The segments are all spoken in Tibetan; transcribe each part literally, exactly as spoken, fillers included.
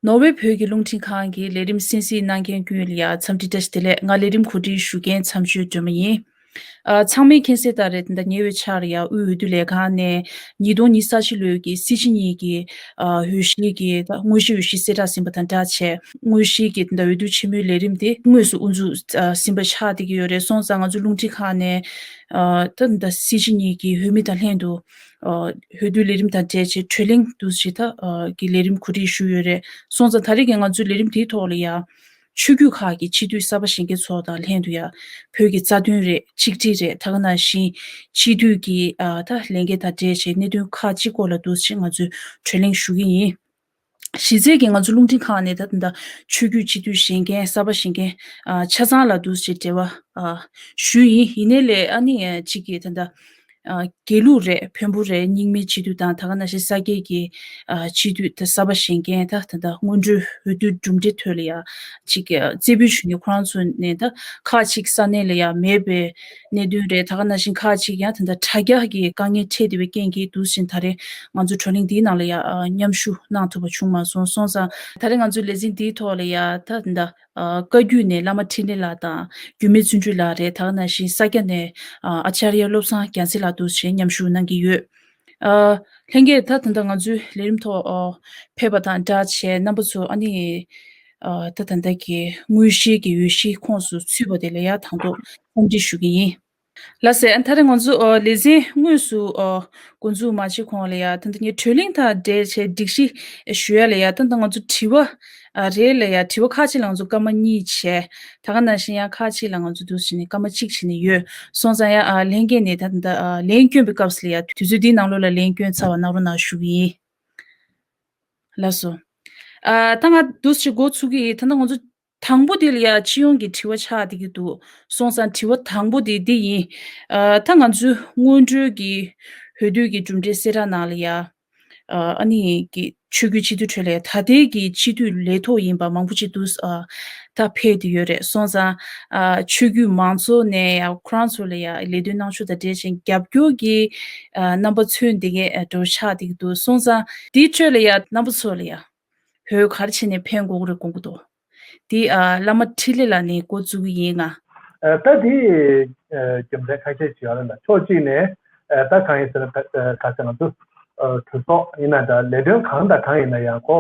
ནོར་ཝེ་བོད་ཀྱི་རླུང་འཕྲིན་ཁང་གི་ལས་རིམ་གསན་གཟིགས་གནང་མཁན་ཀུན་ལ་ཡ་འཚམས་འདྲི་བཀྲ་ཤིས་བདེ་ལེགས། ང་ལས་རིམ་གོ་སྒྲིག་ཞུ་མཁན་མཚམས་གཅོད་སྒྲོལ་མ་ཡིན། ཨ། ཚང་མས་མཁྱེན་གསལ་ལྟར་རེད། ད་ཉེ་བའི་ཆར་ཡ་དབུས་འོས་བསྡུ་ལས་ཁང་ནས་ཉིས་སྟོང་ཉི་ཤུ་རྩ་བཞི་ལོའི་གི་སྲིད་སྤྱི་གཉིས་ཀྱི་ཨ་འོས་གཞི་གི་ད་དངོས་གཞི་འོས་གཞི་གསལ་བསྒྲགས་ཟིན་པ་དང་སྦྲགས་བྱས། དངོས་གཞི་གི་ད་འོས་བསྡུ་ཆེན་མོའི་ལས་རིམ་དེ་དངོས་སུ་དབུ་འཛུགས་ཨ་ཟིན་པ་ཆགས་བསྡད་ཀྱི་ཡོད་རེད། སོང་ཙང་ང་ཚོ་རླུང་འཕྲིན་ཁང་ནས་ཨ་ད་ད་སྲིད་སྤྱི་གཉིས་ཀྱི་འོས་མི་དང་ལྷན་དུ་ཨ་འོས་བསྡུ་ལས་རིམ་དང་འབྲེལ་བྱས་བགྲོ་གླེང་འདུག་སེ་ད་ཨ་གི་ལས་རིམ་གོ་སྒྲིག་ཞུས་ཡོད་རེད། སོང་ཙང་ད་རེས་ཀྱི་ང་ཚོའི་ལས་རིམ་དེའི་ཐོག་ལ་ཡ་ཆོས་བརྒྱུད་ཁག་གི་སྤྱི་འཐུས་གསར་པ་གཞོན་སྐྱེས་ཚོ་དང་ལྷན་དུ་ཡ་བོད་ཀྱི་རྩ་དོན་རེད། ཆིག་སྒྲིལ་རེད། ད་ག་ནང་བཞིན་སྤྱི་འཐུས་ཀྱི་ཨ་ད་ལས་འགན་དང་འབྲེལ་བྱས་གནད་དོན་ཁག་ཅིག་སྐོར་ལ་འདུག་སེ་ང་ཚོས་བགྲོ་གླེང་ཞུ་གི་ཡིན། གཞི་རྩའི་གི་ང་ཚོ་རླུང་འཕྲིན་ཁང་ནས་ད་ད་ཆོས་བརྒྱུད་སྤྱི་འཐུས་གཞོན་སྐྱེས་གསར་པ་གཞོན་སྐྱེས་ཨ་ཆ་ཚང་ལ་འདུག་སེ་འབྲེལ་བ་ཨ་ཞུས་ཡིན། ཡིན་ནའི་ལས་ཨ་ནི་ཨ་གཅིག་གི་ད་ད་ཨ་དགེ་ལུགས་རེད། བོན་པོ་རེད། རྙིང་མའི་སྤྱི་འཐུས་དང་ད་ག་ནང་བཞིན་ས་སྐྱའི་གི་ཨ་སྤྱི་འཐུས་ད་གསར་པ་གཞོན་སྐྱེས་ད་ད་ད་སྔོན་འགྲོའི་འོས་བསྡུའི་གྲུབ་འབྲས་ཐོག་ལ་ཡ་གཅིག་གི་རྩེ་ཕུད་ཞུ་མཁན་ཁོ་རང་ཚོ་ནས་ད་ཁག་ཅིག་ས་གནས་ལ་ཡ་མེད་པའི་གནད་དོན་རེད། ད་ག་ནང་བཞིན་ཁག་ཅིག་ཡང་ད་ལྟ་དྲ་རྒྱ་གི་དཀའ་ངལ་འཕྲད་བསྡད་པའི་རྐྱེན་གྱིས་འདུག་སེ་ད་རེས་ང་ཚོ་བགྲོ་གླེང་འདིའི་ནང་ལ་ཡ་ཨ་མཉམ་ཞུགས་གནང་ཐུབ་པ་བྱུང་མ་སོང་། སོང་ཙང་ད་རེས་ང་ཚོའི་ལས་འཛིན་འདིའི་ཐོག་ལ་ཡ་ད་ད་ཨ་བཀའ་བརྒྱུད་ནས་བླ་མ་འཕྲིན་ལས་ལགས་དང་རྒྱུད་སྨད་བརྩོན་འགྲུས་ལགས་རེད། ད་ག་ནང་བཞིན་ས་སྐྱ་ནས་ཨ་ཨ་ཅཱརྱ་བློ་བཟང་རྒྱལ་མཚན་ལགས་འདུག་སེ་མཉམ་ཞུགས་གནང་གི་ཡོད། ཨ་ལྷན་རྒྱས་ད་ད་ལྟ་ང་ཚོའི་ལས་རིམ་ཐོག་ཨ་ཕེབས་པ་དང་སྦྲགས་བྱས་རྣམ་པ་ཚོ་ཨ་ནི་ཨ་ད་ད་ལྟ་གི་དངོས་གཞིའི་གི་འོས་གཞིའི་ཁོངས་སུ་ཚུད་པ་དེ་ལ་ཡ་དང་ཐོག་འཚམས་འདྲི་ཞུ་གི་ཡིན། ལགས་སེ། ཨ་ད་རེས་ང་ཚོ་ཨ་ལེ་ཚན་དངོས་སུ་ཨ་འགོ་འཛུགས་མ་བྱེད་གོང་ལ་ཡ་ད་ལྟ་ངས་བགྲོ་གླེང་དང་འབྲེལ་བྱས་སྒྲིག་གཞི་ཞུ་ཡ་ལ་ཡ་ད་ལྟ་ང་ཚོ་དྲི་བ་ཨ་རེ་ལ་ཡ་དྲི་བ་ཁག་ཅིག་ལ་ང་ཚོ་སྐར་མ་གཉིས་བྱས། ད་ག་ནང་བཞིན་ཡང་ཁག་ཅིག་ལ་ང་ཚོ་འདུག་སེ་བྱས་ནས་སྐར་མ་གཅིག་བྱས་ནས་ཡོད། སོང་ཙང་ཡང་ཨ་ལྷན་རྒྱས་ནས་ད་ད་ཨ་ལན་སྐྱོན་པའི་སྐབས་སུ་ལ་ཡ་དུས་ཚོད་འདིའི་ནང་ལོགས་ལ་ལན་སྐྱོན་ཚར་བ་གནང་རོགས་གནང་ཞུ་གི་ཡིན། ལགས་སོ། ཨ་ད་ང་འདུག་སེ་འགོ་ཚུགས་ཀྱི་ཡིན། ད་ལྟ་ང་ཚོ་དང་པོ་དེ་ལ་ཡ་སྤྱི་ཡོངས་ཀྱི་དྲི་བ་ཆགས་བསྡད་ཀྱི་འདུག་སོང་ཙང་དྲི་བ་དང་པོ་དེ་འདི་ཡིན། ཨ་ད་ང་ཚོའི་སྔོན་འགྲོའི་གི་འོས་བསྡུ་གི་གྲུབ་འབྲས་གསལ་བསྒྲགས་ནང་ལ་ཡ། ཨ་ཨ་ནི་གི་ཆོས་བརྒྱུད་སྤྱི་འཐུས་ཁྲོད་ལ་ཡ་ད་ལྟའི་གི་སྤྱི་འཐུས་ལས་ཐོག་ཡིན་པ་མང་པོ་ཅིག་འདུག་ཨ་ད་ཕེབས་བསྡད་ཡོད་རེད། སོང་ཙང་ཨ་ཆོས་བརྒྱུད་མང་ཚོགས་ནས་ཡ་ཁོ་རང་ཚོ་ལ་ཡ་ལས་དོན་གནང་ཕྱོགས་དང་འབྲེལ་ཞིང་རྒྱབ་སྐྱོར་གྱི་ཨ་རྣམ་པ་མཚོན་བསྡད་མཁན་འདྲ་བོ་ཆགས་བསྡད་ཀྱི་འདུག་སོང་ཙང་དེའི་ཁྲོད་ལ་ཡ་རྣམ་པ་ཚོ་ལ་ཡ་འོས་ག་རེ་བྱས་ནས་འཕེན་དགོས་ཀྱི་རེད་དགོངས་ཀྱི་འདུག་དེ་ཨ་བླ་མ་འཕྲིན་ལས་ལགས་ནས་འགོ་བཙུགས་ཀྱི་ཡིན་ང་། ཨ་ད་དེ་ཨ་རྒྱུ་མཚན་ཁ་ཤས་ཤིག་ཡོད་རེད་ལ། ཕྱོགས་གཅིག་ནས་ཨ་ད་གང་ཡིན་ཟེར་ན་ད་ཨ་ག་ཟེར་ང་ཚོ་ཨ་གྲོས་ཚོགས་ཡིན་ན་འདྲ། ལས་དོན་གང་དང་གང་ཡིན་ན་ཡང་ཁོ་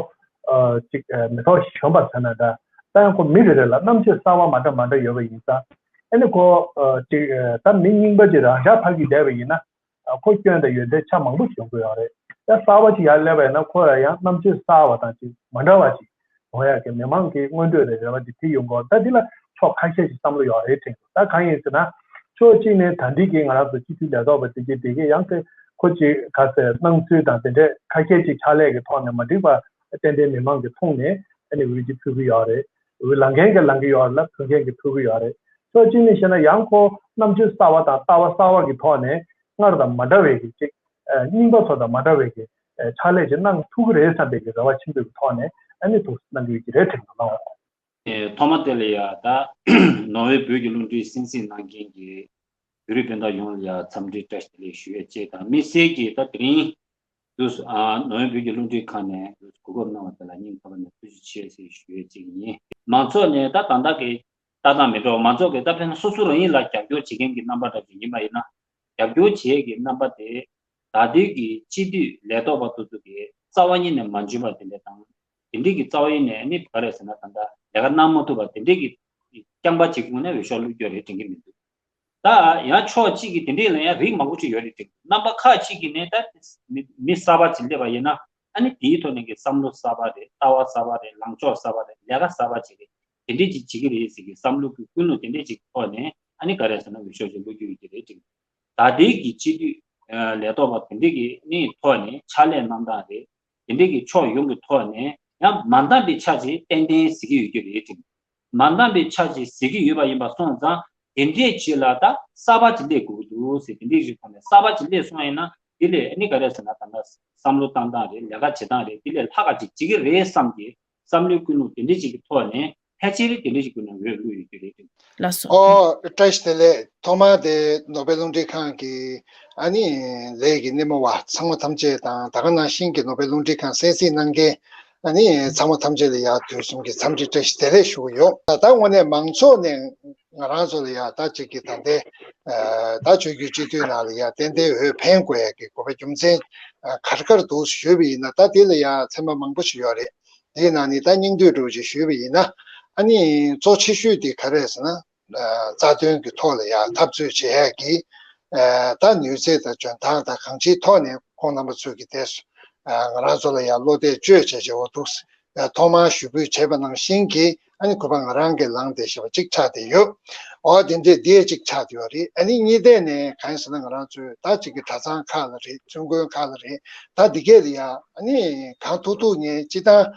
ཨ་ཅིག་ཨ་མི་ཐོག་གཞོན་པ་ཟེར་ན་འདྲ། ད་ཡང་ཁོ་མི་རེ་རེ་ལ་རྣམ་དཔྱོད་གསར་བ་མ་འདྲ་མ་འདྲ་ཡོད་པ་ཡིན་ཙང་། ཨ་ནི་ཁོ་ཨ་ཅིག་ཨ་ད་མི་རྙིང་པ་ཅིག་རང་ཤག་ཕར་གྱི་བསྡད་པ་ཡིན་ན། ཨ་ཁོ་སྐྱོན་དང་ཡོན་ཏན་ཆ་མང་པོ་ཞིག་ཡོང་གི་ཡོད་རེད། ཡང་གསར་པ་ཅིག་ཡར་སླེབས་པ་ཡིན་ན་ཁོ་ལ་ཡང་རྣམ་དཔྱོད་གསར་བ་དང་ཅིག་མ་འདྲ་བ་ཅིག་ཡོང་ཡག་གི་མི་མང་གི་མངོན་འདོད་དང་རེ་བ་དེ་དེ་ཡོང་གི་ཡོད། ད་འདི་ལ་ཕྱོགས་ཁ་ཤས་ཤིག་བསམ་བློ་ཡོད་རེད་དྲན་གི། ད་གང་ཡིན་ཟེར་ན། ཕྱོགས་གཅིག་ནས་ད་འདི་གི་ང་རང་ཚོ་སྤྱི་འཐུས་ལས་ཐོག་པ་དེ་གི་དེ་གི་ཡང་གི་ཁོ་ཅིག་ག་ཟེར་སྣང་ཚུལ་དང་དེ་འདྲས་ཁ་ཤས་ཅིག་ཕྱག་ལས་ཀྱི་ཐོག་ནས་མ་འགྲིག་པ་ཏན་ཏན་མི་མང་གི་མཐོང་ནས་ཨ་ནི་འོས་ཅིག་ཕུལ་གི་ཡོད་རེད། འོས་ལངས་མཁན་གྱི་ལངས་ཀྱི་ཡོད་རེད་ལ། ཕུལ་མཁན་གྱི་ཕུལ་གི་ཡོད་རེད། ཕྱོགས་གཅིག་ནས་བཤད་ན་ཡང་ཁོ་རྣམ་དཔྱོད་གསར་བ་དང་ལྟ་བ་གསར་བ་གི་ཐོག་ནས་སྔར་དང་མ་འདྲ་བའི་གི་ཅིག་ཨ་རྙིང་པ་ཚོ་དང་མ་འདྲ་བའི་གི་ཨ་ཕྱག་ལས་ཅིག་གནང་ཐུབ་ཀྱི་རེད་བསམ་པའི་གི་རེ་བ་ཆེན་པོའི་གི་ཐོག་ནས་ཨ་ནི་ཐུགས་གནང་གི་ཡོད་ཀྱི་རེད་དྲན་གྱི་གནང་བ། ཨེ་ཐོག་མ་དེ་ལ་ཡ་ད་ནོར་ཝེ་བོད་ཀྱི་རླུང་འཕྲིན་གསན་གཟིགས་གནང་མཁན་གྱི་བོད་རིགས་སྤུན་ཟླ་ཡོངས་ལ་ཡ་འཚམས་འདྲི་བཀྲ་ཤིས་བདེ་ལེགས་ཞུ་ཡས་བཅས་དང་། དམིགས་བསལ་གྱིས་ད་དེ་རིང་དུས་ཨ་ནོར་ཝེ་བོད་ཀྱི་རླུང་འཕྲིན་ཁང་ནས་གོ་སྐབས་གནང་བ་དེ་ལ་སྙིང་ཐག་པ་ནས་ཐུགས་རྗེ་ཆེ་ཞེས་ཞུ་ཡས་བཅས་ཡིན། མང་ཚོགས་ནས་ད་ད་ལྟ་གི་ལྟ་སྟངས་མི་འདྲ་བ། མང་ཚོགས་ཀྱིས་ད་དཔེར་ན་སོ་སོ་རང་ཉིད་ལ་རྒྱབ་སྐྱོར་བྱེད་མཁན་གྱི་རྣམ་པ་འདྲ་ཞིག་ཡིན་པ་ཡིན་ན། རྒྱབ་སྐྱོར་བྱེད་ཡས་ཀྱི་རྣམ་པ་དེ་ད་ལྟའི་གི་སྤྱི་འཐུས་ལས་ཐོག་པ་དེ་ཚོ་གི་རྩ་བ་ཉིད་ནས་མ་འཇོན་པ་དེ་འདྲ་དང་། དེ་འདྲའི་གི་རྩ་བ་ཉིད་ནས་ནི་ག་རེ་ཟེར་ན་ད་ལྟ་ལས་ཀ་གནང་མ་ཐུབ་པ་དེ་འདྲའི་གི་རྐྱང་པ་གཅིག་ངོས་ནས་འོས་ཤོག་བླུག་རྒྱུ་རེད་དྲན་གྱི་མི་འདུག་ད་ཡང་ཕྱོགས་གཅིག་གིས་དེ་འདྲའི་ལ་ཡང་རིགས་མང་པོ་ཅིག་ཡོད་རེད་དྲན་གྱི་འདུག་རྣམ་པ་ཁག་ཅིག་གིས་ནི་ད་མི་མི་གསར་པ་ཅིག་སླེབས་པ་ཡིན་ན་ཨ་ནི་དེའི་ཐོག་ནས་ཀྱི་བསམ་བློ་གསར་པ་རེད། ལྟ་བ་གསར་པ་རེད། ལངས་ཕྱོགས་གསར་པ་རེད། ལས་ཀ་གསར་པ་ཅིག་རེད། དེ་འདྲའི་ཅིག་བྱེད་ཀྱི་རེད་ཟེར་གྱི་བསམ་བློ་གི་ཀུན་སློང་དེ་འདྲའི་ཅིག་ཐོག་ནས་ཨ་ནི་ག་རེ་ཟེར་ན་འོས་ཤོག་ཅིག་བླུག་རྒྱུ་ཡོད་ཀྱི་རེད་དྲན་གྱི་འདུག་ད་ལྟའི་གི་སྤྱི་འཐུས་ཨ་ལས་ཐོག་པ་དེ་འདྲའི་གི་ནི་ཐོག་ནས་ཕྱག་ལས་གནང་སྟངས་རེད། དེ་འདྲའི་གི་ཕྱོགས་ཡོངས་ཀྱི་ཐོག་ནས་ཡང་མ་འདང་པའི་ཆ་ཅིག་ཏན་ཏན་གཟིགས་ཀྱི་ཡོད་ཀྱི་རེད་དྲན། མ་འདང་པའི་ཆ་ཅིག་གཟིགས་ཀྱི་ཡོད་པ་ཡིན་པ་སོང་ཙང་དེ་འདྲའི་ཆེད་ལ་ད་གསར་པ་ཅིག་སླེབས་དགོས་ཀྱི་འདུག་ཟེར། དེ་འདྲའི་གི་ཐོག་ནས་གསར་པ་ཅིག་སླེབས་སོང་ཡིན་ན་དེ་ལས་ཨ་ནི་ག་རེ་ཟེར་ན་ད་ལྟ་བསམ་བློ་བཏང་སྟངས་རེད། ལས་ཀ་བྱེད་སྟངས་རེད། དེ་ལས་ལྷག་ག་ཅིག་བྱེད་ཀྱི་རེད་བསམ་གྱི་བསམ་བློའི་ཀུན་སློང་དེ་འདྲ་ཅིག་གི་ཐོག་ནས་ཕལ་ཆེར་དེ་འདྲ་ཅིག་ཀུན་ནས་འོས་བླུགས་ཡོད་ཀྱི་རེད། ལགས་སོ། ཨོ་བཀྲ་ཤིས་བདེ་ལེགས། ཐོག་མར་དེ་ནོར་ཝེ་རླུང་འཕྲིན་ཁང་གི་ཨ་ནི་ལས་ཀྱི་སྣེ་མོ་བ་ཚང་མ་ཐམས་ཅད་དང་ད་ག་ནང་བཞིན་གྱི་ནོར་ཝེ་རླུང་འཕྲིན་ཁང་གསན་གཟིགས་གནང་མཁན་ ཨ་ནི་ཚང་མ་ཐམས་ཅད་ལ་ཡ་དུས་གསུམ་གྱི་འཚམས་འདྲི་བཀྲ་ཤིས་བདེ་ལེགས་ཞུ་གི་ཡོད། ད་དངོས་གནས་མང་ཚོགས་ནས་ང་རང་ཚོ་ལ་ཡ་ད་ཅིག་གི་ད་ལྟའི་ད་ཆོས་བརྒྱུད་སྤྱི་འཐུས་ནང་ལ་ཡ་ཏན་ཏན་འོས་འཕེན་དགོས་ཡ་གི་དགོས་པ་རྒྱུ་མཚན་ག་རེ་ག་རེ་འདུག་ཞུས་པ་ཡིན་ན། ད་དེ་ལ་ཡ་ཚད་མ་མང་པོ་ཞིག་ཡོད་རེད། དེའི་ནང་ནས་ད་སྙིང་བསྡུས་འདྲ་བོ་ཅིག་ཞུས་པ་ཡིན་ན། ཨ་ནི་གཙོ་ཆེ་ཤོས་དེ་ག་རེ་རེད་ཟེར་ན། རྩ་དོན་གྱི་ཐོག་ལ་ཡང་འཐབ་རྩོད་བྱེད་ཡག་གི་ད་ནུས་ཚད་དང་འཇོན་ཐང་དང་གང་ཅིའི་ཐོག་ནས་ཁོང་རྣམ་པ་ཚོས་ཀྱི་དེ་ང་རང་ཚོ་ལ་ཡང་བློ་གཏད་བཅོལ་བྱས་བྱས་འོ་འདུག་ཐོག་མར་ཞུ་འབོད་བྱས་པ་ནང་བཞིན་གྱི་ཨ་ནི་གུས་པ་ང་རང་གིས་ལངས་བསྡད་བཞག་པ་གཅིག་ཆགས་བསྡད་ཡོད། འོ་དེ་འདྲས་དེ་གཅིག་ཆགས་བསྡད་ཡོད་རེད། ཨ་ནི་གཉིས་ཐད་ནས་གང་ཡིན་ཟེར་ན། ང་རང་ཚོས་ད་ཅིག་གི་གྲྭ་ཚང་ཁག་ལ་རེད། བཙུན་དགོན་ཁག་ལ་རེད། ད་འདི་གས་ལ་ཡང་ཨ་ནི་གང་ཐུབ་ཐུབ་ངས་སྤྱི་བཏང་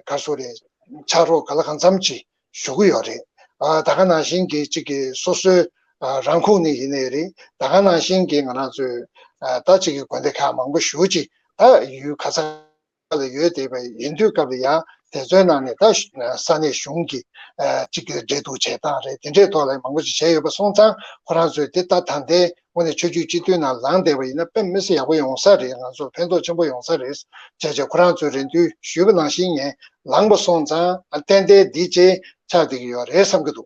ག་རེ་ཟེར་དགོས་རེད། ཕྱག་རོགས་ག་ལ་གང་འཚམ་ཅིག་ཞུ་གི་ཡོད་རེད། ཨ་ད་ག་ནང་བཞིན་གྱི་གཅིག་གི་སོ་སོའི་ཨ་རང་ཁུངས་ནས་ཡིན་ནའི་རེད། ད་ག་ནང་བཞིན་གྱི་ང་རང་ཚོའི་ཨ་ད་གཅིག་གི་དགོན་སྡེ་ཁག་མང་པོ་ཞེ་ཅིག་ད་ཡུལ་ག་ས་ལ་ཡོད་བསྡད་པ་ཡིན་དུས་སྐབས་ལ་ཡང་དེ་ཚོའི་ནང་ནས་ད་ས་གནས་གཞུང་གི་ཨ་གཅིག་གི་འབྲེལ་གཏུག་བྱེད་སྟངས་རེད། དེ་འདྲའི་ཐོག་ལ་མང་པོ་ཞིག་བྱས་ཡོད་པ་སོང་ཙང་། ཁོ་རང་ཚོས་དེ་ད་ད་ལྟའི་དངོས་གནས་ཆོས་བརྒྱུད་སྤྱི་འཐུས་ནང་ལངས་བསྡད་པ་ཡིན་ན་དཔེ་མི་སྲིད་ཡག་པོ་ཡོང་ས་རེད། ང་ཚོར་ཕན་ཐོགས་ཆེན་པོ་ཡོང་ས་རེད་ཅེས་བྱས་ཁོ་རང་ཚོས་རེ་འདུན་ཞུས་པ་ནང་བཞིན་ངས་ལངས་པ་སོང་ཙང་། ཨ་ཏན་ཏན་འདི་བྱས་ཆགས་བསྡད་ཀྱི་ཡོད་རེད་བསམ་གྱི་འདུག་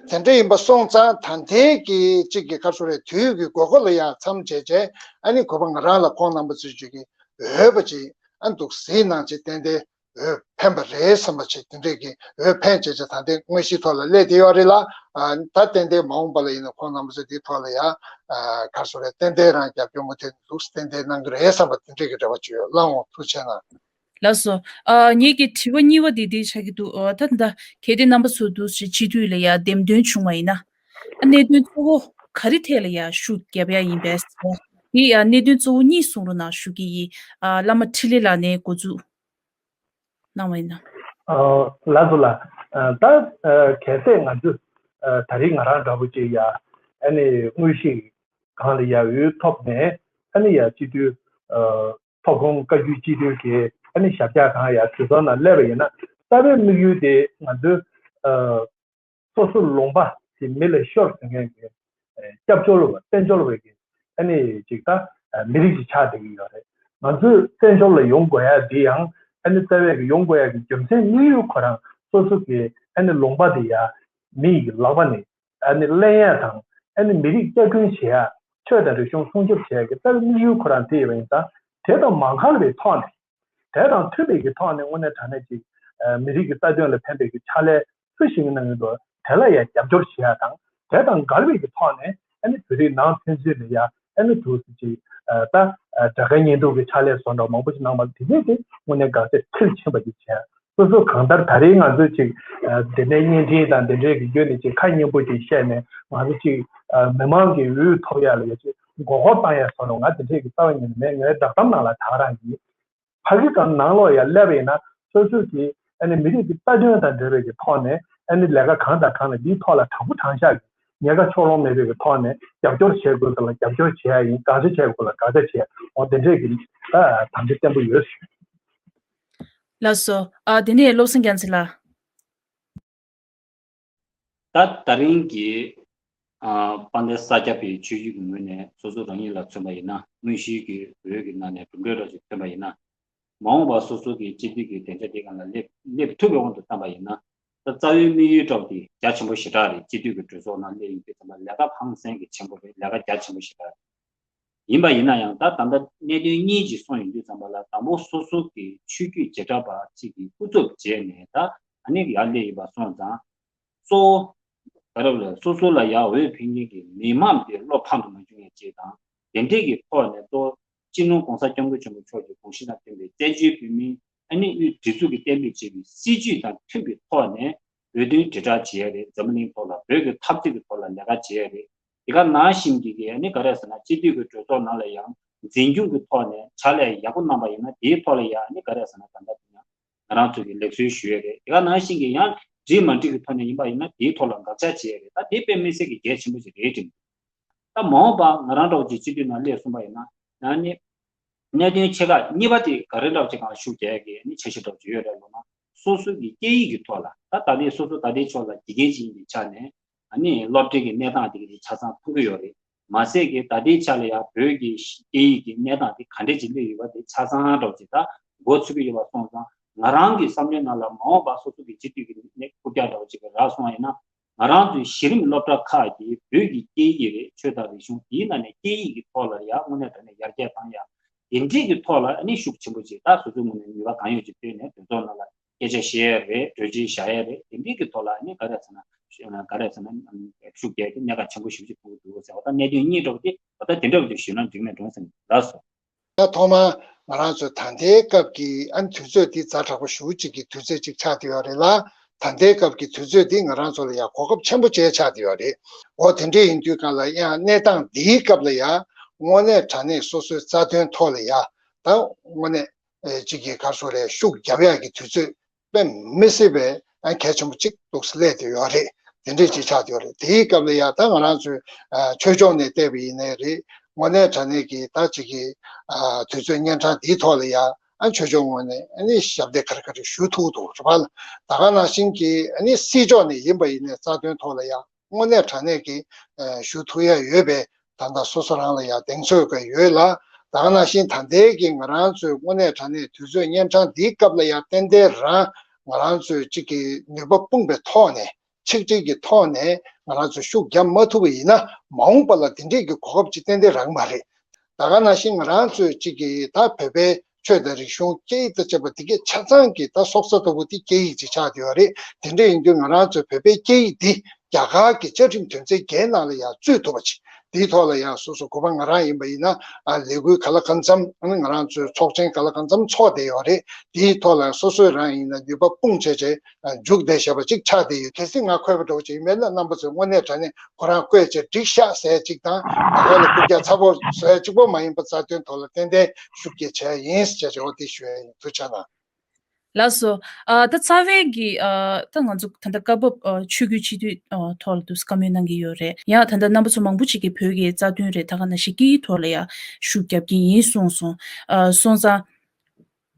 དེ་འདྲ་ཡིན་པ་སོང་ཙང་ད་ལྟའི་གི་གཅིག་གི་ག་རེ་ཟེར་དགོས་རེད། དུས་ཀྱི་དགོས་མཁོ་ལ་ཡང་མཚམས་བྱས་བྱས། ཨ་ནི་གུས་པ་ང་རང་ལ་ཁོང་རྣམ་པ་ཚོས་ཅིག་གི་འོས་པ་ཅིག་ཨ་འདུག་གཟིགས་གནང་བྱས་ཏན་ཏན་འོས་འཕེན་པ་རེད་བསམ་པ་ཅིག་དེ་འདྲས་ཀྱི་འོས་འཕེན་བྱས་བྱས་ད་ལྟའི་དངོས་གཞིའི་ཐོག་ལ་སླེབས་བསྡད་ཡོད་རེད་ལ། ཨ་ད་ཏན་ཏན་མ་འོངས་པ་ལ་ཡིན་ན་ཁོང་རྣམ་པ་ཚོས་དེའི་ཐོག་ལ་ཡང་ཨ་ག་རེ་ཟེར་དགོས་རེད། ཏན་ཏན་རང་རྒྱབ་སྐྱོར་མུ་མཐུད་འདུག་ཏན་ཏན་གནང་གི་རེད་བསམ་པ་དེ་འདྲས་ཀྱི་རེ་བ་ཅིག་ཡོད། ལགས་འོང་། ཐུགས་རྗེ་གནང་། ལགས་སོ། ཨ་ངེད་ཀྱི་དྲི་བ་གཉིས་པ་དེ་འདི་ཆགས་ཀྱི་འདུག་ཨ་ད་ད་གལ་ཏེ་རྣམ་པ་ཚོ་འདུག་སེ་སྤྱི་འཐུས་ལ་ཡ་འདེམས་ཐོན་བྱུང་བ་ཡིན་ན། ཨ་གནད་དོན་གཙོ་བོ་ག་རེ་ཐད་ལ་ཡ་ཤུགས་རྒྱབ་ཡ་ཡིན་པས་ཟེར། དེ་ཡ་གནད་དོན་གཙོ་བོ་གཉིས་གསུང་རོགས་གནང་ཞུ་གི་ཡིན། ཨ་བླ་མ་འཕྲིན་ལས་ལགས་ནས་འགོ་འཛུགས་གནང་བ་ཡིན་ན། ཨ་ལགས་སོ་ལགས། ཨ་ད་ཨ་གལ་སྲིད་ང་ཚོས་ཨ་ད་རེས་ང་རང་འདྲ་པོ་ཅིག་ཡ་ཨ་ནི་དངོས་གཞི་གང་ལ་ཡ་འོས་ཐོབ་ནས་ཨ་ནི་ཡ་སྤྱི་འཐུས་ཨ་ཐོབ་ཁོངས་བཀའ་བརྒྱུད་སྤྱི་འཐུས་ཀྱི་ཨ་ནི་ཞབས་བཀྱག་གང་ཡ་གྲོས་ཚོགས་ནང་སླེབས་པ་ཡིན་ན། རྩ་བའི་དམིགས་ཡུལ་དེ་ང་ཚོའི་ཨ་སོ་སོ་ལུང་པ་དེ་མི་ལ་ཤོར་ཟེར་མཁན་གྱི་ཨ་སྐྱབས་བཅོལ་བ་བཙན་བྱོལ་བའི་གི་ཨ་ནི་ཅིག་ད་ཨ་མི་རིགས་ཅིག་ཆགས་བསྡད་ཀྱི་ཡོད་རེད། ང་ཚོས་བཙན་བྱོལ་ལ་ཡོང་དགོས་ཡ་འདི་ཡང་ཨ་ནི་རྩ་བའི་གི་ཡོང་དགོས་ཡ་གི་རྒྱུ་མཚན་དམིགས་ཡུལ་ཁོ་རང་སོ་སོ་གི་ཨ་ནི་ལུང་པ་དེ་ཡ་མི་ཡི་གི་ལག་པ་ནས་ཨ་ནི་ལེན་ཡ་དང་། ཨ་ནི་མི་རིགས་བསྐྱར་སྐྲུན་བྱེད་ཡ། ཆོས་དང་རིག་གཞུང་སྲུང་སྐྱོབ་བྱེད་ཡ་གི་རྩ་བའི་དམིགས་ཡུལ་ཁོ་རང་དེ་ཡིན་པ་ཡིན་ཙང་། དེ་དང་མ་འགལ་བའི་ཐོག་ནས། དེ་དང་མཐུན་པའི་གི་ཐོག་ནས་དངོས་གནས་དྲང་གནས་ཅིག་ཨ་མི་རིགས་ཀྱི་རྩ་དོན་ལ་ཕན་པའི་གི་ཕྱག་ལས་སུ་ཞིག་གནང་གི་འདུག་དེ་ལ་ཡ་རྒྱབ་སྐྱོར་བྱེད་ཡ་དང་། དེ་དང་འགལ་བའི་གི་ཐོག་ནས་ཨ་ནི་བོད་རིགས་ནང་ཕན་ཚུན་ལ་ཡ་ཨ་ནི་འདུག་སེ་ཅིག་ཨ་ད་ཨ་དགྲ་དགའ་གཉེན་སྡུག་གི་ཕྱག་ལས་བཟོ་འདྲ་མང་པོ་ཅིག་གནང་བ་དེ་ནས་དེ་དངོས་གནས་དགག་བྱ་མཐིལ་ཕྱིན་པ་ཅིག་བྱས། སོ་སོ་གང་ལྟར་ད་རེས་ང་ཚོས་ཅིག་ཨ་དེ་ནས་བརྙན་འཕྲིན་དང་དེ་འདྲའི་གི་བརྒྱུད་ནས་ཅིག་ཁ་སྙན་པོ་ཅིག་བཤད་ནས་ང་ཚོ་ཅིག་ཨ་མི་མང་གི་འོས་ཐོབ་ཡ་ལ་ཡ་ཅིག་མགོ་སྐོར་བཏང་ཡ་བཟོ་འདྲ་ང་དེ་འདྲའི་གི་རྩ་བ་ཉིད་ནས་མེད། ངའི་བསྒྲགས་གཏམ་ནང་ལ་ད་ག་རང་ཡིན། ཕ་གི་གང་ནང་ལོགས་ཡ་སླེབས་པ་ཡིན་ན་སོ་སོ་གི་ཨ་ནི་མི་རིགས་ཀྱི་རྩ་དོན་དང་འབྲེལ་བའི་གི་ཐོག་ནས་ཨ་ནི་ལས་ཀ་གང་དང་གང་ལ་འདིའི་ཐོག་ལ་དྲང་པོ་དྲང་བཞག་གི་ཉེན་ཁ་ཕྱོགས་ལྷུང་མེད་པའི་གི་ཐོག་ནས་རྒྱབ་སྐྱོར་བྱེད་དགོས་ས་ལ་རྒྱབ་སྐྱོར་བྱེད་ཡ་ཡིན། དགག་བྱ་བྱེད་དགོས་ལ་དགག་བྱ་བྱེད་ཡ། འོ་དེ་འདྲས་ཀྱི་ད་དམ་བཅའ་བརྟན་པོ་ཡོད། ལགས་སོ། ཨ་དེ་ནས་བློ་བཟང་རྒྱལ་མཚན་ལགས། ད་ད་རིང་གི་ཨ་དཔལ་ལྡན་ས་སྐྱ་པའི་ཆོས་བརྒྱུད་ཀྱི་ངོས་ནས་སོ་སོ་རང་ཉིད་ལ་མཚོན་པ་ཡིན་ན། དངོས་གཞིའི་གི་འོས་ཀྱི་ནང་ནས་གྲུབ་འབྲས་འདྲ་ཞིག་ཐོན་པ་ཡིན་ན། མ་འོངས་པར་སོ་སོ་གི་སྤྱི་འཐུས་ཀྱི་གདན་ས་དེ་སྒང་ལ་སླེབས་སླེབས་ཐུབ་པའི་དབང་དུ་བཏང་པ་ཡིན་ན། ད་རྩ་བའི་དམིགས་ཡུལ་འདྲ་པོ་དེ་རྒྱ་ཆེན་པོ་ཞེ་དྲག་རེད། སྤྱི་འཐུས་ཀྱི་གྲོས་ཚོགས་ནང་སླེབས་ཡོང་དུས་ཙམ་པ་ལས་ཀ་ཧང་སང་གི་ཆེན་པོ་རེད། ལས་ཀ་རྒྱ་ཆེན་པོ་ཞེ་དྲག་རེད། ཡིན་པ་ཡིན་ན་ཡང་ད་ད་ལྟ་གནད་དོན་གཉིས་ཅིག་གསུངས་ཡོང་དུས་ཙམ་པ་ལ། དང་པོ་སོ་སོ་གི་ཆོས་བརྒྱུད་བྱེ་བྲག་པ་གཅིག་གི་སྐུ་ཚབ་བྱས་ནས་ད་ཨ་ནི་ཡར་སླེབས་ཡོད་པ་སོང་ཙང་། གཙོ་བོ་ག་རེ་ལབ། སོ་སོ་ལ་ཡར་འོས་འཕེན་མཁན་གྱི་མི་མང་དེ་བློ་ཕམ་དུ་མ་བྱུང་ཡ་གཅིག་དང་། དེ་འདྲས་ཀྱི་ཐོག་ནས་གཙོ་བོ་སྤྱི་ནོར་༸གོང་ས་༸སྐྱབས་མགོན་ཆེན་པོ་མཆོག་གི་དགོངས་གཞི་དང་མཐུན་པའི་བཙན་བྱོལ་བོད་མིའི་ཨ་ནི་དབུས་སྒྲིག་འཛུགས་ཀྱིས་གཏན་འབེབས་བྱས་པའི་སྲིད་བྱུས་དང་མཐུན་པའི་ཐོག་ནས་འོས་བསྡུ་དྲིལ་བསྒྲགས་བྱེད་ཡ་རེད། འཛམ་བུ་གླིང་ཐོག་ལ་བོད་ཀྱི་འཐབ་རྩོད་ཀྱི་ཐོག་ལ་ལས་ཀ་བྱེད་ཡ་རེད། དེ་ག་ནང་བཞིན་གྱི་གི་ཨ་ནི་ག་རེ་ཟེར་ན། སྤྱི་འཐུས་ཀྱི་གྲོས་ཚོགས་ནང་ལ་ཡང་འཛིན་སྐྱོང་གི་ཐོག་ནས་ཕྱག་ལས་ཡག་པོ་གནང་པ་ཡིན་ན། དེའི་ཐོག་ལ་ཡང་ཨ་ནི་ག་རེ་ཟེར་ན། ད་ལྟ་དེ་ཡང་ང་རང་ཚོ་གི་ལེགས་གསོལ་ཞུ་ཡ་རེད། དེ་ག་ནང་བཞིན་གྱི་ཡང་འགྲིག་མ་འགྲིག་གི་ཐོག་ནས་ཡིན་པ་ཡིན་ན། དེའི་ཐོག་ལ་དགག་བྱ་བྱེད་ཡ་རེད། ད་དེ་དཔེ་མི་སྲིད་ཀྱི་གལ་ཆེན་པོ་ཞིག་རེད་དྲན། ད་མ་འོངས་པ་ང་རང་འདྲ་བོ་ཅིག་སྤྱི་འཐུས་ནང་སླེབས་སོང་པ་ཡིན་ན། ཡང་ནི་གནད་དོན་ཆེ་ཁག་གཉིས་པ་དེ་ག་རེ་འདྲ་བོ་ཅིག་སྒང་ཤུགས་རྒྱག་ཡ་གི་ཨ་ནི་འཆར་གཞི་འདྲ་བོ་ཅིག་ཡོད་རེད་ལབ་ན། སོ་སོ་གི་སྐད་ཡིག་གི་ཐོག་ལ། ད་ད་ལྟའི་སོ་སོ་ད་ལྟའི་ཆོག་ལ་དགེ་རྒན་ཅིག་ཡིན་པའི་ཆ་ནས། ཨ་ནི་སློབ་གྲྭའི་གི་གནས་སྟངས་དེ་གི་དེ་ཆ་ཚང་མཐོང་གི་ཡོད་རེད། མ་ཟད་ཀྱི་ད་ལྟའི་ཆ་ལ་ཡང་བོད་ཀྱི་སྐད་ཡིག་གི་གནས་སྟངས་དེ་ག་འདྲས་ཅིག་སླེབས་ཡོད་པ་དེ་ཆ་ཚང་འདྲ་བོ་ཅིག་ད་མགོ་ཚོད་ཀྱི་ཡོད་པ་སོང་ཙང་། ང་རང་གི་བསམ་བློའི་ནང་ལ་མ་འོངས་པ་སོ་སོ་གི་སྤྱི་འཐུས་ཀྱི་གནས་རྐུབ་བཀྱག་འདྲ་བོ་ཅིག་གི་རག་སོང་བ་ཡིན་ན། ང་རང་ཚོའི་གཞི་རིམ་སློབ་གྲྭ་ཁག་གིས་བོད་ཀྱི་སྐད་ཡིག་རེད། ཆོས་དང་རིག་གཞུང་དེའི་ནང་ནས་སྐད་ཡིག་གི་ཐོག་ལ་ཡང་དངོས་གནས་དྲང་གནས་ཡར་རྒྱས་བཏང་ཡ། དེ་འདྲས་ཀྱི་ཐོག་ལ་ཨ་ནི་ཤུགས་ཆེན་པོ་ཅིག་ད་སོ་སོའི་ངོས་ནས་ནུས་པ་གང་ཡོད་ཅིག་བཏོན་ནས་དོན་ཚོགས་ནང་ལ་སྐད་ཆ་བཤད་ཡ་རེད། གྲོས་ཆོད་བཞག་ཡ་རེད། དེ་འདྲས་ཀྱི་ཐོག་ལ་ཨ་ནི་ག་རེ་ཟེར་ན་ག་རེ་ཟེར་ན་ཤུགས་རྒྱས་ཏེ་གནད་འགག་ཆེན་པོ་ཞེ་པོ་ཅིག་ཐུག་འདུག་ཟེར་བ་དང་གནད་དོན་གཉིས་འདྲ་བོ་དེ་ད་ལྟ་དེ་འདྲ་བོ་ཅིག་ཞུས་ན་འགྲིག་ན་འགྲོ་ཟེར་ནས་ལབ་སོང་། ད་ཐོག་མར་ང་རང་ཚོས་ད་ལྟའི་སྐབས་ཀྱི་ཨ་ནི་དུས་ཚོད་འདི་ཛ་དྲག་པོ་ཞེ་པོ་ཅིག་གི་དུས་ཚོད་ཅིག་ཆགས་བསྡད་ཡོད་རེད་ལ། ད་ལྟའི་སྐབས་ཀྱི་དུས་ཚོད་འདི་ང་རང་ཚོ་ལ་ཡང་གོ་སྐབས་ཆེན་པོ་ཅིག་ཆགས་བསྡད་ཡོད་རེད། འོ་དེ་འདྲ་ཡིན་དུས་གང་ལ་ཡང་གནས་སྟངས་འདིའི་སྐབས་ལ་ཡང་དངོས་གནས་དྲང་གནས་སོ་སོའི་རྩ་དོན་ཐོག་ལ་ཡང་ད་དངོས་གནས་ཨེ་གཅིག་གི་ག་རེ་ཟེར་རེད། ཤུགས་རྒྱབ་ཡག་གི་དུས་ཚོད་དཔེ་མི་སྲིད་པའི་ཨ་གལ་ཆེན་པོ་གཅིག་འདུག་སེ་སླེབས་བསྡད་ཡོད་རེད། དེ་འདྲས་ཅིག་ཆགས་བསྡད་ཡོད་རེད། དེའི་སྐབས་ལ་ཡང་ད་ང་རང་ཚོའི་ཨ་ཆོས་ཕྱོགས་ནས་བལྟས་པ་ཡིན་ནའི་རེད། དངོས་གནས་དྲང་གནས་ཀྱི་ད་ཅིག་གི་ཨ་དུས་ཚོད་གཉན་འཕྲང་འདིའི་ཐོག་ལ་ཡང་ཨ་ཆོས་ཕྱོགས་ངོས་ནས་ཨ་ནི་ཞབས་འདེགས་ག་རེ་ག་རེ་ཞུ་ཐུབ་འདུག་རེད་པ། ད་ག་ནང་བཞིན་གྱི་ཨ་ནི་སྲིད་ཕྱོགས་ནས་ཡིན་པ་ཡིན་ནའི་རྩ་དོན་ཐོག་ལ་ཡང་དངོས་གནས་དྲང་གནས་ཀྱི་ཨ་ཞུ་ཐུབ་ཡ་ཡོད་པའི་ད་ལྟ་སོ་སོ་རང་ལ་ཡང་གདེང་ཚོད་ཀྱི་ཡོད་ལ། ད་ག་ནང་བཞིན་ད་ལྟའི་གི་ང་རང་ཚོའི་དངོས་གནས་དྲང་གནས་དུས་ཚོད་གཉན་འཕྲང་འདིའི་སྐབས་ལ་ཡང་ཏན་ཏན་རང་ང་རང་ཚོའི་གཅིག་གི་ནུས་པ་སྤུངས་པའི་ཐོག་ནས་ཆིག་སྒྲིལ་གྱི་ཐོག་ནས་ང་རང་ཚོས་ཤུགས་རྒྱབ་མ་ཐུབ་པ་ཡིན་ན་མ་འོངས་པ་ལ་དེ་འདྲས་ཀྱི་གོ་སྐབས་ཅིག་ཏན་ཏན་རག་གི་མ་རེད། ད་ག་ནང་བཞིན་ང་རང་ཚོའི་གཅིག་གི་ད་བོད་པའི་ཆོས་དང་རིག་གཞུང་སྐད་ཡིག་དང་བཅས་པ་འདི་གའི་ཆ་ཚང་གི་ད་སྲོག་རྩ་ལྟ་བུ་འདི་སྐད་ཡིག་ཅིག་ཆགས་བསྡད་ཡོད་རེད། དེ་འདྲ་ཡིན་དུས་ང་རང་ཚོའི་བོད་པའི་སྐད་ཡིག་འདི་རྒྱ་གར་གྱི་བཅའ་ཁྲིམས་དོན་ཚན་བརྒྱད་ནང་ལ་ཡང་ཚུད་ཐུབ་པ་ཅིག་འདིའི་ཐོག་ལ་ཡང་སོ་སོ་གུས་པ་ང་རང་ཡིན་པ་ཡིན་ན་ཨ་ལས་འགུལ་ག་ལ་གང་འཚམ་ཨ་ནི་ང་རང་ཚོའི་ཚོགས་ཆེན་ག་ལ་གང་འཚམ་ཚོགས་བསྡད་ཡོད་རེད། དེའི་ཐོག་ལ་སོ་སོས་རང་ཡིན་ན་ནུས་པ་སྤུངས་བྱས་བྱས་མཇུག་བསྡད་བཞག་པ་ཅིག་ཆགས་བསྡད་ཡོད། གལ་སྲིད་ང་འཁོད་པ་འདྲ་བོ་ཅིག་ཡིན་པས་ན་རྣམ་པ་ཚོས་དངོས་གནས་དྲང་གནས་ཁོ་རང་བཀོད་བྱས་འགྲིག་ཤག་ཟེར་ཅིག་དང་། ད་ག་ལ་རྐུབ་བཀྱག་ཚ་པོ་བཟོ་ཡ་གཅིག་པོ་མ་ཡིན་པ་རྩ་དོན་ཐོག་ལ་ཏན་ཏན་ཤུགས་རྒྱག་བྱས་ཡིན་ཟེར་བྱས་འོ་དེ་ཞུ་ཡ་ཡིན། ཐུགས་རྗེ་གནང་། ལགས་སོ། ཨ་ད་རྩ་བའི་གི་ཨ་ད་ང་ཚོ་ད་ལྟ་སྐབས་བབ་ཨ་ཆོས་བརྒྱུད་སྤྱི་འཐུས་ཨ་ཐོག་ལ་དུ་བཀའ་མོལ་གནང་གི་ཡོད་རེད། ཡང་ད་ལྟ་རྣམ་པ་ཚོ་མང་པོ་ཅིག་གིས་བོད་ཀྱི་རྩ་དོན་རེད། ད་ག་ནང་བཞིན་སྐད་ཡིག་ཐོག་ལ་ཡང་ཤུགས་རྒྱབ་ཀྱི་ཡིན་གསུངས་སོང་། ཨ་སོང་ཙང་།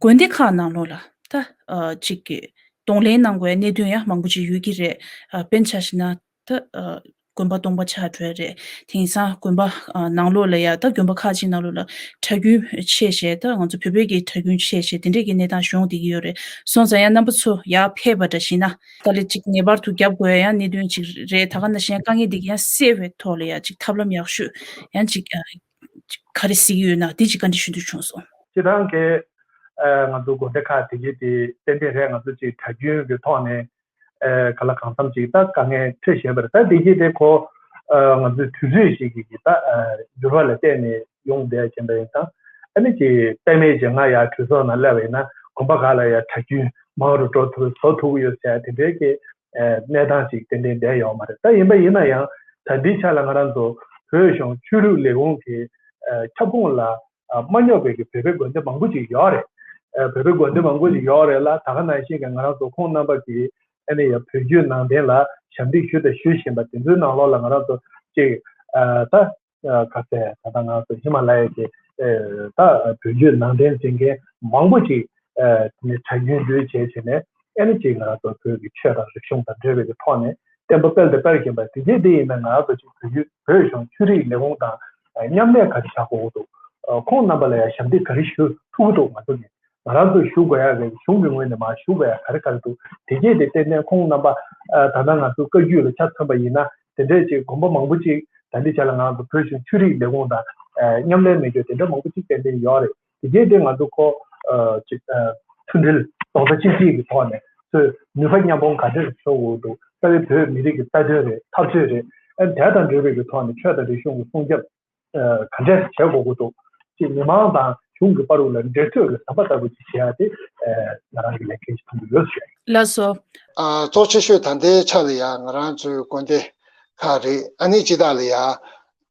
དགོན་སྡེ་ཁག་ནང་ལོགས་ལ་ད་ཨ་ཅིག་གི་གདོང་ལེན་གནང་དགོས་གནད་དོན་ཡང་མང་པོ་ཅིག་ཡོད་ཀྱི་རེད། ཨ་དཔེར་ན་ཆ་བཞག་ན་ད་ཨ་དགོན་པ་སྟོང་པ་ཆགས་འགྲོ་ཡ་རེད། དེང་སང་དགོན་པ་ཨ་ནང་ལོགས་ལ་ཡ་ད་དགོན་པ་ཁག་ཅིག་ནང་ལོགས་ལ་གྲྭ་རྒྱུན་ཆད་བྱས། ད་ང་ཚོ་བོད་བོད་ཀྱི་གྲྭ་རྒྱུན་ཆད་བྱས་དེ་འདྲས་ཀྱི་གནས་སྟངས་བྱུང་བསྡད་ཀྱི་ཡོད་རེད། སོང་ཙང་ཡང་རྣམ་པ་ཚོ་ཡར་ཕེབས་པ་འདྲ་ཞིག་ན་དཀའ་ལས་ཅིག་ངེས་པར་དུ་རྒྱབ་དགོས་ཡ་ཡང་གནད་དོན་ཅིག་རེད། ད་ག་ནང་བཞིན་དཀའ་ངལ་འདི་ག་ཡང་སེལ་བའི་ཐོག་ལ་ཡ་ཅིག་ཐབས་ལམ་ཡག་ཤོས་ཡང་ཅིག་ཨ་ག་རེ་གཟིགས་ཡོད་ན་དེ་ཅིག་བཀའ་འདྲི་ཞུ་འདོད་བྱུང་སོང་། སྤྱིར་བཏང་གི་ཨ་ང་ཚོ་དགོན་སྡེ་ཁག་དེ་གའི་དེ་ཏན་ཏན་རེད། ང་ཚོ་ཅིག་གྲྭ་རྒྱུན་གྱི་ཐོག་ནས་ཨ་ག་ལ་གང་འཚམ་ཅིག་ད་དཀའ་ངལ་འཕྲད་བཞིན་པ་རེད། ད་དེ་གའི་དེ་ཁོ་ཨ་ང་ཚོའི་དུས་ཚོད་ཞིག་གི་གི་ད་ཨ་འགྱུར་བ་ལ་བརྟེན་ནས་ཡོང་བསྡད་ཀྱིན་པ་ཡིན་ཙང་། ཨ་ནི་ཅིག་པད་མའི་འགྱིག་ལྔ་ཡར་གྲོས་ཚོགས་ནང་སླེབས་པ་ཡིན་ན་དགོན་པ་ཁག་ལ་ཡར་གྲྭ་རྒྱུན་མང་རུ་འགྲོ་ཐུབ་བཟོ་ཐུབ་ཀྱི་ཡོད་ཟེར་དེ་འདྲའི་གི་ཨ་གནས་སྟངས་ཅིག་ཏན་ཏན་བསྡད་ཡོད་མ་རེད། ད་ཡིན་པ་ཡིན་ན་ཡང་ད་ལྟའི་ཆ་ལ་ང་རང་ཚོ་བོད་གཞུང་ཆོས་རིག་ལས་ཁུངས་ཀྱི་ཨ་ཁྱབ་ཁོངས་ལ་ཨ་མ་སྙོབ་པའི་གི་བོད་པའི་དགོན་སྡེ་མང་པོ་ཅིག་ཡོད་རེད། ཨ་བོད་པའི་དགོན་སྡེ་མང་པོ་ཅིག་ཡོད་རེད་ལ། ད་ག་ནང་བཞིན་གྱི་ང་རང་ཚོ་ཁོང་རྣམ་པ་གིས་ཨ་ནི་ཡ་བོད་བརྒྱུད་ནང་བསྟན་ལ་ཞབས་འདེགས་ཞུས་དང་ཞུ་བཞིན་པ་དེ་ཚོའི་ནང་ལོགས་ལ་ང་རང་ཚོ་ཅིག་ཨ་ད་ཨ་ག་ཚད་ད་ལྟ་ང་ཚོ་ཧི་མ་ལ་ཡའི་གི་ཨ་ད་བོད་བརྒྱུད་ནང་བསྟན་འཛིན་མཁན་མང་པོ་ཅིག་ཨ་དེ་ནས་གྲྭ་རྒྱུན་འདུས་བྱས་བྱས་ནས་ཨ་ནི་ཅིག་ང་རང་ཚོ་བོད་ཀྱི་ཆོས་དང་རིག་གཞུང་དང་འབྲེལ་བའི་གི་ཐོག་ནས་བསྟན་པ་སྤེལ་དང་སྤེལ་བཞིན་པ་དེ་གས་དེ་ཡིན་ན་ང་ཚོ་ཅིག་བོད་བརྒྱུད་བོད་གཞུང་ཆོས་རིག་ལས་ཁུངས་དང་མཉམ་ལས་ག་རེ་བྱ་དགོས་ཀྱི་འདུག་ཁོང་རྣམ་པ་ལ་ཡང་ཞབས་འདེགས་ག་རེ་ཞུ་ཐུབ་ཀྱི་འདུག་ང་ཚོ་གིས་ང་རང་ཚོས་ཞུ་དགོས་ཡ་གི་གཞུང་གི་ངོས་ནས་མར་ཞུ་དགོས་ཡ་ག་རེ་ག་རེ་འདུག་དེ་གས་དེ་ཏན་ཏན་ཁོང་རྣམ་པ་ད་ལྟ་ང་ཚོའི་བཀའ་བརྒྱུད་ལ་ཆ་མཚོན་པ་ཡིན་ན་དེ་འདྲས་ཅིག་དགོན་པ་མང་པོ་ཅིག་ད་ལྟའི་ཆ་ལ་ང་ཚོ་བོད་གཞུང་ཆོས་རིག་ལས་ཁུངས་དང་མཉམ་ལས་མེད་རྒྱུ་དེ་འདྲ་མང་པོ་ཅིག་ཏན་ཏན་ཡོད་རེད། དེ་གས་དེ་ང་ཚོ་ཁོ་ཅིག་མཐུན་སྒྲིལ་རྡོག་རྩ་གཅིག་སྒྲིལ་གྱི་ཐོག་ནས་ཚོས་ནུས་པ་མཉམ་སྤུངས་ག་འདྲས་ཤོག་དགོས་འདུག་རྩ་བའི་བོད་མི་རིགས་ཀྱི་རྩ་དོན་རེད། འཐབ་རྩོད་རེད། ཨ་དེ་དང་འབྲེལ་བའི་གི་ཐོག་ནས་ཆོས་དང་རིག་གཞུང་གི་སྲུང་སྐྱོབ་ག་འདྲས་བྱེད་དགོས་ཀྱི་འདུག་ཅེས་མི་མང་དང་གཞུང་གི་བར་ལ་འབྲེལ་མཐུད་ཀྱི་ཟམ་པ་ལྟ་བུ་ཅིག་བྱེད་ཡ་དེ་ང་རང་གི་ལས་འགན་ཞིག་མཐོང་གི་ཡོད་ཞུ། ལགས་སོ། གཙོ་ཆེ་ཤོས་ད་ལྟའི་ཆ་ལ་ཡང་ང་རང་ཚོའི་དགོན་སྡེ་ཁག་རེད། ཨ་ནི་སྤྱི་བཏང་ལ་ཡང་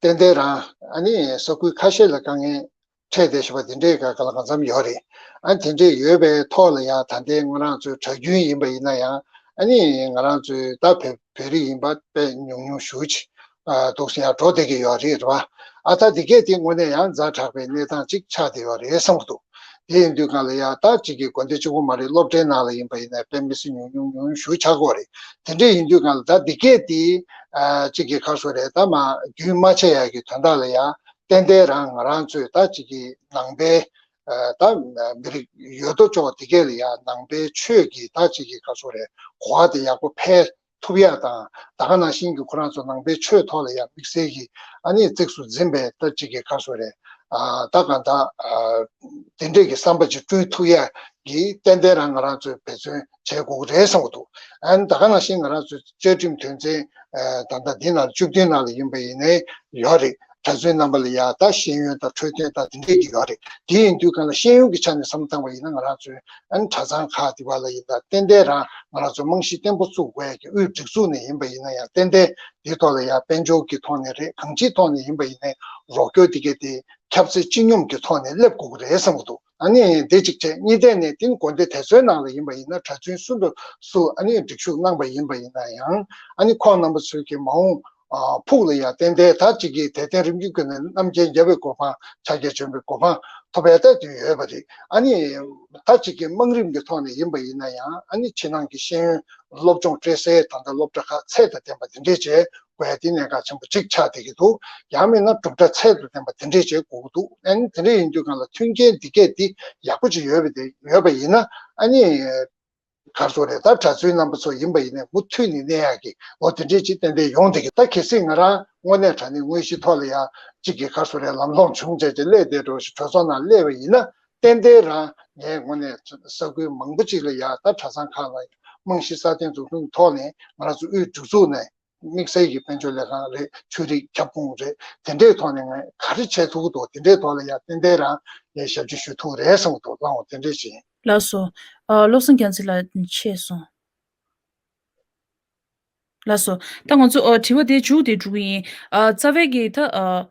ཏན་ཏན་རང་ཨ་ནི་ས་ཁུལ་ཁ་ཤས་ལ་དཀའ་ངལ་འཕྲད་བསྡད་བཞག་པ་དེ་འདྲའི་ག་ག་ལ་གང་འཚམ་ཡོད་རེད། ཨ་དེ་འདྲས་ཡོད་པའི་ཐོག་ལ་ཡང་ད་ལྟའི་ང་རང་ཚོའི་གྲྭ་རྒྱུན་ཡིན་པ་ཡིན་ན་ཡང་ཨ་ནི་ང་རང་ཚོའི་ད་བོད་བོད་རིགས་ཡིན་པ་དཔེ་ཉུང་ཉུང་ཞེ་ཅིག་འདུག་སེ་ཡང་འགྲོ་བསྡད་ཀྱི་ཡོད་རེད་རེད་བ། ཨ་ད་འདི་གས་དེ་དངོས་གནས་ཡང་ཛ་དྲག་པའི་གནས་སྟངས་ཅིག་ཆགས་བསྡད་ཡོད་རེད་བསམ་གྱི་འདུག་དེ་ཡིན་དུས་གང་ལ་ཡང་ད་ཅིག་གི་དགོན་སྡེ་གཅིག་པོ་མ་རེད། སློབ་གྲྭའི་ནང་ལ་ཡིན་པ་ཡིན་ན་དཔེ་མི་སྲིད་ཉུང་ཉུང་ཉུང་ཉུང་ཞེ་ཅིག་ཆགས་ཀྱི་ཡོད་རེད། དེ་འདྲས་ཡིན་དུས་གང་ལ་ད་འདི་གས་དེ་ཨ་ཅིག་གི་ཁ་སོ་རེད། ད་མ་རྒྱུན་མ་ཆད་ཡག་གི་དོན་དག་ལ་ཡང་ཏན་ཏན་རང་ང་རང་ཚོས་ད་ཅིག་གི་ནང་པའི་ ད་མི་རིགས་ཡོད་དོ་ཅོག་དེ་གས་ལ་ཡ་ནང་པའི་ཆོས་ཀྱི་ད་ཅིག་གི་ག་སོ་རེད། གོ་བ་དེ་ཡག་པོ་འཕེལ་ཐུབ་ཡ་དང་། ད་ག་ནང་བཞིན་གྱི་ཁོ་རང་ཚོ་ནང་པའི་ཆོས་ཐོག་ལ་ཡ་དམིགས་བསལ་གྱི་ཨ་ནི་གཙིགས་སུ་འཛིན་པའི་ད་ཅིག་གི་ག་སོ་རེད། ད་གང་ད་དེ་འདྲས་ཀྱི་བསམ་པ་ཅིག་བསྐྲུན་ཐུབ་ཡ་གི་ཏན་ཏན་རང་ང་རང་ཚོས་འབད་བརྩོན་བྱེད་དགོས་ཀྱི་རེད་བསམ་གྱི་འདུག་ཨ་ནི་ད་ག་ནང་བཞིན་ང་རང་ཚོའི་བཅའ་ཁྲིམས་དོན་ཚན་ད་ལྟ་འདི་ནང་བཅུ་བདུན་ནང་ལ་ཡིན་པ་ཡིན་ནའི་ཡོད་རེད། གྲྭ་བཙུན་རྣམ་པ་ལ་ཡ་ད་ཤེས་ཡོན་དང་འཕྲོད་བསྟེན་དང་དེ་འདྲས་ཀྱི་ཡོད་རེད། དེ་ཡིན་དུས་གང་ལ་ཤེས་ཡོན་གྱི་ཆ་ནས་བསམ་བཏང་བ་ཡིན་ན་ང་རང་ཚོའི་ཨ་ནི་གྲྭ་ཚང་ཁག་དེ་བ་ལ་ཡིན་ད་ཏན་ཏན་རང་ང་རང་ཚོ་རྨང་གཞི་བརྟན་པོ་བཙུགས་དགོས་ཡ་གི་དབུས་སྒྲིག་འཛུགས་ནས་ཡིན་པ་ཡིན་ན་ཡང་ཏན་ཏན་དེ་ཐོག་ལ་ཡ་དཔལ་འབྱོར་གྱི་ཐོག་ནས་རེད། གང་ཅིའི་ཐོག་ནས་ཡིན་པ་ཡིན་ནའི་རོགས་སྐྱོར་དེ་གས་དེ་ཁྱབ་ཚད་སྤྱི་སྙོམས་ཀྱི་ཐོག་ནས་སླེབས་དགོས་ཀྱི་རེད་བསམ་གྱི་འདུག་ཨ་ནི་དེ་གཅིག་བྱས། གཉིས་ཐད་ནས་དེ་ནི་དགོན་སྡེ་དེ་ཚོའི་ནང་ལ་ཡིན་པ་ཡིན་ན་གྲྭ་བཙུན་སུ་འདྲ་སུ་ཨ་ནི་སྒྲིག་ཞུགས་གནང་པ་ཡིན་པ་ཡིན་ན་ཡང་ཨ་ནི་ཁོང་རྣམ་པ་ཚོའི་གི་མ་འོངས་ཕུགས་ལ་ཡང་ཏན་ཏན་ད་ཅིག་གི་དད་ལྡན་རིམ་བྱོན་ཀུན་ལས་རྣམ་མཁྱེན་རྒྱལ་བའི་གོ་འཕང་ཕྱག་རྒྱ་ཆེན་པོའི་གོ་འཕང་ཐོབ་པའི་ད་དུས་ཡོད་པ་རེད། ཨ་ནི་ད་ཅིག་གི་དམངས་རིམ་གྱི་ཐོག་ནས་ཡིན་པ་ཡིན་ན་ཡང་ཨ་ནི་ཕྱི་ནང་གི་ཤེས་ཡོན་སློབ་སྦྱོང་སྤྲད་སའི་ད་ལྟ་སློབ་གྲྭ་ཁག་ཚད་དང་ལྡན་པ་དེ་འདྲས་བྱས། དགོས་ཡ་དེ་གནད་འགག་ཆེན་པོ་གཅིག་ཆགས་བསྡད་ཀྱི་འདུག་ཡང་མིན་ན་གྲུབ་མཐའ་ཚད་དང་ལྡན་པ་དེ་འདྲས་བྱེད་དགོས་ཀྱི་འདུག་ཨ་ནི་དེ་འདྲས་ཡིན་དུས་གང་ལ་མཐུན་རྐྱེན་འདི་གས་འདི་ཡག་པོ་ཅིག་ཡོད་པ་དེ་ཡོད་པ་ཡིན་ན་ཨ་ནི་ག་རེ་ཟེར་དགོས་རེད། ད་གྲྭ་བཙུན་རྣམ་པ་ཚོ་ཡིན་པ་ཡིན་ནའི་མུ་མཐུད་ནས་གནས་ཡག་གི་འོ་དེ་འདྲས་ཅིག་ཏན་ཏན་ཡོང་བསྡད་ཀྱི། ད་གལ་སྲིད་ང་རང་དངོས་གནས་དྲང་གནས་དངོས་གཞི་ཐོག་ལ་ཡ་གཅིག་གི་ག་རེ་ཟེར་དགོས་རེད། ལམ་ལྷོང་བྱུང་བྱས་ཀྱི་སླེབས་བསྡད་འགྲོ་ཞིག་གྲོས་ཚོགས་ནང་སླེབས་པ་ཡིན་ན་ཏན་ཏན་རང་ངས་དངོས་གནས་ས་ཁུལ་མང་པོ་ཅིག་ལ་ཡ་ད་གྲྭ་ཚང་ཁག་ལ་རྨང་གཞི་སྲ་བརྟན་འཛུགས་སྐྲུན་ཐོག་ནས་ང་རང་ཚོ་དབུས་སྒྲིག་འཛུགས་ནས། དམིགས་བསལ་གྱི་དཔལ་འབྱོར་ལས་ཁང་རེད། ཆོས་རིག་ཁྱབ་ཁོངས་རེད། དེ་འདྲའི་ཐོག་ནས་ངས་ག་རེ་བྱེད་ཐུབ་ཀྱི་འདུག་དེ་འདྲའི་ཐོག་ལ་ཡང་ཏན་ཏན་རང་ངས་ཞབས་ཕྱི་ཞུ་ཐུབ་རེད་བསམ་གྱི་འདུག་ལགས་འོ་དེ་འདྲས་ཞིག་ཡིན། ལགས་སོ། ཨ། བློ་བཟང་རྒྱལ་མཚན་ལགས་ཆད་སོང་། ལགས་སོ། ད་ང་ཚོ་ཨ་དྲི་བ་དེ་མཇུག་དེ་འགྲོ་གི་ཡིན། ཨ། རྩ་བའི་གི་ད་ཨ།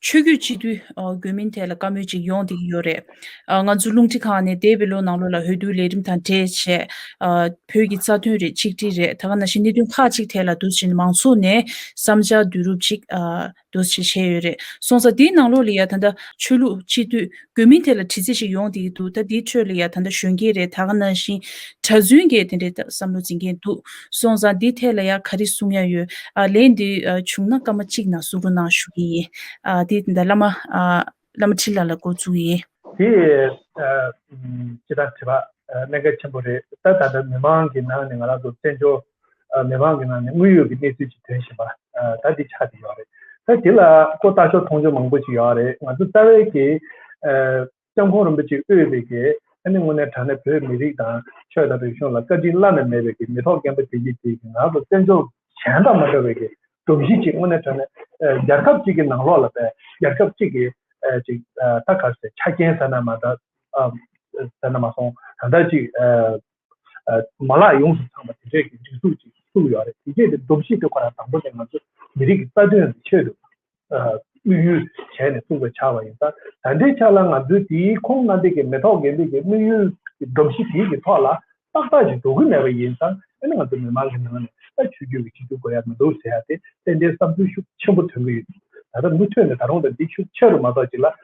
ཆོས་བརྒྱུད་སྤྱི་འཐུས་ཨ་དགོས་མིན་ཐད་ལ་བཀའ་མོལ་ཅིག་ཡོང་བསྡད་ཀྱི་ཡོད་རེད། ཨ། ང་ཚོ་རླུང་འཕྲིན་ཁང་ནས་འདས་པའི་ལོ་ནང་ལོགས་ལ་འོས་བསྡུའི་ལས་རིམ་དང་འབྲེལ་བྱས། ཨ། བོད་ཀྱི་རྩ་དོན་རེད། ཆིག་སྒྲིལ་རེད། ད་ག་ནང་བཞིན་གནད་དོན་ཁག་ཅིག་ཐད་ལ་འདུག་ཟེར་ནས་མང་ཚོགས་ནས་བསམ་འཆར་བསྡུ་རུབ་ཅིག་ཨ། འདུག་ཟེར་བྱས་ཡོད་རེད། སོང་ཙང་འདིའི་ནང་ལོགས་ལ་ཡ་ད་ལྟ་ཆོས་ལུགས་སྤྱི་འཐུས་དགོས་མིན་ཐད་ལ་དྲི་རྩད་ཞིག་ཡོང་བསྡད་ཀྱི་འདུག་ད་འདིའི་ཁྲོད་ལ་ཡ་ད་ལྟ་གཞོན་སྐྱེས་རེད། ད་ག་ནང་བཞིན་གྲྭ་བཙུན་གྱིས་དེ་འདྲའི་ད་བསམ་བློ་འཛིན་མཁན་འདུག་སོང་ཙང་འདིའི་ཐད་ལ་ཡ་ག་རེ་གསུང་ཡ་ཡོད། ཨ། ལན་འདི་ཨ་བྱུང་ན་སྐར་མ་གཅིག་ནང་གསུང་རོགས་གནང་ཞུ་གི་ཡིན། ཨ། འདི་ད་བླ་མ་ཨ་བླ་མ་འཕྲིན་ལགས་ལ་འགོ་བཙུགས་ཡིན། དེ་ཨ་སྤྱིར་བཏང་དྲི་བ་ཨ་གནད་འགག་ཆེན་པོ་རེད། ད་ད་ལྟ་མི་མང་གི་ནང་ནས་ང་རང་ཚོ་བཙན་བྱོལ་ཨ་མི་མང་གི་ནང་ནས་དངོས་ཡོད་ཀྱི་གནས་ཚུལ་ཅིག་ཐོན་བཞིན་པ་ཨ་ད་འདི་ཆགས་བསྡད་ཡོད་རེད། ད་དེ་ལ་ཁོ་ལྟ་ཕྱོགས་མཐོང་ཆོས་མང་པོ་ཅིག་ཡོད་རེད། ང་ཚོ་རྩ་བའི་གི་ཨ་སྐྱབས་མགོན་རིན་པོ་ཆེས་དབུས་པའི་གི་ཨ་ནི་དངོས་གནས་དྲང་གནས་བོད་མི་རིགས་དང་ཆོས་དང་རིག་གཞུང་ལ་བཀའ་དྲིན་བླ་ན་མེད་པའི་གི་མི་ཐོག་རྒན་པ་དེ་གྱིས་དེ་གི་ང་ཚོ་བཙན་བྱོལ་གཞན་དང་མ་འདྲ་བའི་གི་སྒྲོམ་གཞི་ཅིག་དངོས་གནས་དྲང་གནས་ཨ་རྒྱལ་ཁབ་ཅིག་གི་ནང་ལོགས་ལ་བས་རྒྱལ་ཁབ་ཅིག་གི་ཨ་ཅིག་ཨ་ད་ག་རེ་ཟེར་ཆ་རྐྱེན་ཟེར་ན་མ་ད་ཨ་ཟེར་ན་མ་སོང་། ད་ལྟ་ཅིག་ཨ་ཨ་མ་ལག་ཡོངས་སུ་ཚང་བ་དེ་འདྲས་ཀྱི་སྒྲིག་འཛུགས་ཅིག་བཙུགས་ཡོད་རེད། དེ་གས་དེ་སྒྲོམ་གཞི་དེ་ཁོ་རང་དང་པོ་དེ་ང་ཚོ་མི་རིགས་ཀྱི་རྩ་དོན་ཆེད་དུ་ཨ་དམིགས་ཡུལ་བྱས་ནས་བཙུགས་པ་ཆགས་པ་ཡིན་ཙང་། ད་ལྟའི་ཆ་ལ་ང་ཚོས་དེའི་ཁོང་རྣམ་པའི་གི་མི་ཐོག་རྒན་པའི་གི་དམིགས་ཡུལ་གྱི་སྒྲོམ་གཞི་དེའི་གི་ཐོག་ལ་ཏག་ཏག་ཅིག་འགྲོ་གི་མེད་པ་ཡིན་ཙང་། ཨ་ནི་ང་ཚོ་མི་མང་གི་ནང་ནས་ད་ཆོས་བརྒྱུད་ཀྱི་སྤྱི་འཐུས་དགོས་ཡ་མི་འདུག་ཟེར་ཡ་དེ་ཏན་ཏན་བསམ་ཚུལ་ཤུགས་ཆེན་པོ་ཐོན་གི་ཡོད། ད་ལྟ་མུ་མཐུད་ནས་ད་རུང་ད་འདི་ཤུགས་ཆེ་རུ་མ་གཏོགས་ཅིག་ལ་ཨ་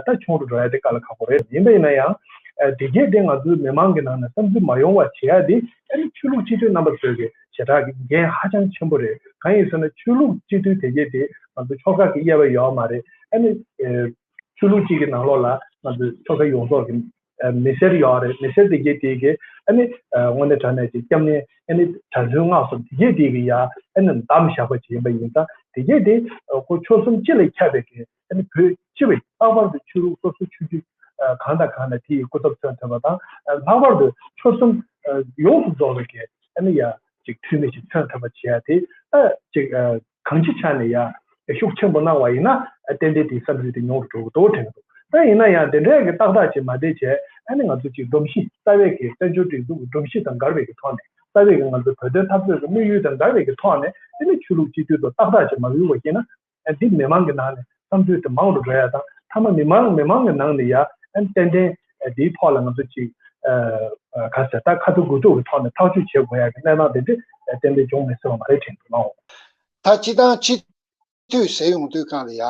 ད་ཆུང་རུ་འགྲོ་ཡ་དེ་དཀའ་ལས་ཁག་པོ་རེད། ཡིན་པ་ཡིན་ན་ཡང་ཨ་དེ་གས་དེ་ང་ཚོའི་མི་མང་གི་ནང་ནས་བསམ་ཚུལ་མ་ཡོང་བ་བྱེད་ཡ་དེ་ཨ་ནི་ཆོས་ལུགས་སྤྱི་འཐུས་རྣམ་པ་ཚོའི་གི་ཞེ་དྲག་གི་འགན་ཧ་ཅང་ཆེན་པོ་རེད། གང་ཡིན་ཟེར་ན་ཆོས་ལུགས་སྤྱི་འཐུས་དེ་གས་དེ་ང་ཚོ་ཆོལ་ཁ་གི་དབྱེ་བ་ཡོད་མ་རེད། ཨ་ནི་ཨ་ཆོས་ལུགས་གཅིག་གི་ནང་ལོགས་ལ་ང་ཚོ་ཆོལ་ཁ་ཡོངས་རྫོགས་ཀྱི་ཨ་མི་སེར་ཡོད་རེད། མི་སེར་དེ་གས་དེ་གས་ཨ་ནི་ཨ་དངོས་གནས་དྲང་གནས་ཀྱི་སྐྱབས་གནས་ཨ་ནི་གྲྭ་བཙུན་སྔགས་གསུམ་དེ་གས་དེ་གས་ཡ་ཨ་ནི་བདམས་བཞག་པ་ཅིག་ཡིན་པ་ཡིན་ཙང་། དེ་གས་དེ་ཨ་ཁོ་ཆོལ་གསུམ་སྤྱི་ལ་ཁྱབ་པའི་གི་ཨ་ནི་བོད་སྤྱི་བའི་ལྷག་པར་དུ་ཆོས་ལུགས་སོ་སོ་ཆོས་བརྒྱུད་ཨ་གང་དང་གང་ལ་དེ་ཡི་སྐུ་ཚབ་མཚོན་ཐུབ་པ་དང་། ཨ་ལྷག་པར་དུ་ཆོལ་གསུམ་ཨ་ཡོངས་སུ་རྫོགས་པའི་གི་ཨ་ནི་ཡ་ཅིག་འཐུས་མི་ཞིག་མཚོན་ཐུབ་པ་བྱེད་ཡ་དེ་ཨ་ཅིག་ཨ་གང་ཅི་ཆ་ནས་ཡ་ཤུགས་ཆེན་པོ་གནང་བ་ཡིན་ན་ཨ་ཏན་ཏན་དེའི་བསམ་ཚུལ་དེ་ཉུང་རུ་འགྲོ་གི་འདུག་དྲན་གི་འདུག་ད་ཡིན་ན་ཡང་དེ་འདྲའི་གི་ཏག་ཏག་ཅིག་མ་བསྡད་བྱས། ཨ་ནི་ང་ཚོ་ཅིག་སྒྲོམ་གཞི་རྩ་བའི་གི་བཙན་བྱོལ་སྒྲིག་འཛུགས་ཀྱི་སྒྲོམ་གཞི་དང་འགལ་བའི་གི་ཐོག་ནས། རྩ་བའི་གི་ང་ཚོ་བོད་དོན་འཐབ་རྩོད་ཀྱི་དམིགས་ཡུལ་དང་འགལ་བའི་གི་ཐོག་ནས། ཨ་ནི་ཆོས་ལུགས་སྤྱི་འཐུས་ཚོ་ཏག་ཏག་ཅིག་མ་ཡོང་བ་ཡིན་ན། ཨ་འདི་མི་མང་གི་ནང་ནས་བསམ་ཚུལ་དེ་མང་རུ་འགྲོ་ཡ་དང་། མཐའ་མ་མི་མང་མི་མང་གི་ནང་ནས་ཡ་ཨ་ནི་ཏན་ཏན་འདིའི་ཐོག་ལ་ང་ཚོ་ཅིག་ཨ་ག་ཟེར་ད་ཁ་ཐུག་དགོས་གཏུག་གི་ཐོག་ནས་ཐག་གཅོད་བྱེད་དགོས་ཡ་གི་གནས་སྟངས་དེ་འདྲ་ཏན་ཏན་འབྱུང་མི་སྲིད་པ་མ་རེད་དྲན་འདུག་ལགས། ད་སྤྱི་བཏང་སྤྱི་འཐུས་ཟེར་ཡོང་དུས་གང་ལ་ཡ་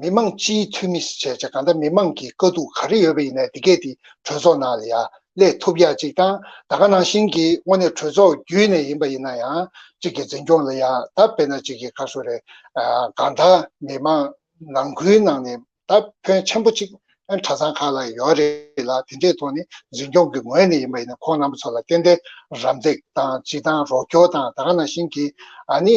མི་མང་སྤྱིའི་འཐུས་མི་བྱས་བྱས་གང་ལྟར་མི་མང་གི་དཀའ་སྡུག་ག་རེ་ཡོད་པ་ཡིན་ནའི་དེ་གས་དེ་གྲོས་ཚོགས་ནང་ལ་ཡ་སླེབས་ཐུབ་ཡ་གཅིག་དང་། ད་ག་ནང་བཞིན་གྱི་དངོས་གནས་གྲོས་ཚོགས་བརྒྱུད་ནས་ཡིན་པ་ཡིན་ན་ཡང་གཅིག་གི་འཛིན་སྐྱོང་ལ་ཡ་ད་དཔེར་ན་གཅིག་གི་ག་སོ་རེད། གང་ལྟར་མི་མང་ནང་ཁུལ་ནང་ནས་ད་ཕོན་ཆེན་པོ་གཅིག་ ཨ་གྲྭ་ཚང་ཁག་ལ་ཡོད་རེད་ལ། དེ་འདྲའི་ཐོག་ནས་འཛིན་སྐྱོང་གི་ངོས་ནས་ཡིན་པ་ཡིན་ན་ཁོང་རྣམ་པ་ཚོ་ལ་ཏན་ཏན་རམ་འདེགས་དང་སྤྱི་བཏང་རོགས་སྐྱོར་དང་ད་ག་ནང་བཞིན་གྱི་ཨ་ནི་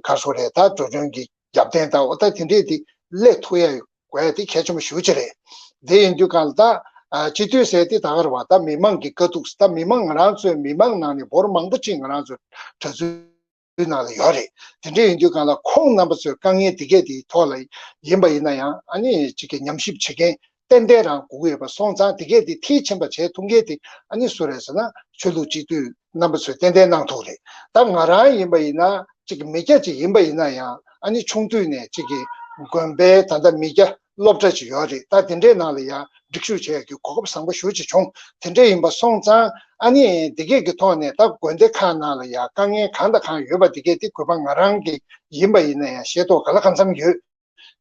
ག་རེ་ཟེར་དགོས་རེད། ད་འགྲོ་གྲོན་གྱི་རྒྱབ་རྟེན་དང་འོ་ད་དེ་འདྲས་དེ་སླེབས་ཐུབ་ཡ་དགོས་ཡ་དེ་གལ་ཆེན་པོ་ཞེ་པོ་ཅིག་རེད། དེ་ཡིན་དུས་གང་ལ་ད་ཨ་སྤྱི་འཐུས་ཟེར་དེ་ད་ག་རེད་བ། ད་མི་མང་གི་དཀའ་སྡུག་ད་མི་མང་ང་རང་ཚོའི་མི་མང་ནང་ནས་འབོར་མང་པོ་ཅིག་ང་རང་ཚོའི་གྲྭ་བཙུན་ནང་ལ་ཡོད་རེད། དེ་འདྲ་ཡིན་དུས་གང་ལ་ཁོང་རྣམ་པ་ཚོའི་དཀའ་ངལ་དེ་གས་དེའི་ཐོག་ལ་ཡིན་པ་ཡིན་ན་ཡང་ཨ་ནི་གཅིག་གི་ཉམས་ཞིབ་བྱེད་མཁན་ཏན་ཏན་རང་དགོས་ཀྱི་ཡོད་པ་སོང་ཙང་དེ་གས་དེ་མཐིལ་ཕྱིན་པ་བྱེད་ཐུབ་མཁན་དེ་ཨ་ནི་སུ་རེད་ཟེར་ན་ཆོས་ལུགས་སྤྱི་འཐུས་རྣམ་པ་ཚོས་ཏན་ཏན་གནང་ཐུབ་རེད། ད་ང་རང་ཡིན་པ་ཡིན་ན་གཅིག་གི་མི་སྐྱ་ཅིག་ཡིན་པ་ཡིན་ན་ཡང་ཨ་ནི་ཆུང་དུས་ནས་གཅིག་གི་དགོན་པའི་ད་ལྟ་མི་སྐྱ་སློབ་གྲྭ་ཅིག་ཡོད་རེད། ད་དེ་འདྲའི་ནང་ལ་ཡང་སྒྲིག་ཞུགས་བྱེད་ཡག་གི་གོ་སྐབས་བཟང་པོ་ཞེ་པོ་ཅིག་བྱུང་། དེ་འདྲ་ཡིན་པ་སོང་ཙང་ཨ་ནི་འདི་གས་ཀྱི་ཐོག་ནས་ད་དགོན་སྡེ་ཁག་ནང་ལ་ཡང་དཀའ་ངལ་གང་དང་གང་ཡོད་པ་འདི་གས་དེ་གུས་པ་ང་རང་གི་ཡིན་པ་ཡིན་ན་ཡང་ཤེས་རྟོགས་ག་ལ་གང་འཚམ་ཡོད།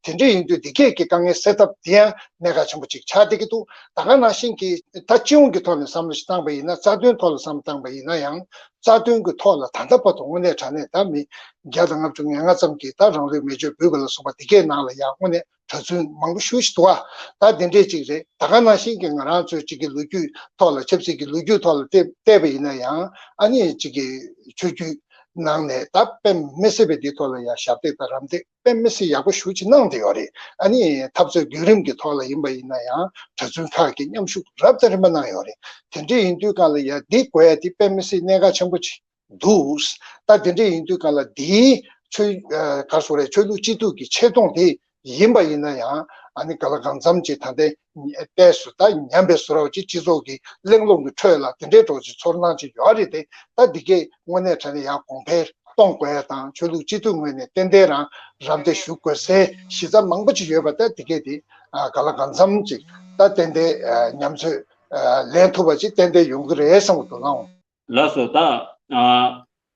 དེ་འདྲ་ཡིན་དུས་འདི་གས་ཀྱི་དཀའ་ངལ་སེལ་ཐབས་དེ་ཡང་གནད་འགག་ཆེན་པོ་ཅིག་ཆགས་བསྡད་ཀྱི་འདུག་ད་ག་ནང་བཞིན་གྱི་ད་སྤྱི་ཡོངས་ཀྱི་ཐོག་ནས་བསམ་བློ་ཞིག་བཏང་པ་ཡིན་ན་རྩ་དོན་ཐོག་ལ་བསམ་བློ་བཏང་པ་ཡིན་ན་ཡང་རྩ་དོན་གྱི་ཐོག་ལ་ད་ལྟ་བར་དུ་དངོས་གནས་དྲང་གནས་ད་མི་བརྒྱ་དང་ལྔ་བཅུ་ང་ལྔ་ཙམ་གྱི་ད་རང་ལུས་མེ་མཆོད་འབུལ་དགོས་ལ་སོགས་པ་འདི་གས་ནང་ལ་ཡང་དངོས་གནས་གྲྭ་བཙུན་མང་པོ་ཞེ་པོ་ཞིག་འདུག་ཨ། ད་དེ་འདྲས་ཅིག་རེད། ད་ག་ནང་བཞིན་གྱི་ང་རང་ཚོའི་གཅིག་གི་ལོ་རྒྱུས་ཐོག་ལ་ཆབ་སྲིད་ཀྱི་ལོ་རྒྱུས་ཐོག་ལ་བལྟས་བལྟས་པ་ཡིན་ན་ཡང་ཨ་ནི་གཅིག་གི་ཆོས་བརྒྱུད་ནང་ནས་ད་དཔེ་མི་སྲིད་པའི་འདི་ཐོག་ལ་ཡང་ཞབས་འདེགས་དང་རམ་འདེགས་དཔེ་མི་སྲིད་ཡག་པོ་ཞེ་པོ་ཅིག་གནང་བསྡད་ཡོད་རེད། ཨ་ནི་འཐབ་རྩོད་བརྒྱུད་རིམ་གྱི་ཐོག་ལ་ཡིན་པ་ཡིན་ན་ཡང་གྲྭ་བཙུན་ཁག་གིས་མཉམ་ཞུགས་རབ་དང་རིམ་པ་གནང་ཡོད་རེད། དེ་འདྲས་ཡིན་དུས་གང་ལ་ཡང་འདི་དགོས་ཡ་འདི་དཔེ་མི་སྲིད་གནད་འགག་ཆེན་པོ་ཅིག་འདུག་ད་དེ་འདྲ་ཡིན་དུས་གང་ལ་འདིའི་ཆོས་ཨ་ག་རེ་ཟེར་རེད། ཆོས་ལུགས་སྤྱི་འཐུས་ཀྱི་ཆེ་མཐོང་དེ་ཡིན་པ་ཡིན་ན་ཡང་ཨ་ནི་ག་ལ་གང་འཚམ་ཅིག་ད་ལྟའི་ཏོག་ཙམ་ད་ཉམས་པའི་བཟོ་འདྲ་ཅིག་སྤྱི་ཚོགས་ཀྱི་གླེང་སློང་གི་ཁྲོད་ལ་དེ་འདྲའི་འདྲ་ཅིག་ཚོར་སྣང་ཅིག་ཡོད་རེད་དེ། ད་འདི་གས་དངོས་གནས་དྲང་གནས་ཡང་གོང་འཕེལ་གཏོང་དགོས་ཡ་དང་ཆོས་ལུགས་སྤྱི་འཐུས་ངོས་ནས་ཏན་ཏན་རང་རམ་འདེགས་ཞུ་དགོས་སའི་གཞི་རྩ་མང་པོ་ཅིག་ཡོད་པ་ད་འདི་གས་དེ་ཨ་ག་ལ་གང་འཚམ་ཅིག་ད་ཏན་ཏན་ཨ་ཉམས་ཚོད་ཨ་ལེན་ཐུབ་པ་ཅིག་ཏན་ཏན་ཡོང་གི་རེད་བསམ་གྱི་འདུག་ལགས། ལགས་སོ། ད་ཨ་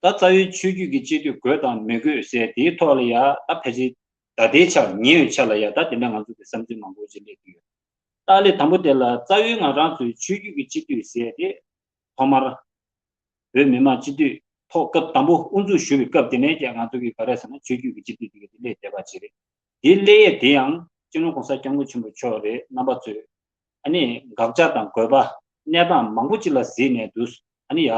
ད་རྩ་བའི་ཆོས་བརྒྱུད་ཀྱི་སྤྱི་འཐུས་དགོས་དང་མི་དགོས་ཟེར་དེའི་ཐོག་ལ་ཡ་ད་ཕལ་ཆེར་ད་ལྟའི་ཆར་ཉེ་བའི་ཆར་ལ་ཡ་ད་དེ་འདྲ་ང་ཚོ་གི་བསམ་ཚུལ་མང་པོ་ཅིག་སླེབས་ཀྱི་ཡོད། ད་ལས་དང་པོ་དེ་ལ་རྩ་བའི་ང་རང་ཚོའི་ཆོས་བརྒྱུད་ཀྱི་སྤྱི་འཐུས་ཟེར་དེ་ཐོག་མར་བོད་མི་མང་སྤྱི་འཐུས་ཐོག་སྐབས་དང་པོ་དབུ་འཛུགས་ཞུ་བའི་སྐབས་དེ་ནས་ཀྱང་ང་ཚོ་གི་ག་རེ་ཟེར་ན་ཆོས་བརྒྱུད་ཀྱི་སྤྱི་འཐུས་དེ་ག་དེ་སླེབས་བསྡད་པ་ཅིག་རེད། དེ་སླེབས་ཡས་དེ་ཡང་སྤྱི་ནོར་༸གོང་ས་༸སྐྱབས་མགོན་ཆེན་པོ་མཆོག་རེད། རྣམ་པ་ཚོས་ཨ་ནི་དགག་བྱ་དང་དགོས་པ་གནས་སྟངས་མང་པོ་ཅིག་ལ་གཟིགས་ནས་འདུག་ཨ་ནི་ཡ་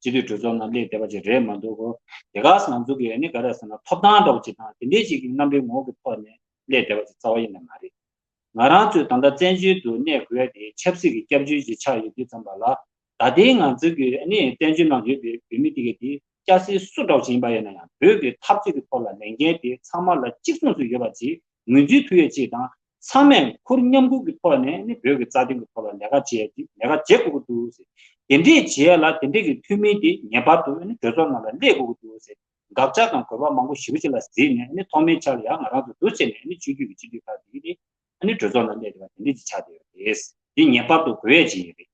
སྤྱི་འཐུས་གྲོས་ཚོགས་ནང་སླེབས་བསྡད་པ་ཅིག་རེད་མ་གཏོགས་གོ། དེ་ག་ས་ང་ཚོ་གི་ཨ་ནི་ག་རེ་ཟེར་ན་ཐོབ་ཐང་འདྲ་བོ་ཅིག་དང་དེ་འདྲས་ཅིག་གི་རྣམ་པའི་ངོ་བོ་གི་ཐོག་ནས་སླེབས་བསྡད་པ་ཅིག་རྩ་བ་ཡིན་ནི་མ་རེད། ང་རང་ཚོས་ད་ལྟ་བཙན་བྱོལ་དུ་གནས་དགོས་ཡ་དེ་ཆབ་སྲིད་ཀྱི་སྐྱབས་བཅོལ་ཅིག་ཆགས་ཡོད་དུས་ཙམ་པ་ལ་ད་ལྟའི་ང་ཚོ་གི་ཨ་ནི་བཙན་བྱོལ་ནང་ཡོད་པའི་བོད་མི་དེ་ག་དེ་སྐྱ་སེར་སུ་འདྲ་བོ་ཅིག་ཡིན་པ་ཡིན་ན་ཡང་བོད་ཀྱི་འཐབ་རྩོད་ཀྱི་ཐོག་ལ་ལས་འགན་དེ་ཚང་མ་ལ་གཅིག་མཚུངས་སུ་ཡོད་པ་ཅིག་ངོས་འཛིན་ཐུབ་ཡ་ཅིག་དང་། ཚང་མས་ཁུར་མཉམ་ཁུར་གྱི་ཐོག་ནས་ནི་བོད་ཀྱི་རྩ་དོན་གྱི་ཐོག་ལ་ལས་ཀ་བྱེད་ཡ་ཅིག་ལས་ཀ་བྱེད་དགོས་ཀྱི་འདུག་ཟེར། དེ་འདྲས་བྱེད་ཡ་ལ་དེ་འདྲས་ཀྱི་འཐུས་མི་དེ་ངེས་པར་དུ་ནི་གྲོས་ཚོགས་ནང་ལ་སླེབས་དགོས་ཀྱི་འདུག་ཟེར། དགག་བྱ་དང་དགོས་པ་མང་པོ་ཞེ་པོ་ཅིག་ལ་གཟིགས་ནས་ནི་ཐོག་མའི་ཆ་ལ་ཡང་ང་རང་ཚོ་འདུ་བྱས་ནས་ནི་ཆོས་བརྒྱུད་ཀྱི་སྤྱི་འཐུས་ཁག་དེ་ནི་ཨ་ནི་གྲོས་ཚོགས་ནང་སླེབས་བསྡད་པ་དེ་འདྲས་ཅིག་ཆགས་བསྡད་ཡོད་རེད། འདི་ངེས་པར་དུ་དགོས་ཡས་ཅིག་ཡིན་རེད།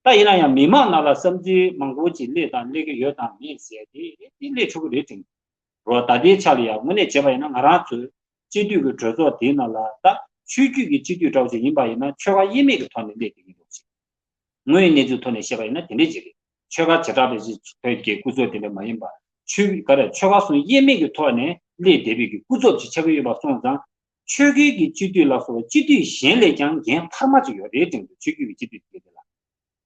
ད་ཡིན་ན་ཡང་མི་མང་ནང་ལ་བསམ་ཚུལ་མང་པོ་ཅིག་སླེབས་དང་སླེབས་ཀྱི་ཡོད་དང་མེད་ཟེར་དེ་དེ་སླེབས་ཆོག་གི་རེད་དྲན་གྱི་རོ། ད་ལྟའི་ཆ་ལ་ཡང་དངོས་གནས་བྱས་པ་ཡིན་ན་ང་རང་ཚོའི་སྤྱི་འཐུས་ཀྱི་གྲོས་ཚོགས་དེའི་ནང་ལ་ད་ཆོས་བརྒྱུད་ཀྱི་སྤྱི་འཐུས་འདྲ་བོ་ཅིག་ཡིན་པ་ཡིན་ན་ཆོལ་ཁ་དབྱེ་མེད་ཀྱི་ཐོག་ནས་སླེབས་བསྡད་ཀྱི་འདུག་ཅིག་དངོས་ཡོད་གནས་ཚུལ་ཐོག་ནས་བཤད་པ་ཡིན་ན་དེ་འདྲས་ཅིག་རེད། ཆོལ་ཁ་བྱེ་བྲག་པའི་ཅིག་བོད་ཀྱི་སྐུ་ཚབ་དེ་འདྲ་མ་ཡིན་པ། ཆོས་ག་རེ་ཆོལ་ཁ་གསུམ་དབྱེ་མེད་ཀྱི་ཐོག་ནས་སླེབས་བསྡད་པའི་གི་སྐུ་ཚབ་ཅིག་ཆགས་ཀྱི་ཡོད་པ་སོང་ཙང་། ཆོས་ཁུལ་གྱི་སྤྱི་འཐུས་ལ་སོགས་པ་སྤྱི་འཐུས་གཞན་ལས་ཀྱང་འགན་འཕར་མ་ཅིག་ཡོད་རེད་དྲན་གྱི་འདུག་ཆོས་བརྒྱུད་ཀྱི་སྤྱི་འཐུས་དེ་ག་དེ་ལ།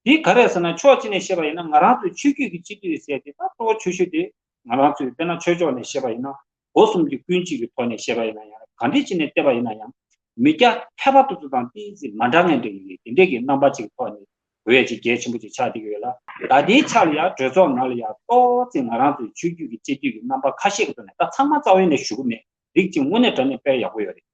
དེ་ག་རེ་ཟེར་ན་ཕྱོགས་གཅིག་ནས་བཤད་པ་ཡིན་ན་ང་རང་ཚོའི་ཆོས་བརྒྱུད་ཀྱི་སྤྱི་འཐུས་ཟེར་དེ་ད་གཙོ་བོ་ཆེ་ཤོས་དེ་ང་རང་ཚོའི་དཔེར་ན་ཆོས་ཕྱོགས་ནས་བཤད་པ་ཡིན་ན་སྒོ་གསུམ་གྱི་ཀུན་སྤྱོད་ཀྱི་ཐོག་ནས་བཤད་པ་ཡིན་ན་ཡང་ག་འདྲས་བྱས་ནས་བལྟས་པ་ཡིན་ན་ཡང་མི་སྐྱ་ཕལ་པ་དེ་ཚོ་དང་ཏོག་ཙམ་མ་འདྲ་ངེས་འདྲ་ཡིན་གྱི་དེ་འདྲས་ཀྱི་རྣམ་པ་ཅིག་གི་ཐོག་ནས་དགོས་ཡས་ཅིག་གལ་ཆེན་པོ་ཅིག་ཆགས་བསྡད་ཀྱི་ཡོད་ལ། ད་ལྟའི་ཆ་ལ་ཡང་གྲོས་ཚོགས་ནང་ལ་ཡང་ཏོག་ཙམ་ང་རང་ཚོའི་ཆོས་བརྒྱུད་ཀྱི་སྤྱི་འཐུས་ཀྱི་རྣམ་པ་ཁ་ཤས་ཀྱི་ཐོག་ནས་ད་ཚང་མ་རྩ་བའི་ནས་ཞུ་གི་མེད། རིགས་གཅིག་དངོས་གནས་དྲང་གནས་དཔེ་ཡག་པོ་ཡོད་རེད།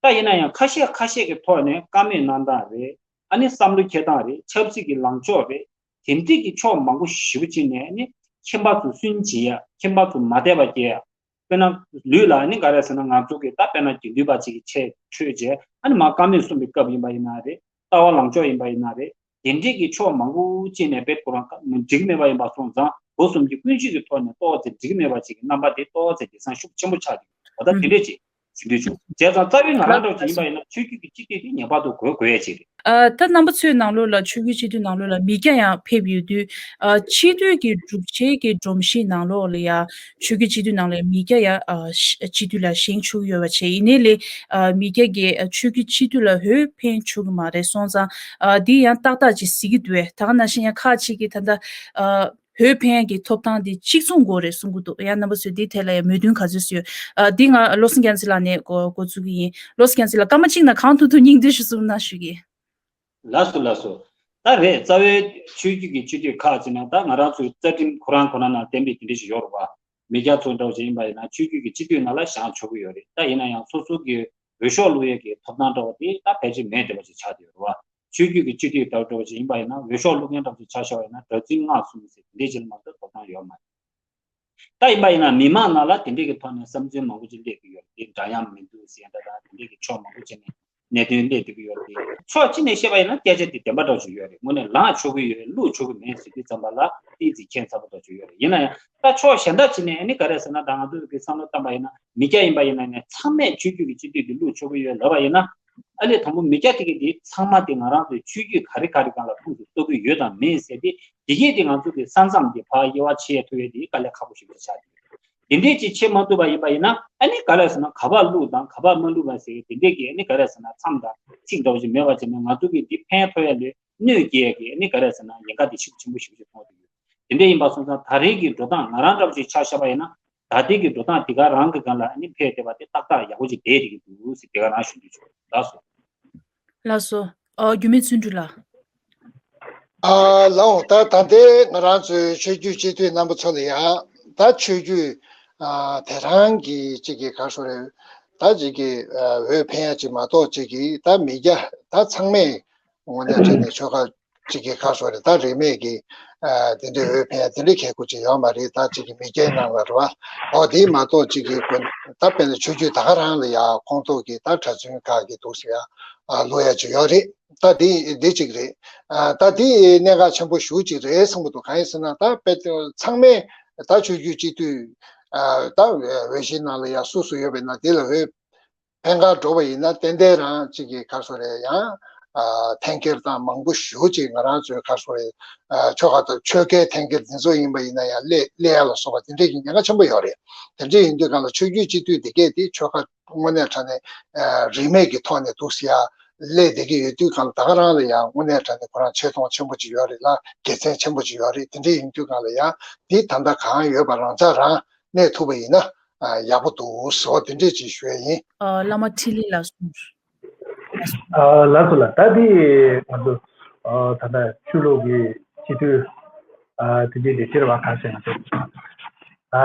ད་ཡིན་ན་ཡང་ཁ་ཤས་ཁ་ཤས་ཀྱི་ཐོག་ནས་བཀའ་མོལ་གནང་སྟངས་རེད། ཨ་ནི་བསམ་བློ་འཁྱེར་སྟངས་རེད། ཆབ་སྲིད་ཀྱི་ལངས་ཕྱོགས་རེད། དེ་འདྲས་ཀྱི་ཕྱོགས་མང་པོ་ཞེ་པོ་ཅིག་ནས་ཨ་ནི་ཁྱིམ་པ་ཚོ་སུན་འབྱིན་ཡ། ཁྱིམ་པ་ཚོ་མ་བསྡད་པ་སྐྱེལ་ཡ། དཔེར་ན་ལུས་ལ་ཨ་ནི་ག་རེ་ཟེར་ན་ང་ཚོ་གི་ད་དཔེར་ན་དགེ་འདུན་པ་ཅིག་གི་ཆེད་འཕྲོས་བྱས་ཨ་ནི་མ་བཀའ་མོལ་གསུངས་པའི་སྐབས་ཡིན་པ་ཡིན་ན་རེད། ལྟ་བ་ལངས་ཕྱོགས་ཡིན་པ་ཡིན་ན་རེད། དེ་འདྲས་ཀྱི་ཕྱོགས་མང་པོ་ཅིག་ནས་དཔེ་ཁོ་རང་འགྲིག་མེད་པ་ཡིན་པ་སོང་ཙང་སྒོ་གསུམ་གྱི་ཀུན་སྤྱོད་ཀྱི་ཐོག་ནས་ཏོག་ཙེ་འགྲིག་མེད་པ་ཅིག་གི་རྣམ་པ་དེ་ཏོག་ཙེ་དེང་སང་ཤུགས་ཆེན་པོ་ཆགས་ཀྱི་འདུག་འོ་ད་དེ་འདྲས་ཅིག་ཞུ་འདོད་བྱུང་། བྱས་ཙང་རྩ་བའི་ང་རང་འདྲ་བོ་ཅིག་ཡིན་པ་ཡིན་ན་ཆོས་བརྒྱུད་ཀྱི་སྤྱི་འཐུས་དེ་ངེས་པར་དུ་དགོས་དགོས་ཡ་ཅིག་རེད། ཨ། ད་རྣམ་པ་ཚོའི་ནང་ལོགས་ལ་ཆོས་བརྒྱུད་སྤྱི་འཐུས་ནང་ལོགས་ལ་མི་བརྒྱ་ཡང་ཕེབས་ཡོད་དུས། ཨ། སྤྱི་འཐུས་ཀྱི་སྒྲུབ་བྱེད་ཀྱི་སྒྲོམ་གཞི་ནང་ལོགས་ལ་ཡང་ཆོས་བརྒྱུད་སྤྱི་འཐུས་ནང་ལ་མི་བརྒྱ་ཡང་། ཨ། ཤ་སྤྱི་འཐུས་ལ་བཞེངས་ཆོག་གི་ཡོད་པ་བྱས། ཡིན་ནའི་ལས། ཨ། མི་བརྒྱ་གིས་ཨ་ཆོས་བརྒྱུད་སྤྱི་འཐུས་ལ་འོས་འཕེན་ཆོག་གི་མ་རེད། སོང་ཙང་། ཨ། འདི་ཡང་ཏག་ཏག་ཅིག་གཟིགས་ཀྱི་འདུག་པས། ད་ག་ནང་བཞིན་ཡང་ཁག་ཅིག་གིས་ད་ལྟ། ཨ། འོས་འཕེན་ཡག་གི་ཐོབ་ཐང་དེ་གཅིག་མཚུངས་དགོས་རེད་གསུང་གི་འདུག། ཡང་རྣམ་པ་ཚོས་འདི་ཐད་ལ་ཡང་མོས་མཐུན་ག་ཚོད་བཟོས་ཡོད། ཨ། འདི་ང་བློ་བཟང་རྒྱལ་མཚན་ལགས་ནས་འགོ་འགོ་འཛུགས་ཀྱི་ཡིན། བློ་བཟང་རྒྱལ་མཚན་ལགས་སྐར་མ་གཅིག་ནང་གང་ཐུབ་ཐུབ་སྙིང་བསྡུས་ཤིག་གསུང་གནང་ཞུ་གི། ལགས་སོ་ལགས་སོ། ད་རེད། རྩ་བའི་ཆོས་བརྒྱུད་ཀྱི་སྤྱི་འཐུས་ཁག་ཅིག་ནང་ད་ང་རང་ཚོའི་རྩ་ཁྲིམས་ཁོ་རང་ཁོ་རང་ནང་གཏན་འབེབས་དེ་འདྲ་ཞིག་ཡོད་རེད་བ། མི་སྐྱ་ཚོ་འདྲ་བོ་ཅིག་ཡིན་པ་ཡིན་ན་ཆོས་བརྒྱུད་ཀྱི་སྤྱི་འཐུས་ནང་ལ་བཞེངས་ཆོག་གི་ཡོད་རེད། ད་ཡིན་ན་ཡང་སོ་སོ་གི་འོས་ཤོག་བླུག་ཡས་ཀྱི་ཐོབ་ཐང་འདྲ་བོ་དེ་ད་ཕལ་ཆེར་མེད་བསྡད་པ་ཞིག་ཆགས་བསྡད་ཡོད་རེད་བ། ཆོས་བརྒྱུད་ཀྱི་སྤྱི་འཐུས་འདྲ་བོ་འདྲ་བོ་ཅིག་ཡིན་པ་ཡིན་ན་འོས་ཤོག་བླུག་མཁན་འདྲ་བོ་ཅིག་ཆ་བཞག་པ་ཡིན་ན་གྲྭ་བཙུན་ལྔ་གསུམ་ཟེར་དེ་འདྲའི་ཅིག་ལ་མ་གཏོགས་ཐོབ་ཐང་ཡོད་མ་རེད། ད་ཡིན་པ་ཡིན་ན་མི་མང་ནང་ལ་དེ་འདྲའི་གི་ཐོག་ནས་བསམ་ཚུལ་མང་པོ་ཅིག་སླེབས་ཀྱི་ཡོད་རེད། དེ་འདྲ་ཡང་མི་འདུག་ཟེར་ཡ་འདྲ་དང་དེ་འདྲའི་གི་ཕྱོགས་མང་པོ་ཅིག་ནས་གནད་དོན་སླེབས་བསྡད་ཀྱི་ཡོད་རེད། ཕྱོགས་གཅིག་ནས་བཤད་པ་ཡིན་ན་སྐད་ཆ་དེ་བདེན་པ་འདྲ་བོ་ཅིག་ཡོད་རེད། དངོས་གནས་ལངས་ཆོག་གི་ཡོད་བླུག་ཆོག་གི་མེད་ཟེར་དུས་ཙམ་པ་ལ་ཏོག་ཙམ་ཁྱད་མཚར་པོ་འདྲ་ཅིག་ཡོད་རེད། ཡིན་ན་ཡང་ད་ཕྱོགས་གཞན་དག་ཅིག་ནས་ཨ་ནི་ག་རེ་ཟེར་ན་ད་ང་ཚོ་གི་བསམ་བློ་བཏང་པ་ཡིན་ན་མི་སྐྱ་ཡིན་པ་ཡིན་ན་ནས་ཚང་མས་ཆོས་བརྒྱུད་ཀྱི་སྤྱི་འཐུས་དེ་བླུག་ཆོག་གི་ཡོད་ལབ་པ་ཡིན་ན། ཨ་ལས་དང་པོ་མི་སྐྱ་དེ་གི་དེ་ཚང་མ་དེ་ང་རང་ཚོའི་ཆོས་བརྒྱུད་ག་རེ་ག་རེ་སྒང་ལ་ཁོངས་སུ་གཏོགས་ཀྱི་ཡོད་དམ་མེད་ཟེར་ཏེ་དེ་གས་དེ་ང་ཚོ་གི་ས་མཚམས་དེ་ཕར་དབྱེ་བ་ཕྱེ་ཐུབ་ཡས་དེ་དཀའ་ལས་ཁག་པོ་ཞིག་ཏུ་ཆགས་ཀྱི་ཡོད། དེ་འདྲས་ཅིག་ཕྱེ་མ་ཐུབ་པ་ཡིན་པ་ཡིན་ན་ཨ་ནི་ག་ལ་ཟེར་ན་ག་པར་བླུག་དང་ག་པར་མ་བླུག་པ་ཟེར་དེ་འདྲས་ཀྱི་ཨ་ནི་ག་རེ་ཟེར་ན་མཚམས་དང་ཚིག་འདྲ་བོ་ཞིག་མེད་པ་བྱས་ནས་ང་ཚོ་གི་འདི་ཕན་ཐོགས་ཡས་ལས་གནོད་སྐྱེལ་ཡས་ཀྱི་ཨ་ནི་ག་རེ་ཟེར་ན་ཉེན་ཁ་དེ་ཤུགས་ཆེན་པོ་ཞེ་པོ་ཅིག་མཐོང་གི་ཡོད། དེ་འདྲ་ཡིན་པ་སོང་ཙང་ད་རེས་ཀྱི་འགྲོ་སྟངས་ང་རང་འདྲ་བོ་ཞིག་ཆ་བཞག་པ་ཡིན་ན་ད་ལྟའི་གི་འགྲོ་སྟངས་དེ་ག་རང་གི་སྒང་ལ་ཨ་ནི་ཕེབས་བསྡད་པ་དེ་ཏག་ཏག་ཡག་པོ་ཅིག་བསྡད་བསྡད་ཀྱི་འདུག་ཟེར་དེ་ག་རང་ཞུ་འདོད་བྱུང་། ལགས་སོ། ལགས་སོ། ཨ། རྒྱུ་མེད་བརྩོན་འགྲུས་ལགས། ཨ་ལའོ། ད་ད་ལྟའི་ང་རང་ཚོའི་ཆོས་བརྒྱུད་སྤྱི་འཐུས་རྣམ་པ་ཚོ་ལ་ཡང་ད་ཆོས་བརྒྱུད་ཨ་དེ་རང་གི་གཅིག་གི་ག་རེ་ཟེར་རེད། ད་གཅིག་གི་ཨ་འོས་འཕེན་ཡ་གཅིག་མ་གཏོགས་གཅིག་གི་ད་མི་སྐྱ་ད་ཚང་མས་དངོས་གནས་དྲང་གནས་ཆོལ་ཁ་གཅིག་གི་ག་རེ་ཟེར་རེད། ད་རིས་མེད་ཀྱི་ཨ་དེ་འདྲའི་འོས་འཕེན་ཡ་དེ་འདྲའི་ཁེ་གོ་ཅིག་ཡོད་མ་རེད། ད་གཅིག་གི་མི་སྐྱའི་ནང་ལ་རེད་བ། འོ་དེ་མ་གཏོགས་གཅིག་གི་ད་དཔེར་ན་ཆོས་བརྒྱུད་ད་ག་རང་ལ་ཡང་ཁོངས་གཏོགས་ཀྱི་ད་གྲྭ་བཙུན་ཁག་གི་འདུག་ཟེར་ཡ་ཨ་བླུག་ཡ་ཅིག་ཡོད་རེད། ད་དེ་དེ་གཅིག་རེད། ཨ་ད་དེ་གནད་འགག་ཆེན་པོ་ཞེ་པོ་ཅིག་རེད་བསམ་གྱི་འདུག། གང་ཡིན་ཟེར་ན་ད་དཔེ་ཚང་མས་ད་ཆོས་བརྒྱུད་སྤྱི་འཐུས་ཨ་ད་འོས་གཞི་ནང་ལ་ཡ་སུ་སུ་ཡོད་པ་ཡིན་ན་དེ་ལ་འོས་འཕེན་གར་འགྲོ་བ་ཡིན་ན་ཏན་ཏན་རང་གཅིག་གི་ག་རེ་ཟེར་རེད། ཡང་ཨ་འཐེན་འཁྱེར་དང་མང་པོ་ཞེ་པོ་ཅིག་ང་རང་ཚོའི་ག་རེ་ཟེར་རེད། ཨ་ཆོལ་ཁ་དང་ཆོལ་ཁའི་འཐེན་འཁྱེར་འདི་ཚོ་ཡིན་པ་ཡིན་ན་ཡང་སླེབས་སླེབས་ཡ་ལ་སོགས་པ་དེ་འདྲས་ཀྱི་ཉེན་ཁ་ཆེན་པོ་ཡོད་རེད། དེ་འདྲས་ཡིན་དུས་གང་ལ་ཆོས་བརྒྱུད་སྤྱི་འཐུས་དེ་གས་དེ་ཆོལ་ཁ་དངོས་གནས་དྲང་གནས་ཨ་རིས་མེད་ཀྱི་ཐོག་ནས་འདུག་ཟེར་ཡ་སླེབས་བསྡད་ཀྱི་ཡོད་དུས་གང་ལ་ད་ག་རང་ལ་ཡང་དངོས་གནས་དྲང་གནས་ཁོ་རང་ཆེ་མཐོང་ཆེན་པོ་ཅིག་ཡོད་རེད་ལ་དགེ་མཚན་ཆེན་པོ་ཅིག་ཡོད་རེད། དེ་འདྲས་ཡིན་དུས་གང་ལ་ཡང་འདི་ད་ལྟ་གང་ཡོད་པ་རང་ཚ་རང་གནས་ཐུབ་པ་ཡིན་ན་ཨ་ཡག་པོ་འདུག་ཟེར་བ་དེ་འདྲས་ཅིག་ཞུ་ཡ་ཡིན། ཨ། བླ་མ་འཕྲིན་ལས་ལགས་སོ། ཨ་ལགས་སོ་ལགས། ད་འདི་ང་ཚོ་ཨ་ད་ལྟ་ཆོས་ལུགས་ཀྱི་སྤྱི་འཐུས་ཨ་དེ་འདྲས་ལས་བྱེད་པ་ཁག་ཅིག་ང་ཚོ་ཨ་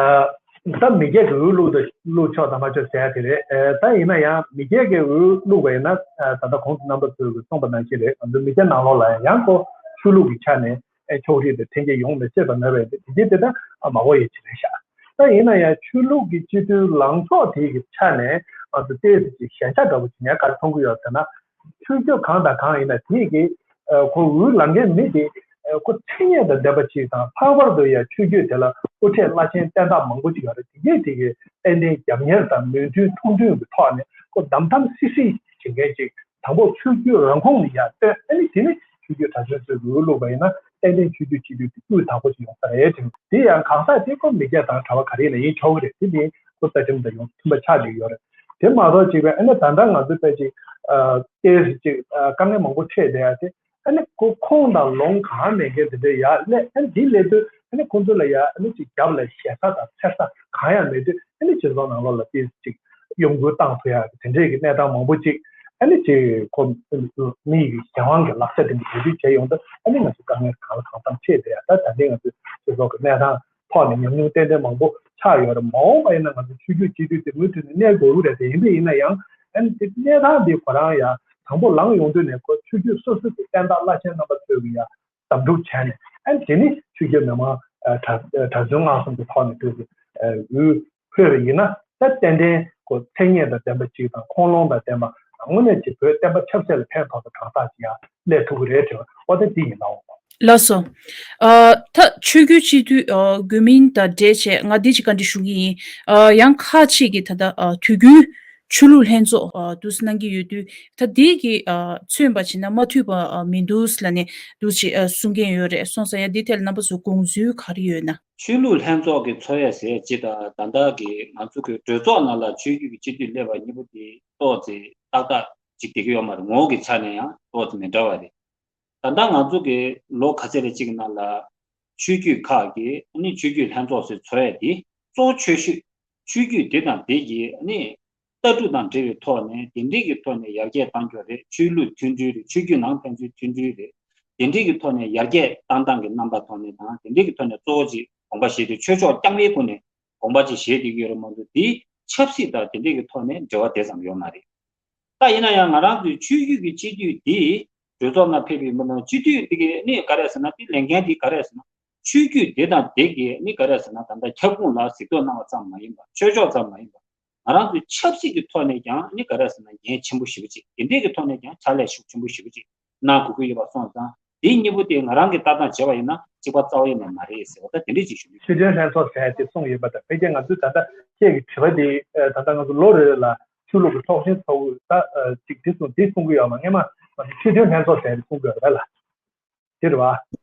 ད་མི་སྐྱ་གི་འོས་བླུག་ད་བླུག་ཆོག་དང་མ་ཆོག་ཟེར་ཡ་དེ་རེད། ཨ་ད་ཡིན་ན་ཡང་མི་སྐྱ་གི་འོས་བླུག་པ་ཡིན་ན་ཨ་ད་ལྟ་གོང་དུ་རྣམ་པ་ཚོས་གསུངས་པ་ནང་བཞིན་རེད། ང་ཚོ་མི་སྐྱ་ནང་ལོགས་ལ་ཡང་ཁོ་ཆོས་ལུགས་ཀྱི་ཆ་ནས། ཨེ་ཕྱོགས་རིས་དང་འཐེན་འཁྱེར་ཡོང་མི་སྲིད་པ་མེད་པ་ཡིན་ཏེ་དེ་རྗེས་དེ་ལྟར་མ་གོ་ཡི་ཆེད་རེད་ཤག། ད་ཡིན་ན་ཡང་ཆོས་ལུགས་ཀྱི་སྤྱི་འཐུས་ལངས་ཕྱོགས་དེ་གི་ཆ་ནས་ང་ཚོ་ཏོག་ཙམ་ཅིག་ཞན་ཆ་འདྲ་པོ་ཅིག་ངས་ག་རེ་མཐོང་གི་ཡོད་ཟེར་ན། ཆོས་བརྒྱུད་གང་དང་གང་ཡིན་ན་དེ་གི་ཨ་ཁོ་འོས་ལངས་མཁན་མི་དེ་ཨ་ཁོ་མཚན་སྙན་དང་ལྡན་པ་ཅིག་དང་ལྷག་པར་དུ་ཡང་ཆོས་བརྒྱུད་དེ་ལ་དབུ་ཁྲིད་བླ་ཆེན་བསྟེན་སྟངས་མང་པོ་ཅིག་ཡོད་རེད། དེ་གས་དེ་གི་ཏན་ཏན་རྒྱབ་གཉེར་དང་མོས་མཐུན་ཐུགས་མཐུན་གྱི་ཐོག་ནས་ཁོ་གདམ་གཏམ་སིག་སིག་བྱེད་མཁན་ཅིག། དང་པོ་ཆོས་བརྒྱུད་རང་ཁོངས་ནས་ཡར་བཏོན། ཨ་ནི་དེ་ནི་ཆོས་བརྒྱུད་གྲྭ་ཆེན་ཚོས་འོས་བླུགས་པ་ཡིན་ན་ཏན་ཏན་ཆོས་བརྒྱུད་སྤྱི་འཐུས་དེ་དབུས་དང་པོ་ཞིག་ཡོང་ས་རེད་དྲན། དེ་ཡང་གང་ཟག་དེ་ཁོ་མི་སྐྱ་དང་གྲྭ་པ་ག་རེ་ཡིན་ན་ཡིན་ཆོག་གི་རེད། དེ་ནི་ཁོ་རྩ་ཁྲིམས་དང་ཡོངས་མཐུན་པ་ཆགས་བསྡད་ཡོད་རེད། དེ་མ་གཏོགས་གཅིག་པའི་ཨ་ནི་ད་ལྟ་ང་ཚོ་ཕལ་ཆེར་ཨ་ཏོག་ཙམ་ཅིག་ཨ་དཀའ་ངལ་མང་པོ་འཕྲད་བསྡད་ཡ་དེ་ཨ་ནི་ཁོ་ཁོངས་དང་ལོང་གང་མེད་མཁན་དེ་འདྲ་ཡ་སླེབས། ཨ་ནི་དེ་སླེབས་དུས་ཨ་ནི་ཁོང་ཚོ་ལ་ཡ་ཨ་ནི་ཅིག་རྒྱབ་ལ་ཞེད་ས་དང་འཚེར་ས་གང་ཡང་མེད་དུས་ཨ་ནི་སྤྱི་ཚོགས་ནང་ལོགས་ལ་ཏོག་ཙམ་ཅིག་གཡོ་འགུལ་བཏང་ཐུབ་ཡ་དེ་འདྲས་ཀྱི་གནས་སྟངས་མང་པོ་ཅིག་ཨ་ནི་ཅིག་ཁོ་མི་ཡི་གཞན་དབང་གི་ལག་ཆ་དེ་འདྲ་བེད་སྤྱོད་བྱས་ཡོང་དུས་ཨ་ནི་ང་ཚོ་དཀའ་ངལ་གང་ལ་གང་འཚམ་འཕྲད་བསྡད་ཡ། ད་ད་ལྟའི་ང་ཚོའི་སྤྱི་ཚོགས་ཀྱི་གནས་སྟངས་ཐོག་ནས་ཉམས་མྱོང་ཏན་ཏན་མང་པོ་ཆགས་ཡོད་རེད། མ་འོངས་པ་ཡིན་ན་ང་ཚོ་ཆོས་བརྒྱུད་སྤྱི་འཐུས་དེ་མུ་མཐུད་ནས་གནས་དགོས་ཀྱི་རེད་དེ། ཡིན་པ་ཡིན་ན་ཡང་ཨ་ནི་དེ་གནས་སྟངས་དེ་ཁོ་རང་ཡང་དང་པོ་ལངས་ཡོང་དུས་ནས་ཁོ་ཆོས་བརྒྱུད་སོ་སོ་གི་བསྟན་བདག་བླ་ཆེན་རྣམ་པ་ཚོས་ཀྱི་ཡ་དམ་ཕྲུག་བྱས་ནས་ཨ་ནི་དེ་ནི་ཆོས་བརྒྱུད་མི་མང་ཨ་གྲྭ་གྲྭ་བཙུན་སྔགས་གསུམ་གྱི་ཐོག་ནས་སྤྲོད་དེ་འོས་འཕེན་པ་ཡིན་ན་ད་ཏན་ཏན་ཁོ་མཚན་སྙན་དང་ལྡན་པ་ཅིག་དང་ཁོང་ལུང་དང་ལྡན་པ་དངོས་གནས་ཀྱི་བོད་བསྟན་པ་ཆབ་སྲིད་ལ་ཕན་ཐོགས་པའི་གང་ཟག་ཅིག་ཡང་སླེབས་ཐུབ་ཀྱི་རེད་དྲན། འོ་ད་འདི་ཡིན་ལགས། ལགས་སོ། ཨ་ད་ཆོས་བརྒྱུད་སྤྱི་འཐུས་ཨ་དགོས་མིན་དང་འབྲེལ་བྱས་ང་འདི་ཅིག་བཀའ་འདྲི་ཞུ་གི་ཡིན། ཨ་ཡང་ཁག་ཅིག་གིས་ད་ལྟ་ཨ་དུས་རྒྱུན་ ཆོས་ལུགས་ལྷན་ཚོགས་ཨ་འདུག་སེ་གནང་གི་ཡོད་དུས། ད་འདི་གི་ཨ་མཚོན་པ་བྱས་ན་མ་འཐུས་པ་ཨ་མི་འདུག་ལབ་ནས་འདུག་སེ་ཨ་གསུང་མཁན་ཡོད་རེད། སོང་ཙང་ཡང་འདི་ཐད་ལ་རྣམ་པ་ཚོ་དགོངས་ཚུལ་ག་རེ་ཡོད་ན། ཆོས་ལུགས་ལྷན་ཚོགས་ཀྱི་ཚོགས་གཙོ་ཟེར་ཅིག་དང་། ད་ལྟ་གི་ང་ཚོ་གི་གྲོས་ཚོགས་ནང་ལ་ཆོས་བརྒྱུད་ཀྱི་སྤྱི་འཐུས་སླེབས་པ་གཉིས་པོ་དེ་ཏོག་ཙེ་ཏག་ཏག་ཅིག་བསྡད་ཀྱི་ཡོད་མ་རེད། ངོ་བོ་གི་ཆ་ནས་ཡང་ཏོག་ཙེ་མི་འདྲ་བ་རེད། ད་ལྟ་ང་ཚོ་གི་ལོ་ག་ཚོད་རེ་གཅིག་ནང་ལ་ཆོས་བརྒྱུད་ཁག་གི་ཨ་ནི་ཆོས་བརྒྱུད་ལྷན་ཚོགས་ཟེར་ཚོགས་ཡས་དེ་གཙོ་བོ་ཆོས་ཞུ་ཆོས་བརྒྱུད་དེ་དང་དེ་གི་ཨ་ནི་ལྟ་གྲུབ་དང་འབྲེལ་བའི་ཐོག་ནས་དེ་འདྲའི་གི་ཐོག་ནས་ཡར་རྒྱས་གཏང་རྒྱུ་རེད། ཆོས་ལུགས་མཐུན་སྒྲིལ་རེད། ཆོས་བརྒྱུད་ནང་ཕན་ཚུན་མཐུན་སྒྲིལ་རེད། དེ་འདྲའི་གི་ཐོག་ནས་ཡར་རྒྱས་གཏང་སྟངས་ཀྱི་རྣམ་པ་ཐོག་ནས་དང་དེ་འདྲའི་གི་ཐོག་ནས་གཙོ་བོ་ཅིག་དགོངས་པ་བཞེས་ཏེ་ཆོས་ཕྱོགས་རྐྱང་པའི་སྒོ་ནས་དགོངས་པ་ཅིག་བཞེས་བསྡད་ཀྱི་ཡོད་རེད་མ་གཏོགས། དེ་ཆབ་སྲིད་དང་དེ་འདྲའི་གི་ཐོག་ནས་འབྲེལ་བ་དེ་ཙམ་ཡོད་མ་རེད། ད་ཡིན་ན་ཡང་ང་རང་ཚོའི་ཆོས་བརྒྱུད་ཀྱི་སྤྱི་འཐུས་འདི་གྲོས་ཚོགས་ནང་ཕེབས་པའི་མི་ནང་སྤྱི་འཐུས་འདི་གི་ནི་ག་རེ་ཟེར་ན། དེ་ལས་འགན་འདི་ག་རེ་ཟེར་ན། ཆོས་བརྒྱུད་དེ་དང་དེ་གི་ནི་ག་རེ་ཟེར་ན། ད་ལྟ་ཁྱབ་ཁོངས་ལ་གཟིགས་རྟོག་གནང་བ་ཙམ་མ་ཡིན་པ། ཆོས་ཕྱོགས་ཙམ་མ་ཡིན་པ། ང་རང་ཚོའི་ཆབ་སྲིད་ཀྱི་ཐོག་ནས་ཀྱང་ནི་ག་རེ་ཟེར་ན། འགན་ཆེན་པོ་ཞེ་པོ་ཅིག་དེ་འདྲའི་གི་ཐོག་ནས་ཀྱང་ཕྱག་ལས་ཤུགས་ཆེན་པོ་ཞེ་པོ་ཅིག་གནང་དགོས་ཀྱི་ཡོད་པ་སོང་ཙང་། དེ་གཉིས་པོ་དེ་ང་རང་གི་ལྟ་སྟངས་བྱས་པ་ཡིན་ན་གཅིག་པ་རྩ་བ་ཡིན་ནས་མ་རེད་ཟེར་བ་ད་དེ་འདྲས་ཅིག་ཞུ་ནས། ཆོས་དོན་ལྷན་ཚོགས་ཟེར་ཡ་དེ་གསུངས་ཡོད་པ་དང་། ཕལ་ཆེར་ང་ཚོས་ད་ལྟ་ཁྱེད་ཀྱི་དྲི་བ་དེ་ད་ལྟ་ང་ཚོ་ལོ་རེ་རེ་ལ་ཆོས་ལུགས་ཀྱི་ཚོགས་ཆེན་ཚོགས་དགོས་ད་ཅིག་དེ་གསུངས་དེ་གསུང་གི་ཡོད་མ། སྔན་མ་ང་ཚོ་ཆོས་དོན་ལྷན་ཚོགས་ཟེར་ཡ་དེ་གསུང་གི་ཡོད་རེད་ལ། དེ་རེད་བ།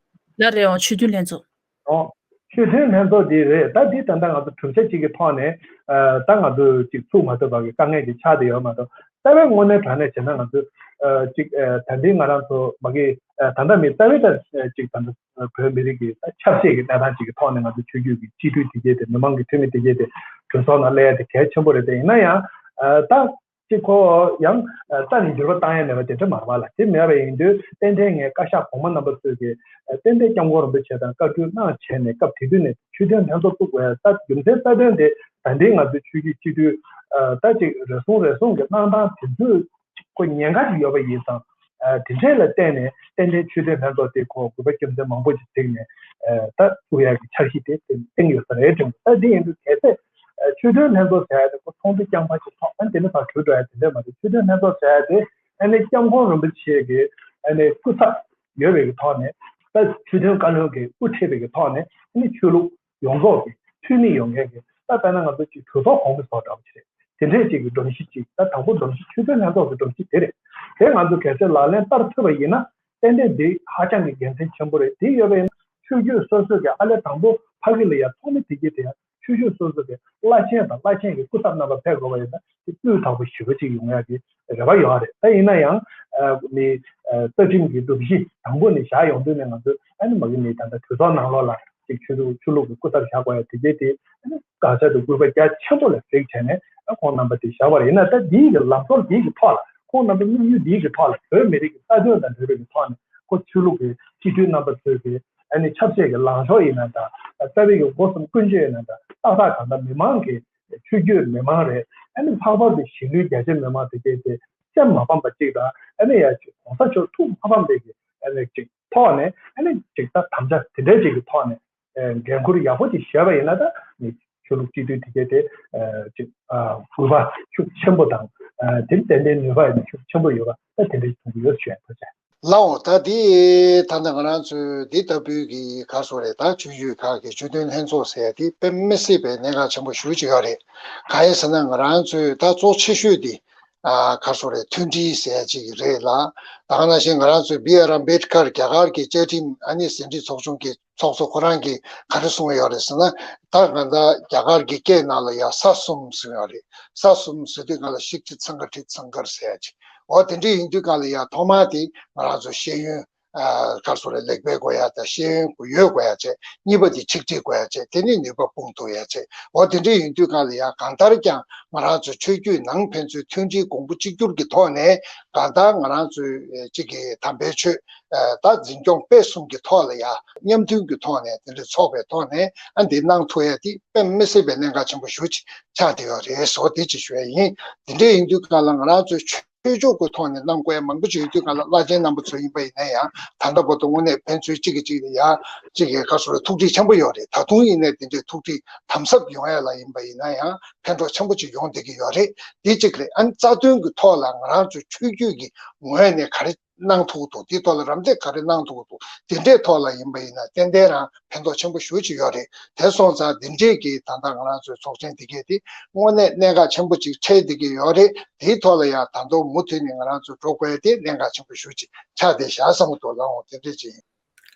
ལ་རེད། འོང་། ཆོས་དོན་ལྷན་ཚོགས། ཨོ། ཆོས་དོན་ལྷན་ཚོགས་དེ་རེད། ད་འདི་ད་ལྟ་ང་ཚོ་གྲུབ་ཆ་གཅིག་གི་ཐོག་ནས་ཨ་ད་ང་ཚོ་ཅིག་ཚུགས་མ་ཐུབ་པ་གི་དཀའ་ངལ་ཅིག་ཆགས་བསྡད་ཡོད་མ་གཏོགས། རྩ་བའི་དངོས་གནས་དྲང་གནས་བྱས་ན་ང་ཚོ་ཨ་ཅིག་ཨ་ད་འདི་ང་རང་ཚོ་མ་གི་ཨ་ད་ལྟ་མི་རྩ་བའི་ད་ཅིག་ད་ལྟ་བོད་མི་རིགས་ཀྱི་ད་ཆབ་སྲིད་ཀྱི་གནས་སྟངས་ཅིག་གི་ཐོག་ནས་ང་ཚོ་ཆོས་བརྒྱུད་ཀྱི་སྤྱི་འཐུས་དེ་གྱད་དེ། མི་མང་གི་འཐུས་མི་དེ་གྱད་དེ་གྲོས་ཚོགས་ནང་སླེབས་ཡ་དེ་གལ་ཆེན་པོ་རེད། དེ་ཡིན་ན་ཡང་ཨ་ད། གཅིག་ཁོ་ཡང་ཨ་རྩ་ནས་འགྱུར་བ་བཏང་ཡ་མེད་པ་དེ་འདྲ་མ་རེད་པ་ལ། དེ་མེད་པ་ཡིན་དུས་ཏན་ཏན་ངས་བཀའ་ཤག་གོང་མ་རྣམ་པ་ཚོས་ཀྱི་ཨ་ཏན་ཏན་སྐྱབས་མགོན་རིན་པོ་ཆེ་དང་བཀའ་འཁྲོལ་གནང་བྱས་ནས་སྐབས་དེ་དུས་ནས་ཆོས་དོན་ལྷན་ཚོགས་བཙུགས་དགོས་ཡ། ད་རྒྱུ་མཚན་རྩ་དོན་དེ་ད་ལྟའི་ང་ཚོའི་ཆོས་བརྒྱུད་སྤྱི་འཐུས་ཨ་ད་ཅིག་རེ་ཟུང་རེ་ཟུང་གི་གནང་སྟངས་དེ་ཚོས་ཁོ་ཉེན་ཁ་ཅིག་ཡོད་པ་ཡིན་ཙང་། ཨ་དེ་འདྲས་ལ་བརྟེན་ནས་ཏན་ཏན་ཆོས་དོན་ལྷན་ཚོགས་དེ་ཁོ་དགོས་པ་རྒྱུ་མཚན་མང་པོ་ཅིག་བརྩིས་ནས་ཨ་ད་བཙུགས་ཡ་གི་འཆར་གཞི་དེ་བཏིང་ཡོད་ས་རེད་དྲན། ད་འདི་ཡིན་དུས་གལ་སྲིད་ཨ་ཆོས་དོན་ལྷན་ཚོགས་ཟེར་ཡ་དེ་ཁོ་ཚོགས་འདུ་རྐྱང་པ་ཞིག་ཚོགས། ཨ་ནི་དེ་ནས་ཕར་གྲོལ་འགྲོ་ཡ་དེ་འདྲ་མ་རེད། ཆོས་དོན་ལྷན་ཚོགས་ཟེར་ཡ་དེ་ཨ་ནི་སྐྱབས་མགོན་རིན་པོ་ཆེ་གི་ཨ་ནི་སྐུ་ཚབ་ཡོད་པའི་གི་ཐོག་ནས། ད་ཆོས་དོན་བཀའ་བློན་གྱིས་དབུ་ཁྲིད་པའི་གི་ཐོག་ནས་ཨ་ནི་ཆོས་ལུགས་ཡོངས་རྫོགས་ཀྱི་འཐུས་མི་ཡོད་མཁན་གྱི། ད་དཔེར་ན་ང་ཚོ་ཅིག་གྲོས་ཚོགས་གོང་མའི་ཚོགས་འདྲ་པོ་ཅིག་རེད། དེ་འདྲས་ཅིག་གི་སྒྲོམ་གཞི་ཅིག་ད་དང་པོ་སྒྲོམ་གཞི་ཆོས་དོན་ལྷན་ཚོགས་ཀྱི་སྒྲོམ་གཞི་དེ་རེད། དེ་ང་ཚོ་གལ་སྲིད་ལག་ལེན་བསྟར་ཐུབ་པ་ཡིན་ན། ཏན་ཏན་འདི་ཧ་ཅང་གི་དགེ་མཚན་ཆེན་པོ་རེད། དེ་ཡོད་པ་ཡིན་ན་ཆོས་བརྒྱུད་སོ་སོས་ཀྱི་ཨ་ལས་དང་པོ་ཕ་གི་ལ་ཡ་ཚོགས་མི་དེ་གྱད་དེ་ཡང་ཆོས་བརྒྱུད་སོ་སོ་གི་བླ་ཆེན་དང་བླ་ཆེན་གྱི་སྐུ་ཚབ་རྣམ་པ་ཕེབས་དགོས་པ་ཡིན་ན་དེ་སྤུས་དག་པོ་ཞེ་པོ་ཅིག་ཡོང་ཡ་གི་རེ་བ་ཡོད་རེད། ད་ཡིན་ན་ཡང་ཨ་མི་ཨ་རྩ་ཁྲིམས་ཀྱི་སྒྲོམ་གཞི་དང་པོ་ནས་བཞག་ཡོང་དུས་ནས་ང་ཚོས་ཨ་ནི་མ་གི་ནི་ད་ལྟ་གྲོས་ཚོགས་ནང་ལོགས་ལ་ཅིག་ཆོས་ལུགས་ཆོས་ལུགས་ཀྱི་སྐུ་ཚབ་བཞག་དགོས་ཡ་དེ་གྱད་དེ་ཨ་ནི་དགག་བྱ་དང་སྐུར་པ་རྒྱ་ཆེན་པོ་ལ་གཟིགས་བྱས་ནས་ཨ་ཁོང་རྣམ་པ་དེ་བཞག་པ་རེད། ཡིན་ན་ད་འདིའི་གི་ལམ་སྲོལ་འདིའི་གི་ཐོག་ལ་ཁོང་རྣམ་པའི་དམིགས་ཡུལ་འདིའི་གི་ཐོག་ལ་བོད་མི་རིགས་ཀྱི་རྩ་དོན་དང་འབྲེལ་བའི་གི་ཐོག་ནས་ཁོ་ཆོས་ལུགས་ཀྱི་སྤྱི་འཐུས་རྣམ་པ་ཚོས་ཀྱི་ཨ་ནི་ཆབ་སྲིད་ཀྱི་ལངས་ཕྱོགས་ཡིན་ན་འདྲ། རྩ་བའི་གི་སྒོ་གསུམ་ཀུན་སྤྱོད་ཡིན་ན་འདྲ། ཏག་ཏག་གང་ལྟར་མི་མང་གི་ཆོས་བརྒྱུད་མི་མང་རེད། ཨ་ནི་ལྷག་པར་དུ་གཞིས་ལུས་རྒྱ་ཆེ་མི་མང་དེ་གྱད་དེ་སེམས་མ་ཕམ་པ་གཅིག་དང་། ཨ་ནི་ཡ་གོང་ས་མཆོག་ཐུགས་མ་ཕམ་པའི་གི་ཨ་ནི་གཅིག་ཐོག་ནས་ཨ་ནི་གཅིག་ད་དམ་བཅའ་དེ་འདྲ་གཅིག་གི་ཐོག་ནས་ཨ་འགན་འཁུར་ཡག་པོ་ཅིག་བཞེས་པ་ཡིན་ན། ད་ནི་ཆོས་ལུགས་སྤྱི་འཐུས་དེ་གྱད་དེ་ཨ་གཅིག་ཨ་གུས་པ་ཤུགས་ཆེན་པོ་དང་། ཨ་དེ་ཏན་ཏན་ནུས་པ་ཡིན་ན་ཤུགས་ཆེན་པོ་ཡོད་པ་ད་དེ་འདྲ་ཞིག་མཐོང་གི་ཡོད་ཞུ་ཡ། ཐུགས་རྗེ་ཆེ། ལགས་འོང་། ད་འདི་ད་ལྟ་ང་རང་ཚོའི་འདི་ལྟ་བུའི་གི་ག་རེ་ཟེར་དགོས་རེད། ད་ཆོས་བརྒྱུད་ཁག་གི་ཆོས་དོན་ལྷན་ཚོགས་ཟེར་ཡ་དེ་དཔེ་མི་སྲིད་པའི་གནད་འགག་ཆེན་པོ་ཞེ་པོ་ཅིག་ཡོད་རེད། གང་ཡིན་ཟེར་ན་ང་རང་ཚོའི་ད་གཙོ་ཆེ་ཤོས་དེ་ཨ་ག་རེ་ཟེར་དགོས་རེད། མཐུན་སྒྲིལ་ཟེར་ཡ་ཅིག་རེད་ལ། ད་ག་ནང་བཞིན་ང་རང་ཚོའི་བྷི་ཨར་ཨམ་བྷེད་ཀར་རྒྱ་གར་གྱི་བཅའ་ཁྲིམས་ཨ་ནི་ཟིན་བྲིས་ཚོགས་ཆུང་གི་ཚོགས་གཙོ་ཁོ་རང་གིས་ག་རེ་གསུངས་ཡོད་རེད་ཟེར་ན། ད་ང་ད་རྒྱ་གར་གྱི་སྐད་ནང་ལ་ཡ་ས་གསུམ་ཟེར་ཡོད་རེད། ས་གསུམ་ཟེར་དུས་སྒང་ལ་ཤིག་ཁྲི་ཙང་ག་ཁྲི་ཙང་གར་ཟེར་ཡ་ཅིག་འོ་དེ་འདྲ་ཡིན་དུས་སྒང་ལ་ཡ་ཐོག་མ་དེ་ང་རང་ཚོ་ཤེས་ཡོན་ཨ་ག་རེ་ཟེར་དགོས་རེད། ལེགས་སྤེལ་དགོས་ཡ་དང་ཤེས་ཡོན་དགོས་ཡོད་དགོས་ཡ་བྱས། གཉིས་པ་དེ་ཆིག་སྒྲིལ་དགོས་ཡ་བྱས། དེ་ནས་ནུས་པ་སྤུངས་ཐུབ་ཡ་བྱས། འོ་དེ་འདྲ་ཡིན་དུས་སྒང་ལ་ཡ་གང་ལྟར་ཀྱང་ང་རང་ཚོ་ཆོས་བརྒྱུད་ནང་ཕན་ཚུན་མཐུན་སྒྲིལ་གོང་བུ་གཅིག་གྱུར་གྱི་ཐོག་ནས་གང་ལྟར་ང་རང་ཚོའི་ཨ་གཅིག་གི་དམ་པའི་ཆོས་ཨ་ད་འཛིན་སྐྱོང་སྤེལ་གསུམ་གྱི་ཐོག་ལ་ཡ་མཉམ་མཐུན་གྱི་ཐོག་ནས་དེ་འདྲ་ཚོགས་པའི་ཐོག་ནས་ཨ་འདི་གནང་ཐུབ་ཡ་དེ་དཔེ་མི་སྲིད་པའི་གནད་འགག་ཆེན་པོ་ཞེ་པོ་ཅིག་ཆགས་བསྡད་ཡོད་རེད་ཟེར་བ་དེ་ཅིག་ཞུ་ཡ་ཡིན། དེ་འདྲ་ཡིན་དུས་སྒང་ལ་ང་རང་ཚོའི་ཆོས་ཕྱོགས་ཀྱི་ཐོག་ནས་གནང་དགོས་ཡ་མང་པོ་ཅིག་ཡོད་དུས་སྒང་ལ། བླ་ཆེན་རྣམ་པ་ཚོ་ཡིན་པ་ཡིན་ན་ཡང་ད་ལྟ་བར་དུ་དངོས་གནས་ཕན་ཚུན་གཅིག་གིས་གཅིག་ལ་ཡ་གཅིག་གི་ག་རེ་ཟེར་དགོས་རེད། ཐུགས་རྗེ་ཆེན་པོ་ཡོད་རེད། ད་དུང་ཡིན་ནའི་དེ་འདྲའི་ཐུགས་རྗེ་དམ་ཟབ་ཡོང་ཡ་ལ་ཡིན་པ་ཡིན་ན་ཡང་ཕན་ཐོགས་ཆེན་པོ་ཅིག་ཡོང་བསྡད་ཀྱི་ཡོད་རེད། དེ་གཅིག་རེད། ཨ་ནི་རྩ་དོན་གྱི་ཐོག་ལ་ང་རང་ཚོའི་ཆོས་བརྒྱུད་ཀྱི་ངོས་ནས་ག་རེ་ གནང་ཐུབ་ཀྱི་འདུག་དེའི་ཐོག་ལ་རམ་འདེགས་ག་རེ་གནང་ཐུབ་ཀྱི་འདུག་དེ་འདྲའི་ཐོག་ལ་ཡིན་པ་ཡིན་ན་ཏན་ཏན་རང་ཕན་ཐོགས་ཆེན་པོ་ཞེ་པོ་ཅིག་ཡོད་རེད། དེ་སོང་ཙང་འདི་འདྲའི་གི་ད་ལྟ་ང་རང་ཚོའི་ཚོགས་ཆེན་འདི་གས་དེ་དངོས་གནས་གནད་འགག་ཆེན་པོ་ཅིག་འཕྲད་བསྡད་ཀྱི་ཡོད་རེད། དེའི་ཐོག་ལ་ཡང་ད་དུང་མུ་མཐུད་ནས་ང་རང་ཚོ་འགྲོ་དགོས་དེ་གནད་འགག་ཆེན་པོ་ཞེ་པོ་ཅིག་ཆགས་བསྡད་བཞག་བསམ་གྱི་འདུག་ལགས་འོང་། དེ་འདྲ་ཅིག་ཡིན།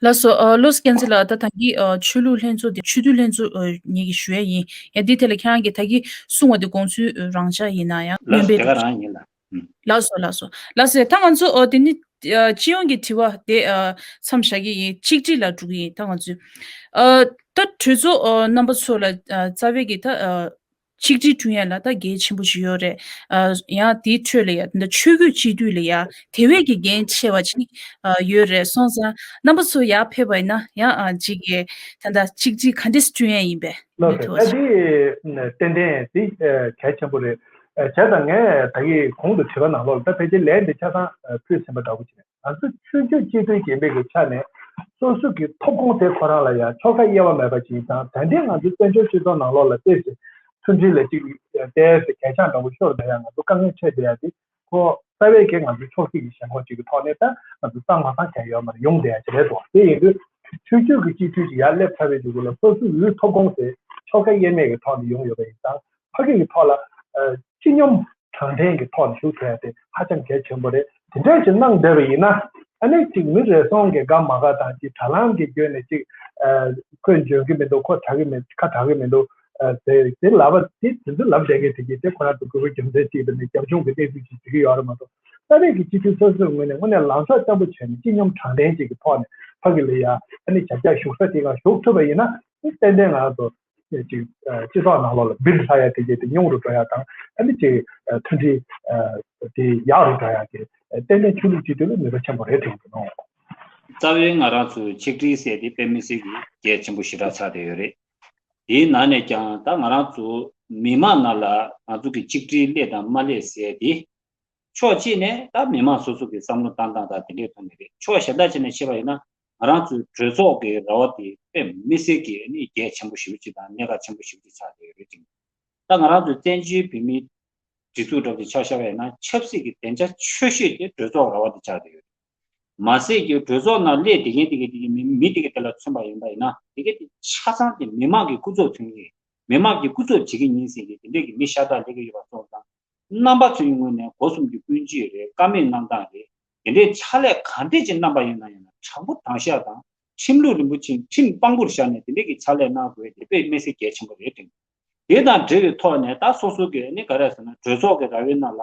ལགས་སོ། ཨ། བློ་བཟང་སྐྱིད་ཚེ་ལགས། ད་ད་གིན་ཨ་ཆོས་ལུགས་ལྷན་ཚོགས་དེ་ཆོས་དད་ལྷན་ཚོགས་ཨ་ངེད་ཀྱིས་ཞུ་ཡ་ཡིན། ཡ་འདི་ཐད་ལ་ཁྱེད་རང་གིས་ད་གིན་གསུངས་པ་དེ་དགོངས་ཚུལ་རང་འཇགས་ཡིན་ན་ཡང་ལགས་སོ། སྨན་པའི་དེ་ག་རང་ཡིན་ལགས། ཨུམ། ལགས་སོ། ལགས་སོ། ལགས་སོ། ད་ང་ཚོ་ཨ་དེ་ནི་ཨ་སྤྱི་ཡོངས་ཀྱི་དྲི་བ་དེ་ཨ་མཚམས་བཞག་གི་ཡིན། ཆིག་སྒྲིལ་ལ་འགྲོ་གི་ཡིན། ད་ང་ཚོས་ཨ་ད་གྲོས་ཚོགས་ཨ་རྣམ་པ་ཚོ་ལ་ཨ་རྩ་བའི་གི་ད་ཨ་ཆིག་སྒྲིལ་བསྐྲུན་ཡ་ལ་ད་གལ་ཆེན་པོ་ཞིག་ཡོད་རེད། ཨ་ཡང་དེའི་ཁྲོད་ལ་ཡ་ད་ཆོས་བརྒྱུད་སྤྱི་འཐུས་ལ་ཡ་དེ་བས་ཀྱི་འགན་ཆེ་བ་ཅིག་ཨ་ཡོད་རེད། སོང་ཙང་རྣམ་པ་ཚོ་ཡར་ཕེབས་པ་ཡིན་ན་ཡང་ཨ་ཅིག་གི་ད་ལྟ་ཆིག་སྒྲིལ་ག་འདྲས་བསྐྲུན་ཡ་ཡིན་པས་ཨ་མི་ཐུབ་པ་ད་ཞིག་དེ་ཏན་ཏན་དེ་གལ་ཆེན་པོ་རེད། བྱས་ཙང་ངས་ད་གིན་གོང་དུ་དྲི་བ་ནང་ལོགས་ལ་ད་ཕལ་ཆེར་ལན་དེ་ཆ་ཚང་ཕུལ་ཟིན་པ་འདྲ་པོ་ཅིག་རེད། ང་ཚོ་ཆོས་བརྒྱུད་སྤྱི་འཐུས་ཡིན་པའི་གི་ཆ་ནས་སོ་སོ་གི་ཐོབ་ཁོངས་དེ་ཁོ་རང་ལ་ཡང་ཕྱོགས་ཁ་དབྱེ་བ་མེད་པ་ཅིག་དང་། ད་ལྟའི་ང་ཚོའི་བཙན་བྱོལ་སྤྱི་ཚོགས་ནང་ལོགས་ལ་ཏོག་ཙམ་མཐུན་སྒྲིལ་ལ་ཅིག་ཏོག་ཙམ་གད་རྒྱངས་འདྲ་པོ་ཤོར་བསྡད་ཡ་ང་ཚོ་དཀའ་ངལ་འཕྲད་བསྡད་ཡ་དེ་ཁོ་རྩ་བའི་གི་ང་ཚོའི་ཕྱོགས་སྒྲིག་གི་ཞེན་ཁོག་ཅིག་གི་ཐོག་ནས་ད་ང་ཚོ་གཙང་མ་གཙང་གང་ཡོད་མ་རེད། ཡོང་བསྡད་ཡ་ཅིག་རེད་འདུག་དེ་ཡིན་དུས་ཆོས་བརྒྱུད་ཀྱི་སྤྱི་འཐུས་ཅིག་ཡར་སླེབས་ཚར་བའི་གཞུག་གུ་ལ་སོ་སོའི་འོས་ཐོབ་ཁོངས་དེ་ཕྱོགས་ཁ་དབྱེ་མེད་ཀྱི་ཐོག་ནས་ཡོང་ཡོད་པ་ཡིན་ཙང་ཕ་གི་གི་ཐོག་ལ་སྤྱི་སྙོམས་དྲང་བདེན་གྱི་ཐོག་ནས་ཞུགས་ཐུབ་ཡ་དེ་ཧ་ཅང་གལ་ཆེན་པོ་རེད། དེ་འདྲ་ཞིག་གནང་བསྡད་པ་ཡིན་ན་ཨ་ནི་ཅིག་མི་རེ་ཟུང་གི་དགའ་མ་དགའ་དང་ཅིག་དྲ་ལམ་གྱི་བརྒྱུད་ནས་ཅིག་ཨ་ཁོས་འཇོན་གྱི་མི་འདུག་ཁོ་དྲག་གི་མི་ཁ་དྲག་གི་མི་འདུག་ཨ་དེ་དེ་ལབ་པ་དེ་དེ་ཚོ་ལབ་བསྡད་མཁན་དེ་གྱིས་དེ་ཁོ་རང་ཚོ་དགོས་པའི་རྒྱུ་མཚན་ཅིག་དང་ནི་རྒྱབ་ལྗོངས་ཀྱི་གནས་ཚུལ་ཅིག་བྱེད་ཀྱི་ཡོད་རེད་མ་གཏོགས་རྩ་བའི་གི་སྤྱི་འཐུས་སོ་སོའི་ངོས་ནས་དངོས་གནས་ལངས་ཕྱོགས་བརྟན་པོ་བྱས་ནས་སྤྱི་སྙོམས་དྲང་བདེན་ཅིག་གི་ཐོག་ནས་ཕ་གི་ལ་ཡ་ཨ་ནི་བྱ་བཞག་ཞུགས་ས་དེ་ག་ཞུགས་ཐུབ་པ་ཡིན་ན་ཏན་ཏན་ང་ཚོ། ཅིག་སྤྱི་ཚོགས་ནང་ལོགས་ལ་སྦིར་ལྷག་ཡ་དེ་གས་དེ་ཉུང་རུ་འགྲོ་ཡ་དང་ཨ་ནི་ཅིག་མཐུན་སྒྲིལ་དེ་ཡག་རུ་འགྲོ་ཡ་དེ་ཏན་ཏན་ཆོས་ལུགས་སྤྱི་འཐུས་ལ་ནུས་པ་ཆེན་པོ་རེད་དྲན་གྱི་འདུག་རྩ་བའི་ང་རང་ཚོའི་ཆིག་སྒྲིལ་ཟེར་དེ་དཔེ་མི་སྲིད་ཀྱི་གལ་ཆེན་པོ་ཞེ་དྲག་ཆགས་བསྡད་ཡོད་རེད། དེའི་ནང་ནས་ཀྱང་ད་ང་རང་ཚོ་མི་མང་ནང་ལ་ང་ཚོ་གི་ཆིག་སྒྲིལ་སླེབས་དང་མ་སླེབས་ཟེར་དེ། ཕྱོགས་གཅིག་ནས་ད་མི་མང་སོ་སོ་གི་བསམ་བློ་བཏང་སྟངས་དང་དེ་འདྲའི་ཐོག་ནས་རེད། ཕྱོགས་གཞན་དག་ཅིག་ནས་བཤད་པ་ཡིན་ན་ང་རང་ཚོའི་གྲོས་ཚོགས་ཀྱི་ར་བ་དེ་དཔེ་མི་སྲིད་ཀྱི་ནི་གལ་ཆེན་པོ་ཞེ་པོ་ཅིག་དང་གནད་འགག་ཆེན་པོ་ཞེ་པོ་ཅིག་ཆགས་བསྡད་ཡོད་རེད་ཅིང་། ད་ང་རང་ཚོའི་བཙན་བྱོལ་བོད་མིའི་སྒྲིག་འཛུགས་འདྲ་པོ་དེ་ཆ་བཞག་པ་ཡིན་ན་ཆབ་སྲིད་ཀྱི་བདེ་འཇགས་ཆེ་ཤོས་དེ་གྲོས་ཚོགས་ར་བ་དེ་ཆགས་བསྡད་ཡོད་རེད། མ་ཟད་ཀྱི་གྲོས་ཚོགས་ནང་སླེབས་བསྡད་མཁན་དེ་གའི་དེ་གའི་མི་མི་དེ་གའི་དེ་ལ་མཚོན་པ་ཡིན་པ་ཡིན་ན་དེ་གའི་དེ་ཆ་ཚང་དེ་མི་མང་གི་སྐུ་ཚབ་མཚོན་གྱི་མི་མང་གི་སྐུ་ཚབ་བྱེད་ཀྱི་ཡིན་ཟེར་གྱི་དེ་འདྲས་ཀྱི་མི་ཤ་སྟག་སླེབས་ཀྱི་ཡོད་པ་སོང་ཙང་། རྣམ་པ་ཚོའི་ངོས་ནས་སྒོ་གསུམ་གྱི་ཀུན་སྤྱོད་རེད། བཀའ་མོལ་གནང་སྟངས་རེད། དེ་འདྲའི་ཕྱག་ལས་ག་འདྲས་ཅིག་གནང་པ་ཡིན་ན་ཡང་ན་དྲང་པོ་དྲང་བཞག་དང་ཁྲིམས་ལུགས་རིན་པོ་ཆེ་ཁྲིམས་དཔང་པོར་བཞག་ནས་དེ་འདྲས་ཀྱི་ཕྱག་ལས་གནང་དགོས་དེ་དཔེ་མི་སྲིད་གལ་ཆེན་པོ་རེད་དྲན། དེ་དང་འབྲེལ་བའི་ཐོག་ནས་ད་སོ་སོ་གི་ནི་ག་རེ་ཟེར་ན་གྲོས་ཚོགས་ཀྱི་ར་བའི་ནང་ལ་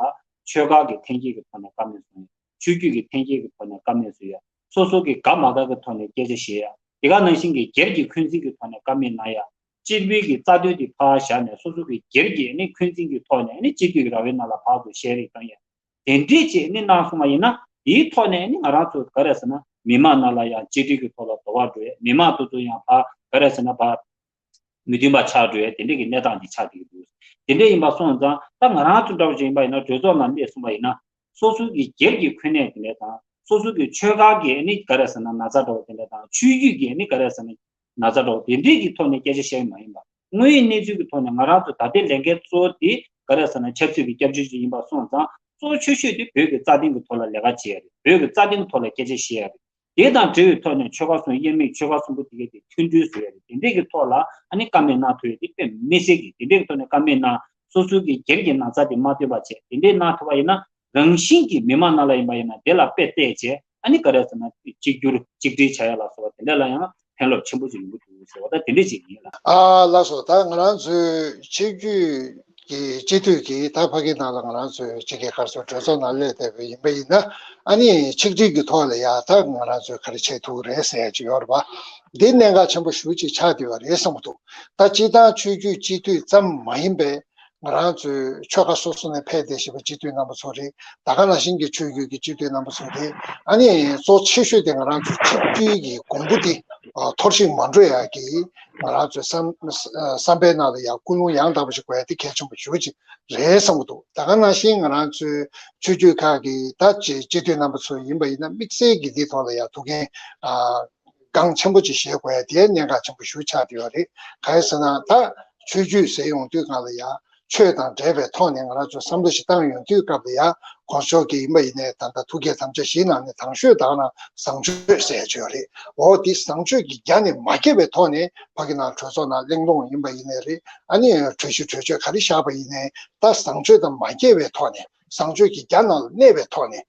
ཆོལ་ཁ་གི་འཐེན་འཁྱེར་གྱི་ཐོག་ནས་བཀའ་མོལ་གསུངས་ཡ། ཆོས་བརྒྱུད་ཀྱི་འཐེན་འཁྱེར་གྱི་ཐོག་ནས་བཀའ་མོལ་གསུང་ཡ། སོ་སོ་གི་དགའ་མ་དགའ་གི་ཐོག་ནས་སྐད་ཆ་བཤད་ཡ། དེ་ག་ནང་བཞིན་གྱི་སྒེར་གྱི་འཁོན་འཛིན་གྱི་ཐོག་ནས་བཀའ་མོལ་གནང་ཡ། སྤྱི་པའི་གི་རྩ་དོན་དེ་ཕར་བཞག་ནས་སོ་སོ་གི་སྒེར་གྱི་ནི་འཁོན་འཛིན་གྱི་ཐོག་ནས་ནི་སྤྱི་འཐུས་ཀྱི་ར་བའི་ནང་ལ་ཕར་ཚུར་བཤད་རེས་གཏོང་ཡ། དེ་འདྲས་ཅིག་ནི་གནང་སོང་བ་ཡིན་ན་དེའི་ཐོག་ནས་ནི་ང་རང་ཚོ་ག་རེ་ཟེར་ན་མི་མང་ནང་ལ་ཡང་གཅིག་སྒྲིལ་གྱི་ཐོག་ལ་དོ་བ་འགྲོ་ཡ། མི་མང་དེ་ཚོ་ཡང་ཕར་ག་རེ་ཟེར་ན་ཕར་མི་མཐུན་པ་ཆགས་འགྲོ་ཡ་དེ་འདྲས་ཀྱི་གནས་སྟངས་ཅིག་ཆགས་བསྡད་ཀྱི་འདུག་དེ་འདྲས་ཡིན་པ་སོང་ཙང་ད་ང་རང་ཚོ་འདྲ་བོ་ཅིག་ཡིན་པ་ཡིན་ན་གྲོས་ཚོགས་ནང་སླེབས་སོང་བ་ཡིན་ན་སོ་སོ་གི་སྒེར་གྱི་འཁོན་གནས་དེ་འདྲས་དང་སོ་སོ་གི་ཆོལ་ཁ་གི་ནི་ག་རེ་ཟེར་ན་ན་ཚ་འདྲ་བོ་དེ་འདྲས་དང་ཆོས་བརྒྱུད་ཀྱི་ནི་ག་རེ་ཟེར་ན། ན་ཚ་འདྲ་བོ་དེ་འདྲས་ཀྱི་ཐོག་ནས་སྐད་ཆ་བཤད་ཀྱི་མ་ཡིན་པ། དངོས་ཡོད་གནས་ཚུལ་གྱི་ཐོག་ནས་ང་རང་ཚོ་ད་ལྟའི་ལས་འགན་གཙོ་བོ་དེ་ག་རེ་ཟེར་ན་ཆབ་སྲིད་ཀྱི་སྐྱབས་བཅོལ་ཅིག་ཡིན་པ་སོང་ཙང་གཙོ་བོ་ཆེ་ཤོས་དེ་བོད་ཀྱི་རྩ་དོན་གྱི་ཐོག་ལ་ལས་ཀ་བྱེད་ཡ་རེད། བོད་ཀྱི་རྩ་དོན་གྱི་ཐོག་ལ་སྐད་ཆ་བཤད་ཡ་རེད། དེ་དང་འབྲེལ་བའི་ཐོག་ནས་ཆོལ་ཁ་གསུམ་དབྱེར་མེད་ཆོལ་ཁ་གསུམ་པོ་དེ་གས་དེ་མཐུན་སྒྲིལ་བཟོ་ཡ་རེད། དེ་འདྲས་ཀྱི་ཐོག་ལ་ཨ་ནི་བཀའ་མོལ་གནང་ཐུབ་ཡ་དེ་དཔེ་མི་སྲིད་ཀྱི་དེ་འདྲས་ཀྱི་ཐོག་ནས་བཀའ་མོལ་གནང་སོ་སོའི་གི་སྒེར་གྱི་ན་ཚ་དེ་མ་སྟོན་པ་བྱས་དེ་འདྲས་གནང་ཐུབ་པ་ཡིན་ན། རང་བཞིན་གྱིས་མི་མང་ནང་ལ་ཡིན་པ་ཡིན་ན་དེ་ལ་དཔེ་བལྟས་བྱས་ཨ་ནི་ག་རེ་ཟེར་ན་གཅིག་གྱུར་གཅིག་སྒྲིལ་བྱ་ཡ་ལ་སོགས་པ་དེ་འདྲ་ལ་ཡང་ཕན་རླབས་ཆེན་པོ་ཅིག་ཡོང་གི་འདུག་ཟེར་བ་ད་དེ་འདྲ་ཅིག་ཡིན་ལ། ཨ་ལགས་སོ། ད་ང་རང་ཚོའི་སྤྱི་འཐུས་ཀྱི་སྤྱི་འཐུས་ཀྱི་ད་ཕ་གི་ནང་ལ་ང་རང་ཚོའི་སྤྱི་ཁྱབ་གར་སོ་གྲོས་ཚོགས་ནང་སླེབས་བསྡད་པ་ཡིན་པ་ཡིན་ན་ཨ་ནི་ཆིག་སྒྲིལ་གྱི་ཐོག་ལ་ཡ་ད་ང་རང་ཚོས་ག་རེ་བྱེད་ཐུབ་ཀྱི་རེད་ཟེར་ཡ་ཅིག་ཡོད་རེད་པ། འདི་གནད་འགག་ཆེན་པོ་ཞེ་པོ་ཅིག་ཆགས་བསྡད་པ་རེད་བསམ་གྱི་འདུག་ད་སྤྱིར་བཏང་ཆོས་བརྒྱུད་སྤྱི་འཐུས་ཙམ་མ་ཡིན་པའི། ང་རང་ཚོའི་ཆོལ་ཁ་སོ་སོ་ནས་ཕེབས་བསྡད་བཞིན་པ་སྤྱི་འཐུས་རྣམ་པ་ཚོ་རེད། ད་ག་ནང་བཞིན་གྱི་ཆོས་བརྒྱུད་ཀྱི་སྤྱི་འཐུས་རྣམ་པ་ཚོ་རེད། ཨ་ནི་གཙོ་ཆེ་ཤོས་དེ་ང་རང་ཚོའི་ཆིག་སྒྲིལ་གྱི་གོམ་བུ་དེ་འཐོར་ཞིག་མ་འགྲོ་ཡག་གི་ང་རང་ཚོའི་བསམ་བསམ་པའི་ནང་ལ་ཡང་ཀུན་སློང་ཡང་དག་པ་ཞིག་དགོས་ཡ་དེ་གལ་ཆེན་པོ་ཞེ་པོ་ཅིག་རེད་བསམ་གྱི་འདུག་ད་ག་ནང་བཞིན་ང་རང་ཚོའི་ཆོས་བརྒྱུད་ཁག་གི་ད་སྤྱི་སྤྱི་འཐུས་རྣམ་པ་ཚོ་ཡིན་པ་ཡིན་ན་དམིགས་བསལ་གྱི་འདིའི་ཐོག་ལ་ཡང་ཐུགས་འགན་འགངས་ཆེན་པོ་ཅིག་བཞེས་དགོས་ཡ་དེ་གནད་འགག་ཆེན་པོ་ཞེ་པོ་ཆགས་བསྡད་ཡོད་རེད། གང་ཡིན་ཟེར་ན་ད་ཆོས་བརྒྱུད་ཟེར་ཡོང་དུས་སྒང་ལ་ཡང་ ཆོས་དང་འབྲེལ་བའི་ཐོག་ནས་ང་རང་ཚོ་བསམ་བློ་ཞིག་བཏང་ཡོང་དུས་སྐབས་ལ་ཡང་དཀོན་མཆོག་གི་ཡིན་པ་ཡིན་ནའི་ད་ལྟ་ཐུགས་བསྐྱེད་དམ་བཅའ་བཞིའི་ནང་ནས་དང་ཤོས་དང་ན་བཟང་སྤྱོད་ཟེར་ཡ་ཅིག་ཡོད་རེད། འོ་དེ་བཟང་སྤྱོད་ཀྱི་རྒྱ་ནས་མ་སྐྱེས་པའི་ཐོག་ནས་ཕ་གི་ནང་གྲོས་ཚོགས་ནང་གླེང་སློང་ཡིན་པ་ཡིན་ནའི་རེད། ཨ་ནི་གྲོས་གཞི་གྲོས་ཆོད་ག་རེ་བཞག་པ་ཡིན་ནའི་ད་བཟང་སྤྱོད་དང་མ་སྐྱེས་པའི་ཐོག་ནས་བཟང་སྤྱོད་ཀྱི་རྒྱ་ནང་ལ་གནས་པའི་ཐོག་ནས་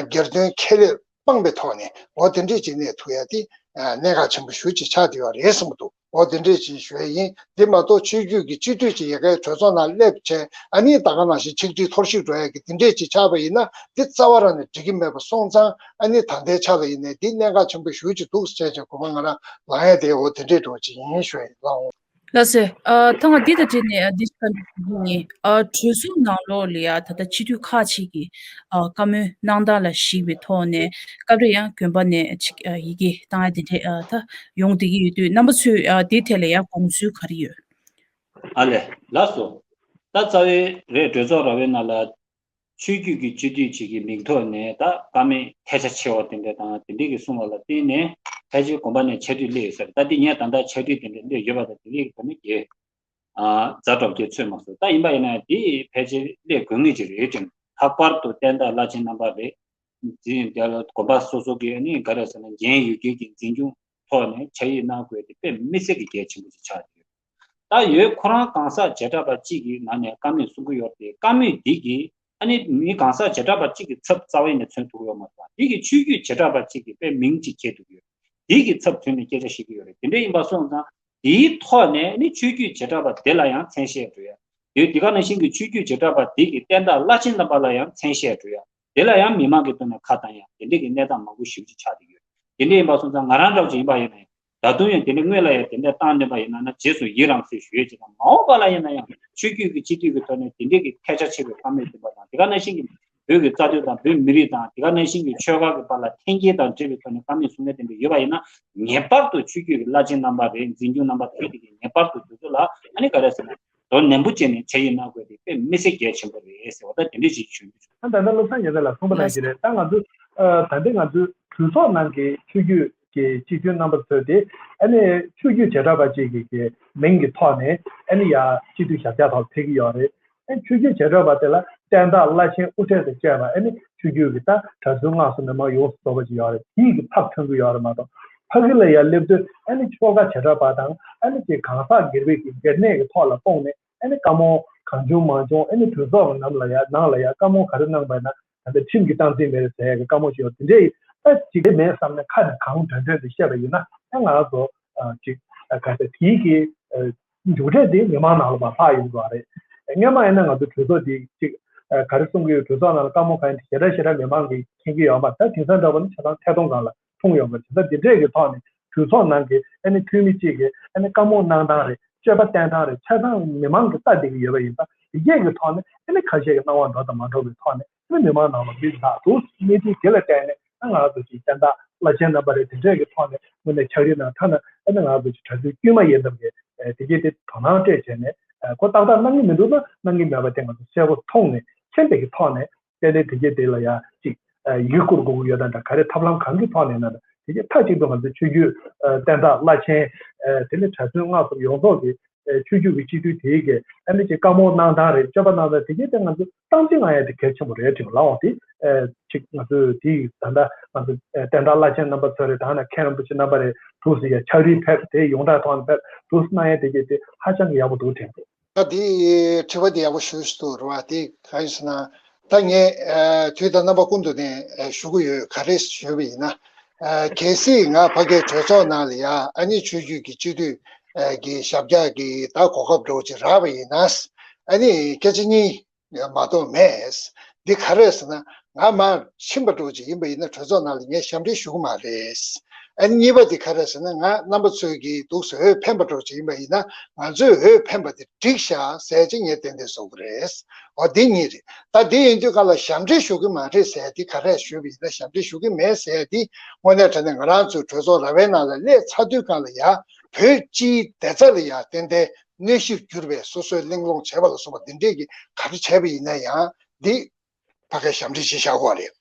སྒེར་དོན་ཁེ་ལས་སྤངས་པའི་ཐོག་ནས་འོ་དེ་འདྲས་ཅིག་གནས་ཐུབ་ཡ་དེ་གནད་འགག་ཆེན་པོ་ཞེ་ཅིག་ཆགས་བསྡད་ཡོད་རེད་བསམ་གྱི་འདུག་འོ་དེ་འདྲས་ཅིག་ཞུ་ཡ་ཡིན། དེ་མ་གཏོགས་ཆོས་བརྒྱུད་ཀྱི་སྤྱི་འཐུས་ཅིག་ཡ་གའི་གྲོས་ཚོགས་ནང་སླེབས་བྱས་ཨ་ནི་ད་ག་ནང་བཞིན་ཆིག་སྒྲིལ་འཐོར་ཞིག་འགྲོ་ཡ་གི་དེ་འདྲས་ཅིག་ཆགས་པ་ཡིན་ན་དེ་རྩ་བ་རང་ནས་འགྲིག་གི་མེད་པ་སོང་ཙང་ཨ་ནི་ད་ལྟའི་ཆ་ལ་ཡིན་ནའི་དེ་གནད་འགག་ཆེན་པོ་ཞེ་ཅིག་འདུག་ཟེར་བྱས་གོ་བ་ང་རང་ལངས་ཡ་དེ་འོ་དེ་འདྲས་འགྲོ་ཅིག་ཡིན་ཞུ་ཡ་ཡིན་ལགས། ལགས་སོ། ཨ་ཐ་ང་འདི་དང་འབྲེལ་ནས་ཨ་འདི་ཞིག་བཀའ་འདྲི་ཞུ་རྒྱུ་ཡིན། ཨ་གྲོས་ཚོགས་ནང་ལོགས་ལ་ཡ་ད་ལྟ་སྤྱི་འཐུས་ཁག་ཅིག་གིས་ཨ་བཀའ་མོལ་གནང་སྟངས་ལ་གཞིགས་པའི་ཐོག་ནས་སྐབས་རེ་ཡང་དགོན་པ་ནས་ཅིག་ཨ་ཡི་གེ་བཏང་ཡ་དེ་འདྲས་ཨ་ད་ཡོང་བསྡད་ཀྱི་ཡོད་དུས་རྣམ་པ་ཚོས་ཨ་དེའི་ཐད་ལ་ཡ་དགོངས་ཚུལ་ག་རེ་ཡོད། ཨ་ལས་ལགས་སོ། ད་རྩ་བའི་རེད་གྲོས་ཚོགས་ར་བའི་ནང་ལ། ཆོས་བརྒྱུད་ཀྱི་སྤྱི་འཐུས་ཅིག་གི་མིང་ཐོག་ནས་ད་བཀའ་མོལ་ཐལ་ཆ་ཆེ་བ་དེ་འདྲ་དང་དེ་འདྲས་ཀྱི་གསུང་བ་ལ་བརྟེན་ནས་ཕལ་ཆེར་དགོན་པ་ནས་ཆེ་བསྟོད་སླེབས་ཡོད་ས་རེད། ད་འདི་ངས་ད་ལྟ་ཆེ་བསྟོད་དེ་འདྲ་སླེབས་ཡོད་པ་དང་དེ་འདྲས་ཀྱི་དོན་ནི་དགེ་ཛ་དྲག་གི་ཚོད་མ་སོང་། ད་ཡིན་པ་ཡིན་ན་དེ་ཕལ་ཆེར་སླེབས་དགོས་ངེས་ཅིག་རེད་དྲན། ལྷག་པར་དུ་བསྟན་བདག་བླ་ཆེན་རྣམ་པ་རེད། འཛིན་དེ་ལ་དགོན་པ་སོ་སོ་གི་ནི་ག་རེ་ཟེར་ན་འགན་ཡོད་མཁན་གྱི་འཛིན་སྐྱོང་ཐོག་ནས་ཕྱག་ཡིག་གནང་དགོས་དེ་དཔེ་མི་སྲིད་ཀྱི་གལ་ཆེན་པོ་ཅིག་ཆགས་ཡོད། ད་ཡོད་ཁོ་རང་གང་ཟག་བྱེ་བྲག་པ་གཅིག་གི་ནང་ནས་བཀའ་མོལ་གསུང་གི་ཡོད་དེ་བཀའ་མོལ་འདི་གིས་ཨ་ནི་མི་གང་ཟག་བྱེ་བྲག་པ་གཅིག་གི་ཚབ་རྩ་བ་ནས་མཚོན་ཐུབ་ཀྱི་ཡོད་མ་རེད། འདི་གིས་ཆོས་བརྒྱུད་བྱེ་བྲག་པ་གཅིག་གི་དཔེ་མིང་གཅིག་འཁྱེར་ཐུབ་ཀྱི་ཡོད། འདི་གི་ཚབ་མཚོན་ནས་སྐད་ཆ་བཤད་ཀྱི་ཡོད་རེད། དེ་འདྲ་ཡིན་པ་སོང་ཙང་དེའི་ཐོག་ནས་ནི་ཆོས་བརྒྱུད་བྱེ་བྲག་པ་དེ་ལ་ཡང་མཚན་ཤས་འགྲོ་ཡ། དེ་དེ་ག་ནང་བཞིན་གྱི་ཆོས་བརྒྱུད་བྱེ་བྲག་པ་དེ་གི་བསྟན་བདག་བླ་ཆེན་རྣམ་པ་ལ་ཡང་མཚན་ཤས་འགྲོ་ཡ། དེ་ལ་ཡང་མི་མང་གི་ཐོག་ནས་ཁ་བཏང་ཡ་དེ་འདྲ་གི་གནས་སྟངས་མང་པོ་ཞེ་པོ་ཅིག་ཆགས་བསྡད་ཡོད། དེ་འདྲ་ཡིན་པ་སོང་ཙང་ང་རང་འདྲ་བོ་ཅིག་ཡིན་པ་ཡིན་ན་ཡང་ད་དུང་ཡང་དེ་འདྲ་སྔོན་ལ་ཡང་དེ་འདྲ་བཏང་བསྡད་པ་ཡིན་ན་ན་རྗེས་སུ་ཡི་རང་སྲིད་ཞུ་ཡས་ཅིག་དང་མ་འོངས་པ་ལ་ཡིན་ན་ཡང་ཆོས་བརྒྱུད་ཀྱི་སྤྱི་འཐུས་ཀྱི་ཐོག་ནས་དེ་འདྲ་གི་ཐལ་ཆ་ཆེ་བའི་བཀའ་མོལ་བཏོན་པ་དང་དེ་ག་ནང་བཞིན་གྱི་བོད་ཀྱི་རྩ་དོན་དང་བོད་མི་རིགས་དང་དེ་ག་ནང་བཞིན་གྱི་ཆོལ་ཁ་གི་བར་ལ་འཐེན་འཁྱེར་དང་འབྲེལ་བའི་ཐོག་ནས་བཀའ་མོལ་གསུང་མཁན་དེ་འདྲ་ཡོད་པ་ཡིན་ན་ངེས་པར་དུ་ཆོས་བརྒྱུད་ཀྱི་བླ་ཆེན་རྣམ་པ་རེད། འཛིན་སྐྱོང་རྣམ་པ་དེ་དེ་གི་ངེས་པར་དུ་དེ་ཚོ་ལ་ཨ་ནི་ག་རེ་ཟེར་ན། དོ་ནན་པོ་བྱས་ནས་ཕྱག་ཡིག་གནང་དགོས་དེ་དཔེ་མི་སྲིད་གལ་ཆེན་པོ་རེད་ཟེར་བ་ད་དེ་འདྲ་ཞིག་ཞུ་རྒྱུ་བྱུང་། ད་ད་ལྟ་བློ་བཟང་རྒྱལ་མཚན་ལགས་གསུངས་པ་ནང་བཞིན་རེད། ད་ང་ཚོ་ཨ་ད་ལྟ་ང་ཚོའི་གྲོས་ཚོགས་ནང་གི་ཆོས་བརྒྱུད་ཀྱི་སྤྱི་འཐུས་རྣམ་པ་ཚོས་དེ་ཨ་ནི་ཆོས་བརྒྱུད་བྱེ་བྲག་པ་གཅིག་གི་གི་མིང་གི་ཐོག་ནས་ཨ་ནི་ཡ་སྤྱི་འཐུས་ཞབས་བཀྱག་ཐོག་ཕེབས་ཀྱི་ཡོད་རེད། ཨ་ནི་ཆོས་བརྒྱུད་བྱེ་བྲག་པ་དེ་ལ་བསྟན་བདག་བླ་ཆེན་དབུ་ཁྲིད་དང་བཅས་པ་ཨ་ནི་ཆོས་བརྒྱུད་ཀྱི་ད་གྲྭ་བཙུན་སྔགས་སྲུང་མི་མང་ཡོངས་སུ་རྫོགས་པ་ཅིག་ཡོད་རེད། དེའི་གི་ཚབ་མཚོན་གྱི་ཡོད་རེད་མ་གཏོགས་ཕ་གི་ལ་ཡ་སླེབས་དུས་ཨ་ནི་ཆོལ་ཁ་བྱེ་བྲག་པ་དང་ཨ་ནི་ཅིག་གང་ཟག་སྒེར་པའི་གི་སྒེར་ནད་ཀྱི་ཐོག་ལ་སྤུངས་ནས། ཨ་ནི་བཀའ་མོལ་གང་བྱུང་མང་བྱུང་ཨ་ནི་གྲོས་ཚོགས་ཀྱི་ནང་ལ་ཡ་ནང་ལ་ཡ་བཀའ་མོལ་ག་རེ་གནང་པ་ཡིན་ན་ད་ལྟ་ཁྲིམས་ཀྱི་སྟངས་འཛིན་མེད་རེད་ཟེར་ཡ་གི་བཀའ་མོལ་ཞིག་ཡོད། དེ་འདྲས་ད་ཅིག་དེ་མེད་བསམ་ནས་ཁ་ནས་གང་དྲན་དྲན་དུ་བཤད་པ་ཡིན་ན་ཨ་ང་རང་ཚོ་ཅིག་ག་ཚད་དེའི་གི་མཇུག་འབྲས་དེ་མི་མང་ནང་ལ་མ་ལྷག་ཡོང་དགོས་རེད། སྔོན་མ་ཡིན་ན་ང་ཚོ་གྲོས་ཚོགས་དེ་ཅིག་ག་རེ་གསུང་གི་ཡོད། གྲོས་ཚོགས་ནང་ལ་བཀའ་མོལ་གང་ཡིན་དེ་ཞེ་དྲག་ཞེ་དྲག་མི་མང་གིས་མཁྱེན་གྱི་ཡོད་མ་རེད། ད་དེང་སང་འདྲ་པོ་ནི་ཆ་ཚང་ཐད་གཏོང་སྒང་ལ། མཐོང་ཡོང་གི་རེད། ད་འདི་འདྲས་ཀྱི་ཐོག་ནས་གྲོས་ཚོགས་ནང་གི་ཨ་ནི་འཐུས་མི་གཅིག་གིས་ཨ་ནི་བཀའ་མོལ་གནང་སྟངས་རེད། སྤྱོད་པ་བསྟེན་སྟངས་རེད། ཆ་ཚང་མི་མང་གིས་ལྟ་བསྡད་ཀྱི་ཡོད་པ་ཡིན་ཙང་འདི་གས་ཀྱི་ཐོག་ནས་ཨ་ནི་ཁ་ཤས་ཀྱི་སྣང་བ་འགྲོ་དང་མ་འགྲོ་གི་ཐོག་ནས་ཨ་ནི་མི་མང་ནང་ལ་མི་ལྷག་འདུག་གནས་ཚུལ་དེ་ལ་བལྟས་ནས་ཨ་ང་རང་ཚོ་ཅིག་བསྟན་བདག་བླ་ཆེན་རྣམ་པ་རེད། དེ་འདྲས་ཀྱི་ཐོག་ནས་དངོས་གནས་ཕྱག་བྲིས་གནང་ཐ་ན་ཨ་ནི་ང་རང་ཚོ་ཅིག་གྲྭ་བཙུན་དཀྱུས་མ་ཡིན་ཙམ་གྱི་དེ་གས་དེ་དོ་སྣང་སྤྲད་བྱས་ནས་ཁོ་ཏག་ཏག་གནང་གི་མི་འདུག་ན་གནང་གི་མེད་པ་དེ་ང་ཚོ་གསལ་པོ་མཐོང་ནས་མཁྱེན་པའི་གི་ཐོག་ནས། དེ་ནས་དེ་གས་དེ་ལ་ཡ་ཅིག་ཡིག་བསྐུར་དགོས་ཀྱི་ཡོད་དང་འདྲ་ག་རེ་ཐབས་ལམ་གང་གི་ཐོག་ནས་ན་དེ་གས་མཐའ་གཅིག་ཏུ་ང་ཚོ་ཆོས་བརྒྱུད་བསྟན་བདག་བླ་ཆེན་དེ་ནས་གྲྭ་བཙུན་སྔགས་སོགས་ཡོངས་རྫོགས་ཀྱི་ཆོས་བརྒྱུད་ཀྱི་སྤྱི་འཐུས་དེ་གས་ཨ་ནི་ཅིག་བཀའ་མོལ་གནང་སྟངས་རེད། སྤྱོད་པ་གནང་སྟངས་དེ་གས་དེ་ང་ཚོ་སྟངས་འཛིན་གནང་ཡ་དེ་གལ་ཆེན་པོ་རེད་དྲན་ལགས། འོང་དེ་ཅིག་ང་ཚོ་དེ་ད་ལྟ་ང་ཚོ་བསྟན་བདག་བླ་ཆེན་རྣམ་པ་ཚོ་རེད། ད་ནི་མཁན་རིན་པོ་ཆེ་རྣམ་པ་རེད། འདུག་སེ་ཡ་ཕྱག་བྲིས་ཕེབས་དེ་ཡོངས་གྲགས་ཐོག་ནས་ཕེབས་འདུག་སེ་གནང་ཡ་དེ་གས་དེ་ཧ་ཅང་གི་ཡག་པོ་འདུག་དྲན་འདུག་ད་དེའི་དྲི་བ་འདི་ཡག་པོ་ཞུ་ཞུ་འདུག་རེད་བ། དེ་གང་ཡིན་ཟེར་ན། ད་ངས་ཨ་དུས་དང་རྣམ་པ་ཀུན་ཏུ་ནས་ཨ་ཞུ་གི་ཡོད། ག་རེ་ཞུས་པ་ཡིན་ན། ཨ་གལ་སྲིད་ང་ཕ་གིའི་གྲོས་ཚོགས་ནང་ལ་ཡ་ཨ་ནི་ཆོས་བརྒྱུད་ཀྱི་སྤྱི་འཐུས་ཨ་གི་ཞབས་བཀྱག་གི་ད་གོ་སྐབས་འདྲ་བོ་ཅིག་རག་པ་ཡིན་ན། ཨ་ནི་སྐད་ཆ་གཉིས་མ་གཏོགས་མེད། འདི་ག་རེ་ཟེར་ན་ང་མར་ཕྱིན་པ་འདྲ་བོ་ཅིག་ཡིན་པ་ཡིན་ན་གྲོས་ཚོགས་ནང་ལ་ངས་ཞབས་འདྲེན་ཞུ་གི་མ་རེད། ཨ་ནི་གཉིས་པ་དེ་ག་རེ་ཟེར་ན་ང་རྣམ་པ་ཚོས་ཀྱིས་འདུག་སེ་འོས་འཕེན་པ་འདྲ་བོ་ཅིག་ཡིན་པ་ཡིན་ན་ང་ཚོས་འོས་འཕེན་པ་དེ་འགྲིག་ཤག་ཟེར་ཅིག་ངས་ཏན་ཏན་གསུང་གི་རེད། འོ་དེ་གཉིས་རེད། ད་དེ་ཡིན་དུས་ག་ལ་ཞབས་འདྲེན་ཞུ་གི་མ་རེད་ཟེར་དེ་ག་རེ་ཞུས་པ་ཡིན་ན་ཞབས་འདྲེན་ཞུ་གི་མེད་ཟེར་དེ་དངོས་གནས་དྲང་གནས་ང་རང་ཚོའི་གྲོས་ཚོགས་ར་བའི་ནང་ལ་སླེབས་ཚར་དུས་ག་ལ་ཡ་བོད་སྤྱིའི་བདེ་རྩ་ལ་ཡ་ཏན་ཏན་གནོད་གཞིར་གྱུར་པའི་སོ་སོའི་གླེང་སློང་བྱས་པ་ལ་སོགས་པ་འདི་འདྲས་ཀྱི་ག་རེ་བྱས་པ་ཡིན་ན་ཡང་འདི། ཕ་གིར་ཞབས་འདྲེན་བྱེད་བཞག་གོ་རེད།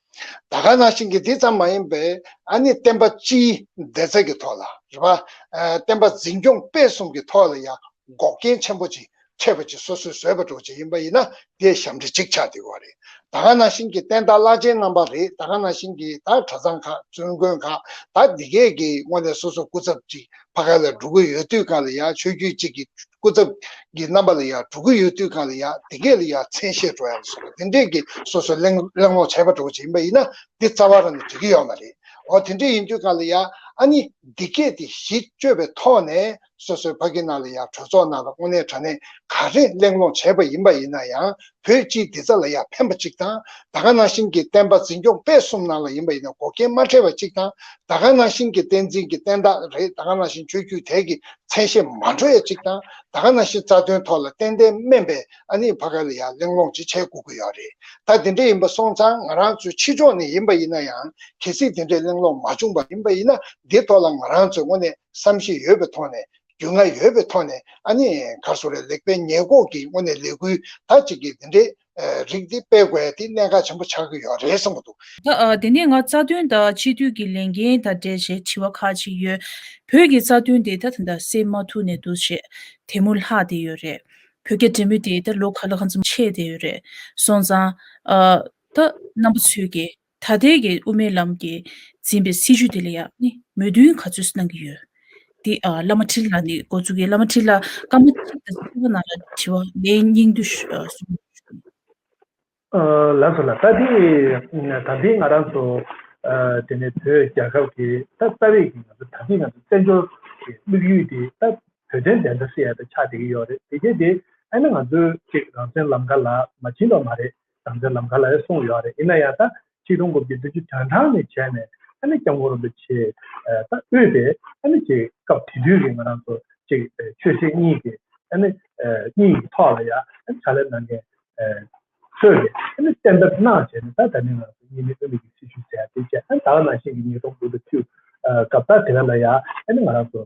ད་ག་ནང་བཞིན་གྱི་འདི་ཙམ་མ་ཡིན་པའི་ཨ་ནི་བསྟན་པ་སྤྱིའི་བདེ་རྩ་གི་ཐོག་ལ་རེད་པ། ཨ་བསྟན་པ་འཛིན་སྐྱོང་སྤེལ་གསུམ་གྱི་ཐོག་ལ་ཡང་འགོག་རྐྱེན་ཆེན་པོ་ཅིག་ ཆད་པ་ཅིག་སོ་སོས་བཟོས་པ་འདྲ་ཅིག་ཡིན་པ་ཡིན་ན་དེ་ཞབས་འདྲེན་གཅིག་ཆགས་བསྡད་ཡོད་རེད། ད་ག་ནང་བཞིན་གྱི་བསྟན་བདག་བླ་ཆེན་རྣམ་པ་རེད། ད་ག་ནང་བཞིན་གྱི་ད་གྲྭ་ཚང་ཁག་བཙུན་དགོན་ཁག་ད་འདི་གས་ཀྱི་དངོས་གནས་སོ་སོ་སྐུ་ཚབ་ཅིག་ཕ་ག་ལ་འགྲོ་གི་ཡོད་དུས་གང་ལ་ཡ་ཆོས་བརྒྱུད་ཅིག་གི་སྐུ་ཚབ་ཀྱི་རྣམ་པ་ལ་ཡ་འགྲོ་གི་ཡོད་དུས་གང་ལ་ཡ་དེ་གས་ལ་ཡ་མཚན་ཤས་འགྲོ་ཡ་ལ་སོགས་པ་དེ་འདྲས་ཀྱི་སོ་སོ་གླེང་གླེང་སློང་བྱས་པ་འདྲ་བོ་ཅིག་ཡིན་པ་ཡིན་ན་འདི་རྩ་བ་རང་ནས་འགྲིག་གི་ཡོད་མ་རེད། འོ་དེ་འདྲས་ཡིན་དུས་གང་ལ་ཡ་ཨ་ནི་འདི་གས་དེ་གཞི་བཅོལ་བའི་ཐོག་ནས་སོ་སོའི་ཕ་གི་ནང་ལ་ཡ་གྲོས་ཚོགས་ནང་ལ་དངོས་གནས་དྲང་གནས་ག་རེ་གླེང་སློང་བྱས་པ་ཡིན་པ་ཡིན་ན་ཡང་བོད་སྤྱིའི་བདེ་རྩ་ལ་ཡ་ཕན་པ་གཅིག་དང་། ད་ག་ནང་བཞིན་གྱི་བསྟན་པ་འཛིན་སྐྱོང་སྤེལ་གསུམ་ནང་ལ་ཡིན་པ་ཡིན་ན་འགོག་རྐྱེན་མ་འཕྲད་པ་གཅིག་དང་། ད་ག་ནང་བཞིན་གྱི་བསྟན་འཛིན་གྱི་བསྟན་བདག་རེད། ད་ག་ནང་བཞིན་ཆོས་བརྒྱུད་དེ་གི་མཚན་ཤས་མ་འགྲོ་ཡ་གཅིག་དང་། ད་ག་ནང་བཞིན་རྩ་དོན་ཐོག་ལ་ཏན་ཏན་དམན་པའི་ཨ་ནི་ཕ་ག་ལ་ཡ་གླེང་སློང་ཅིག་བྱེད་དགོས་ཀྱི་ཡོད་རེད། ད་དེ་འདྲ་ཡིན་པ་སོང་ཙང་ང་རང་ཚོའི་ཕྱི་ཕྱོགས་ནས་ཡིན་པ་ཡིན་ན་ཡང་གལ་སྲིད་དེ་འདྲའི་གླེང་སློང་མ་བྱུང་པ་ཡིན་པ་ཡིན་ན་འདི་ཐོག་ལ་ང་རང་ཚོའི་དངོས་གནས་བསམ་ཤེས་ཡོད་པའི་ཐོག་ནས་རྒྱུས་མངའ་ཡོད་པའི་ཐོག་ནས་ཨ་ནི་ག་རེ་ཟེར་དགོས་རེད། ལེགས་སྤེལ་ཉེས་འགོག་གི་དངོས་གནས་ལས་འགུལ་ད་ཅིག་གི་དེ་འདྲའི་རིགས་འདི་སྤེལ་དགོས་ཡ་དེ་གནད་འགག་ཆེན་པོ་ཆགས་ཀྱི་ཡོད་རེད་བསམ་གྱི་འདུག་ད་ཨ། དེ་ནས་ང་རྩ་དོན་དང་སྤྱི་འཐུས་ཀྱི་ལས་འགན་དང་འབྲེལ་བྱས་དྲི་བ་ཁག་ཅིག་ཡོད། བོད་ཀྱི་རྩ་དོན་དེ་ད་ད་ལྟ་སེལ་མ་ཐུབ་ནས་འདུག་བྱས་དེ་མུར་ལྷག་བསྡད་ཡོད་རེད། བོད་རྒྱ་འབྲེལ་མོལ་དེ་ད་ལོ་ག་ལ་གང་འཚམ་ཆད་བསྡད་ཡོད་རེད། སོང་ཙང་ཨ། ད་རྣམ་པ་ཚོས་ཀྱིས་ད་ལྟའི་གི་དབུ་མའི་ལམ་གྱིས་འཛིན་པའི་སྲིད་བྱུས་དེ་ལ་ཡང་ནི་མོས་མཐུན་ག་ཚོད་གནང་གི་ཡོད། འདི་ཨ། བླ་མ་ཁྲི་ལགས་ནས་འགོ་འཛུགས་ཀྱིས། བླ་མ་ཁྲི་ལགས་སྐར་མ་གཅིག་དང་ཕྱེད་ཀ་ནང་ལ་དྲི་བ་ལན་སྙིང་བསྡུས་ཤིག་ཨ། གསུང་། ཨ། ལགས་སོ་ལགས། ད་འདི་ད་འདི་ང་རང་ཚོ་ཨ། དེ་ནས་བོད་རྒྱལ་ཁབ་ཀྱི་ད་རྩ་བའི་གི་ང་ཚོ་ད་འདི་ང་ཚོ་བཙན་བྱོལ་གྱི་དམིགས་ཡུལ་དེ་ད་བོད་དོན་བདེན་མཐའ་གསལ་ཡ་ད་ཆགས་བསྡད་ཀྱི་ཡོད་རེད། དེ་གས་དེ་ཨ་ནི་ང་ཚོས་ཅིག་རང་བཙན་ལམ་ཁ་ལ་མ་ཕྱིན་པ་མ་རེད། རང་བཙན་ལམ་ཁ་ལ་ཡང་སོང་ཡོད་རེད། ཡིན་ན་ཡང་ད་ཆིག་སྟོང་དགུ་བརྒྱ་བདུན་ཅུ་དོན་གྲངས་ནས་བྱས་ནས་ཨ་ནི་སྐྱབས་མགོན་རིན་པོ་ཆེ་ད་དབུས་པའི་ཨ་ནི་ཅིག་སྐབས་དེ་དུས་ཀྱི་ང་རང་ཚོ་ཅིག་ཆོས་སྲིད་གཉིས་ཀྱི་ཨ་ནི་གཉིས་ཀྱི་ཐོག་ལ་ཡང་ཕྱག་ལས་གནང་མཁན་ཚོས་ཀྱི་ཨ་ནི་གཏན་འབེབས་གནང་བྱས་ནས་ད་ད་ནི་ང་ཚོ་གཉིས་སྨན་དབུ་མའི་གི་སྲིད་བྱུས་ཟེར་ཡ་དེ་བྱས། ཨ་ནི་ད་ག་ནང་བཞིན་གྱི་ཉིས་སྟོང་དགུ་དང་བཅུ་སྐབས་ད་དེ་ག་ལ་ཡང་ཨ་ནི་ང་རང་ཚོ་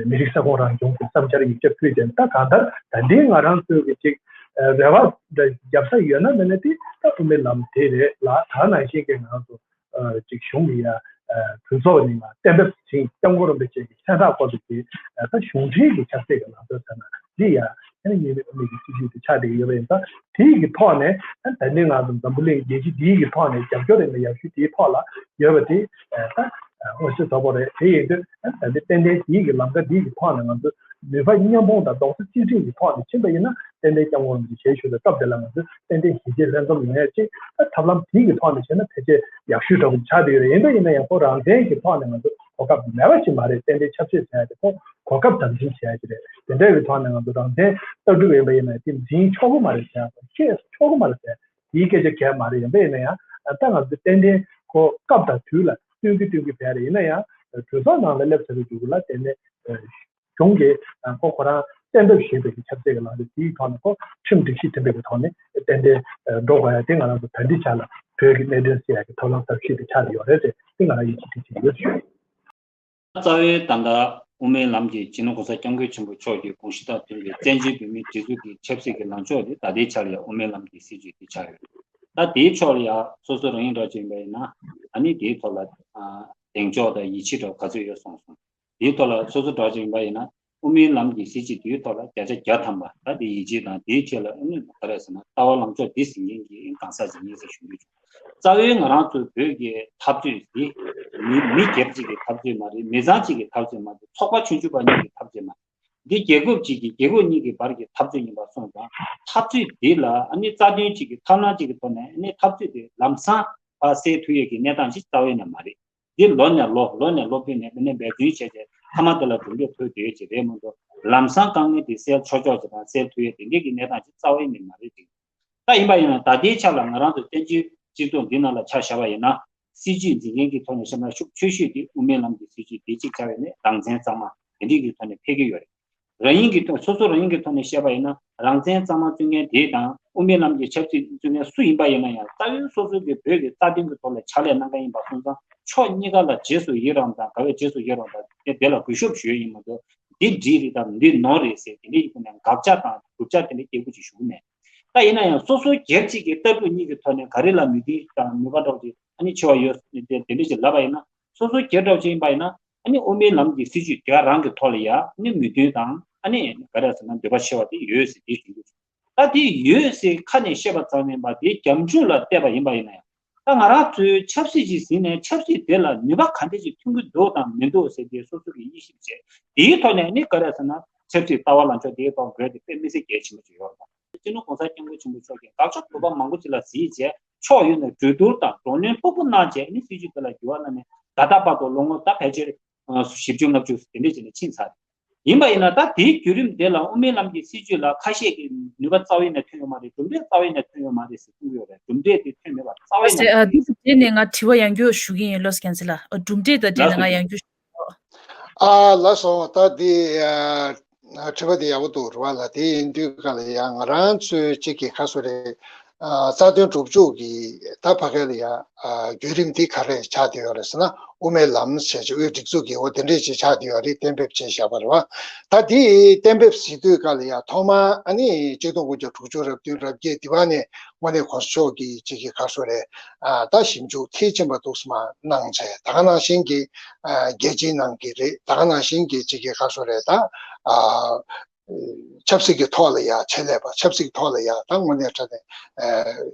མི་རིགས་ས་ཁོངས་རང་སྐྱོང་གི་བསམ་འཆར་ཡིག་ཆ་ཕུལ་ཏེ། ད་གང་ལྟར་ད་ལྟའི་ང་རང་ཚོའི་གི་ཅིག་རེ་བ་རྒྱབ་ས་ཡོད་ན་མེད་ན་དེ་ད་དབུ་མའི་ལམ་དེ་རེད་ལ། ད་ནང་བཞིན་གི་ང་རང་ཚོ་ཅིག་གཞུང་གི་ཡ་གྲོས་ཚོགས་ནས་ཡ་གཏན་འབེབས་ཟིན། སྐྱབས་མགོན་རིན་པོ་ཆེ་གི་མཚན་རྟགས་སྐོར་དུ་གི་ད་གཞུང་འབྲེལ་གི་ཆབ་སྲིད་ཀྱི་ལངས་ཕྱོགས་ཟེར་ན་འདི་ཡ་ཨ་ནི་ཉེས་མེད་དབུ་མའི་གི་སྲིད་བྱུས་དེ་ཆགས་བསྡད་ཀྱི་ཡོད་པ་ཡིན་ཙང་། དེའི་གི་ཐོག་ནས་ད་ནི་ང་ཚོ་འཛམ་བུ་གླིང་རྒྱལ་སྤྱི་འདིའི་གི་ཐོག་ནས་རྒྱབ་སྐྱོར་ཡིན་ན་ཡག་ཤོས་དེའི་ཐོག་ལ་ཡོད་པ་དེ་ད་མངོན་གསལ་དོད་པོ་རེད། དེ་ཡིན་དུས་ད་ནི་ཏན་ཏན་དེའི་གི་ལམ་ཁ་འདིའི་གི་ཐོག་ནས་ང་ཚོ་ནུས་པ་མཉམ་སྤུངས་དང་རྡོག་རྩ་གཅིག་སྒྲིལ་གྱི་ཐོག་ནས་ཕྱིན་པ་ཡིན་ན་ཏན་ཏན་སྐྱབས་མགོན་རིན་པོ་ཆེ་ཞལ་བཞུགས་དང་སྐབས་དེ་ལ་ང་ཚོ་ཏན་ཏན་གཞིས་བྱེས་ལྷན་འཛོམས་ཡོང་ཡ་ཅིག་ད་ཐབས་ལམ་དེའི་གི་ཐོག་ནས་བྱས་ན་ཕལ་ཆེར་ཡག་ཤོས་འདྲ་པོ་ཆགས་བསྡད་ཡོད་རེད། ཡིན་པ་ཡིན་ན་ཡང་ཁོ་རང་བཙན་གྱི་ཐོག་ནས་ང་ཚོ་གོ་སྐབས་མེད་པ་ཞིག་མ་རེད། ཏན་ཏན་ཆབ་སྲིད་ཟེར་ཡ་དེ་ཁོ་གོ་སྐབས་དམ་འཛིན་བྱེད་ཡ་ཅིག་རེད། དེ་འདྲ་ཡི་ཐོག་ནས་ང་ཚོ་རང་བཙན་ལྟ་གྲུབ་ཡིན་པ་ཡིན་ན་དེ་འཛིན་ཆོག་གི་མ་རེད་ཟེར་ཡ་ཁོ་ཤེས་ཆོག་གི་མ་རེད་ཟེར་ཡ་དེའི་སྐད་ཆ་གལ་མ་རེད། ཡིན་པ་ཡིན་ན་ཡང་ད་ང་ཚོ་ཏན་ཏན་ཁོ་སྐབས་དང་དུས་ལ་བསྟུན་གྱི་བསྟུན་གྱི་བས་རེད། ཡིན་ན་ཡང་གྲོས་ཚོགས་ནང་ལ་སླེབས་ཚར་བའི་མཇུག་ལ་དེ་ནས་གཞུང་གིས་ཁོ་ཁོ་རང་གཏན་འབེབས་བྱས་པའི་ཆབ་སྲིད་ཀྱི་ལམ་ལུགས་དེའི་ཐོག་ནས་ཁོ་ཁྲིམས་སྒྲིག་གཞི་མཐུན་པའི་ཐོག་ནས་ཏན་ཏན་འགྲོ་དགོས་ཡ་དེ་ང་རང་ཚོ་ད་ལྟའི་ཆ་ལ་བོད་ཀྱི་གནད་དོན་སེལ་ཡ་གི་ཐབས་ལམ་ཟབ་ཤོས་དེ་ཆགས་ཡོད་རེད་ཟེར་དེ་ང་རང་ཡིད་ཆེས་ཐུགས་ཆེ་ཡོད་ཞུ། རྩ་བའི་ད་ལྟ་དབུ་མའི་ལམ་གྱི་སྤྱི་ནོར་གོང་ས་སྐྱབས་མགོན་ཆེན་པོ་མཆོག་གི་དགོངས་གཞི་དང་མཐུན་པའི་བཙན་བྱོལ་བོད་མིའི་སྒྲིག་འཛུགས་ཀྱི་ཆབ་སྲིད་ཀྱི་ལངས་ཕྱོགས་དེ་ད་ལྟའི་ཆར་ཡང་དབུ་མའི་ལམ་གྱི་སྲིད་བྱུས་དེ་ཆགས་ཡོད། ད་དེའི་ཕྱོགས་ལ་ཡང་སོ་སོ་རང་ཉིད་འདྲ་ཅིག་ཡིན་པ་ཡིན་ན་ཨ་ནི་དེའི་ཐོག་ལ་ཨ་གདེང་འཇོག་དང་ཡིད་ཆེས་འདྲ་ག་ཚོད་ཡོད་གསུངས་སོང་། དེའི་ཐོག་ལ་སོ་སོ་འདྲ་ཅིག་ཡིན་པ་ཡིན་ན་དབུ་མའི་ལམ་གྱི་སྲིད་བྱུས་དེའི་ཐོག་ལ་བརྒྱ་ཆ་བརྒྱ་ཐམ་པ་ད་དེ་ཡིད་ཆེས་དང་དེའི་ཆེད་ལ་ཨ་ནི་ག་རེ་ཟེར་ན་ལྟ་བ་ལངས་ཕྱོགས་འདི་ཟིན་མཁན་གྱི་གང་ཟག་ཅིག་ཡིན་ཟེར་ཞུ་འདོད་བྱུང་། རྩ་བའི་ང་རང་ཚོའི་བོད་ཀྱི་འཐབ་རྩོད་འདི་མི་མི་སྒེར་གཅིག་གི་འཐབ་རྩོད་མ་རེད། མི་ཚང་གཅིག་གི་འཐབ་རྩོད་མ་རེད། ཚོགས་པ་ཆུང་ཆུང་པ་གཉིས་ཀྱི་འཐབ་རྩོད་མ་རེད། འདི་རྒྱལ་ཁབ་གཅིག་གི་རྒྱལ་ཁབ་གཉིས་ཀྱི་བར་གྱི་འཐབ་རྩོད་ཡིན་པ་སོང་ཙང་འཐབ་རྩོད་འདི་ལ་ཨ་ནི་རྩ་དོན་གཅིག་གི་ཐབས་ལམ་གཅིག་གི་ཐོག་ནས་ཨ་ནི་འཐབ་རྩོད་དེ་ལམ་སང་ཕར་སེལ་ཐུབ་ཡས་ཀྱི་གནས་སྟངས་ཤིག་རྩ་བའི་ནས་མ་རེད། འདི་ལོ་ནས་ལོ་ལོ་ནས་ལོ་ཕུད་ནས་ཨ་ནི་འབད་བརྩོན་བྱས་ཏེ་མཐའ་མ་དེ་ལ་གྲུབ་འབྲས་ཐོན་བསྡད་ཡས་ཅིག་རེད་མ་གཏོགས་ལམ་སང་དཀའ་ངལ་དེ་སེལ་ཆོག་ཆོག་ཅིག་དང་སེལ་ཐུབ་ཡས་དེ་འདྲས་ཀྱི་གནས་སྟངས་ཤིག་རྩ་བའི་ནས་མ་རེད་ཅིག་ད་ཡིན་པ་ཡིན་ན་ད་ལྟའི་ཆ་ལ་ང་རང་ཚོ་བཙན་བྱོལ་སྤྱི་ཚོགས་འདི་ནང་ལ་ཆ་བཞག་པ་ཡིན་ན་སྲིད་བྱུས་འཛིན་མཁན་གྱི་ཐོག་ནས་བཤད་ན་ཤུགས་ཆེ་ཤོས་དེ་དབུ་མའི་ལམ་གྱི་སྲིད་བྱུས་དེ་གཅིག་ཆགས་ཡོད་ནས་རང་བཙན་གཙང་མ་དེ་འདྲས་ཀྱི་ཐོག་ནས་འཕེལ་གྱི་ཡོད་རེད། རང་ཉིད་ཀྱི་ཐོག་སོ་སོ་རང་ཉིད་ཀྱི་ཐོག་ནས་བཤད་པ་ཡིན་ན་རང་བཙན་གཙང་མ་བཙུགས་མཁན་དེ་དང་དབུ་མའི་ལམ་གྱི་ཆབ་སྲིད་བཙུགས་མཁན་སུ་ཡིན་པ་ཡིན་ན་ཡང་རྩ་བའི་སོ་སོ་གི་བོད་ཀྱི་རྩ་དོན་གྱི་ཐོག་ལ་ཕྱག་ལས་གནང་མཁན་ཡིན་པ་སོང་ཙང་ཕྱོགས་གཉིས་ཀ་ལ་རྗེས་སུ་ཡི་རང་དང་དགའ་བའི་རྗེས་སུ་ཡི་རང་དང་དེ་དེ་ལ་གུས་ཞབས་ཞུ་ཡས་ཡིན་མ་གཏོགས་འདི་འགྲིག་རེད་དང་འདི་ནོར་རེད་ཟེར་དེ་འདྲའི་ཡིན་ན་དགག་བྱ་དང་སྒྲུབ་བྱ་དེ་འདྲ་སྐྱེ་དགོས་ཅིག་ཞུ་གི་མེད། ད་ཡིན་ན་ཡང་སོ་སོ་སྒེར་གཅིག་གི་ལྟ་གྲུབ་གཉིས་ཀྱི་ཐོག་ནས་ག་རེ་ལ་མོས་མཐུན་དང་ནུས་པ་འདྲ་བོ་ཅིག་ཨ་ནི་ཆེ་བ་ཡོད་དེ་དེ་འདྲ་ཅིག་ལབ་པ་ཡིན་ན་སོ་སོ་སྒེར་འདྲ་བོ་ཅིག་ཡིན་པ་ཡིན་ན་ཨ་ནི་དབུ་མའི་ལམ་གྱི་སྲིད་བྱུས་དེ་ག་རང་གི་ཐོག་ལ་ཡ་ཨ་ནི་མོས་མཐུན་དང་ ཨ་ནི་ག་རེ་ཟེར་ན་འདོད་པ་ཆེ་བ་དེ་ཡོད་ཟེར་དེ་བྱུང་འདུག་ད་དེ་ཡོད་ཟེར་ཁ་ནས་བཤད་པ་ཙམ་ཡིན་པ་དེ་རྒྱབ་ལྗོངས་ལ་བལྟས་པ་ཡིན་པ་ཡིན་ན་ཡང་། ད་ང་རང་ཚོས་ཆབ་སྲིད་ཅིག་ཟིན་ནས་ཆབ་སྲིད་དེ་ལ་ནུས་པ་ག་འདྲ་ཅིག་ཐོན་གྱི་འདུག་དང་མི་འདུག་ཟེར་དེ་སོ་སོ་གི་དབྱེ་ཞིབ་བྱས། དེའི་ཐོག་ནས་ནི་ག་རེ་ཟེར་ན་ཆབ་སྲིད་ལྟ་བ་ལངས་ཕྱོགས་དེའི་ཐོག་འགྲོ་དེ་དཔེ་མི་སྲིད་གལ་ཆེན་པོ་ཅིག་ཡོད་རེད། སྤྱི་ནོར་༸གོང་ས་༸སྐྱབས་མགོན་ཆེན་པོ་མཆོག་གིས་དགག་ཕྱོགས་དོགས་པ་མང་པོ་ཅིག་ལ་གཟིགས་བྱས། ཕྱོགས་ཡོད་ནས་གྲོས་བསྡུར་དང་བགྲོ་གླེང་ལྷུག་པོ་གནང་བྱས་ནི་སྲིད་ཇུས་དེ་ལ་འགྱུར་བ་གནང་ནས་ད་ལྟ་བར་དུ་ལོ་ངོ་ད་ཕལ་ཆེར་བཞི་བཅུ་ལྔ་བཅུ་དེ་འདྲས་བྱས་ནས་ཕྱིན་ཚར་རེད། ཡིན་པ་ཡིན་ན་ད་དེའི་བརྒྱུད་རིམ་དེ་ལ་དབུ་མའི་ལམ་གྱི་སྲིད་ཇུས་ལ་ཁ་ཤས་ཀྱིས་ནུས་པ་རྩ་བའི་ནས་ཐོན་ཡོད་མ་རེད། གྲུབ་འབྲས་རྩ་བའི་ནས་ཐོན་ཡོད་མ་རེད་ཟེར་གསུང་གི་ཡོད་རེད། གྲུབ་འབྲས་དེ་ཐོན་མེད་པ་རྩ་བའི་ནས་ཨ་ཐོན་དེ་ཡོད་དེ་ནས་ང་དྲི་བ་ཡང་བསྐྱར་ཞུ་གི་ཡིན། བློ་སྐྱོན་ཟེར་ལ་གྲུབ་འབྲས་དང་འབྲེལ་ནས་ང་ཡང་བསྐྱར་ཞུ། ཨ་ལགས་སོ། ད་འདི་ཨ་དྲི་བ་འདི་ཡག་པོ་འདུག་རེད་བ་ལ། དེ་ཡིན་དུས་ག་ལ་ཡང་ང་རང་ཚོའི་གཅིག་གི་ཁ་སོ་རེད། ཨ་རྩ་དོན་སྒྲུབ་ཕྱོགས་ཀྱི་ད་ཕ་གི་ལ་ཡང་ཨ་བརྒྱུད་རིམ་འདི་ག་རེ་ཆགས་བསྡད་ཡོད་རེད་ཟེར་ན། དབུ་མའི་ལམ་ཞེས་བྱ་དབུས་སྒྲིག་འཛུགས་ཀྱི་འོ་དེ་འདྲས་ཅིག་ཆགས་བསྡད་ཡོད་རེད། གཏན་འབེབས་བྱས་བཞག་པ་རེད་བ། ད་འདི་གཏན་འབེབས་ཟེར་དུས་ག་ལ་ཡང་ཐོག་མར་ཨ་ནི་ཆིག་སྟོང་དགུ་བརྒྱ་དྲུག་ཅུ་རེ་བདུན་རེ་བརྒྱད་དེ་བ་ནས་དངོས་གནས་གོང་ས་མཆོག་གིས་གཅིག་གི་ཁ་སོ་རེད། ཨ་ད་ཞིབ་འཇུག་མཐིལ་ཕྱིན་པ་འདུག་སེ་མར་གནང་བྱས། ད་ག་ནང་བཞིན་གྱི་ཨ་རྒྱལ་སྤྱིའི་ནང་གི་རེད། ད་ག་ནང་བཞིན་གྱི་གཅིག་གི་ཁ་སོ་རེད། ད་ཨ་ཆབ་སྲིད་ཀྱི་ཐོག་ལ་ཡ་ཆེད་ལས་པ། ཆབ་སྲིད་ཀྱི་ཐོག་ལ་ཡ་ད་དངོས་གནས་དྲང་གནས་ཨ་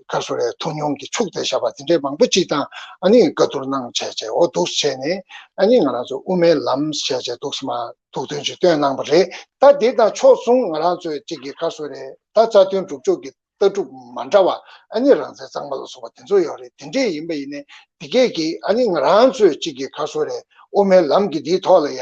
ཁ་སོ་རེད། ཐུགས་མྱོང་གིས་ཕྱུག་བསྡད་བཞག་པ་དེ་འདྲས་མང་པོ་ཅིག་དང་ཨ་ནི་བཀའ་བསྡུར་གནང་བྱས་བྱས་འོ་འདུག་སེ་བྱས་ནས་ཨ་ནི་ང་རང་ཚོ་དབུ་མའི་ལམ་ཞེས་བྱས་འདུག་སེ་མར་ཐུགས་འདུན་ཅིག་བཏོན་གནང་བ་རེད། ད་དེ་དང་ཕྱོགས་མཚུངས་ང་རང་ཚོའི་གཅིག་གི་ཁ་སོ་རེད། ད་རྩ་དོན་སྒྲུབ་ཕྱོགས་ཀྱི་ལྟ་གྲུབ་མ་འདྲ་བ་ཨ་ནི་རང་བཙན་གཙང་མ་ལ་སོགས་པ་དེ་ཚོ་ཡོད་རེད། དེ་འདྲས་ཡིན་པ་ཡིན་ནའི་དེ་གས་ཀྱིས་ཨ་ནི་ང་རང་ཚོའི་གཅིག་གི་ཁ་སོ་རེད། དབུ་མའི་ལམ་གྱི་འདིའི་ཐོག་ལ་ཡ་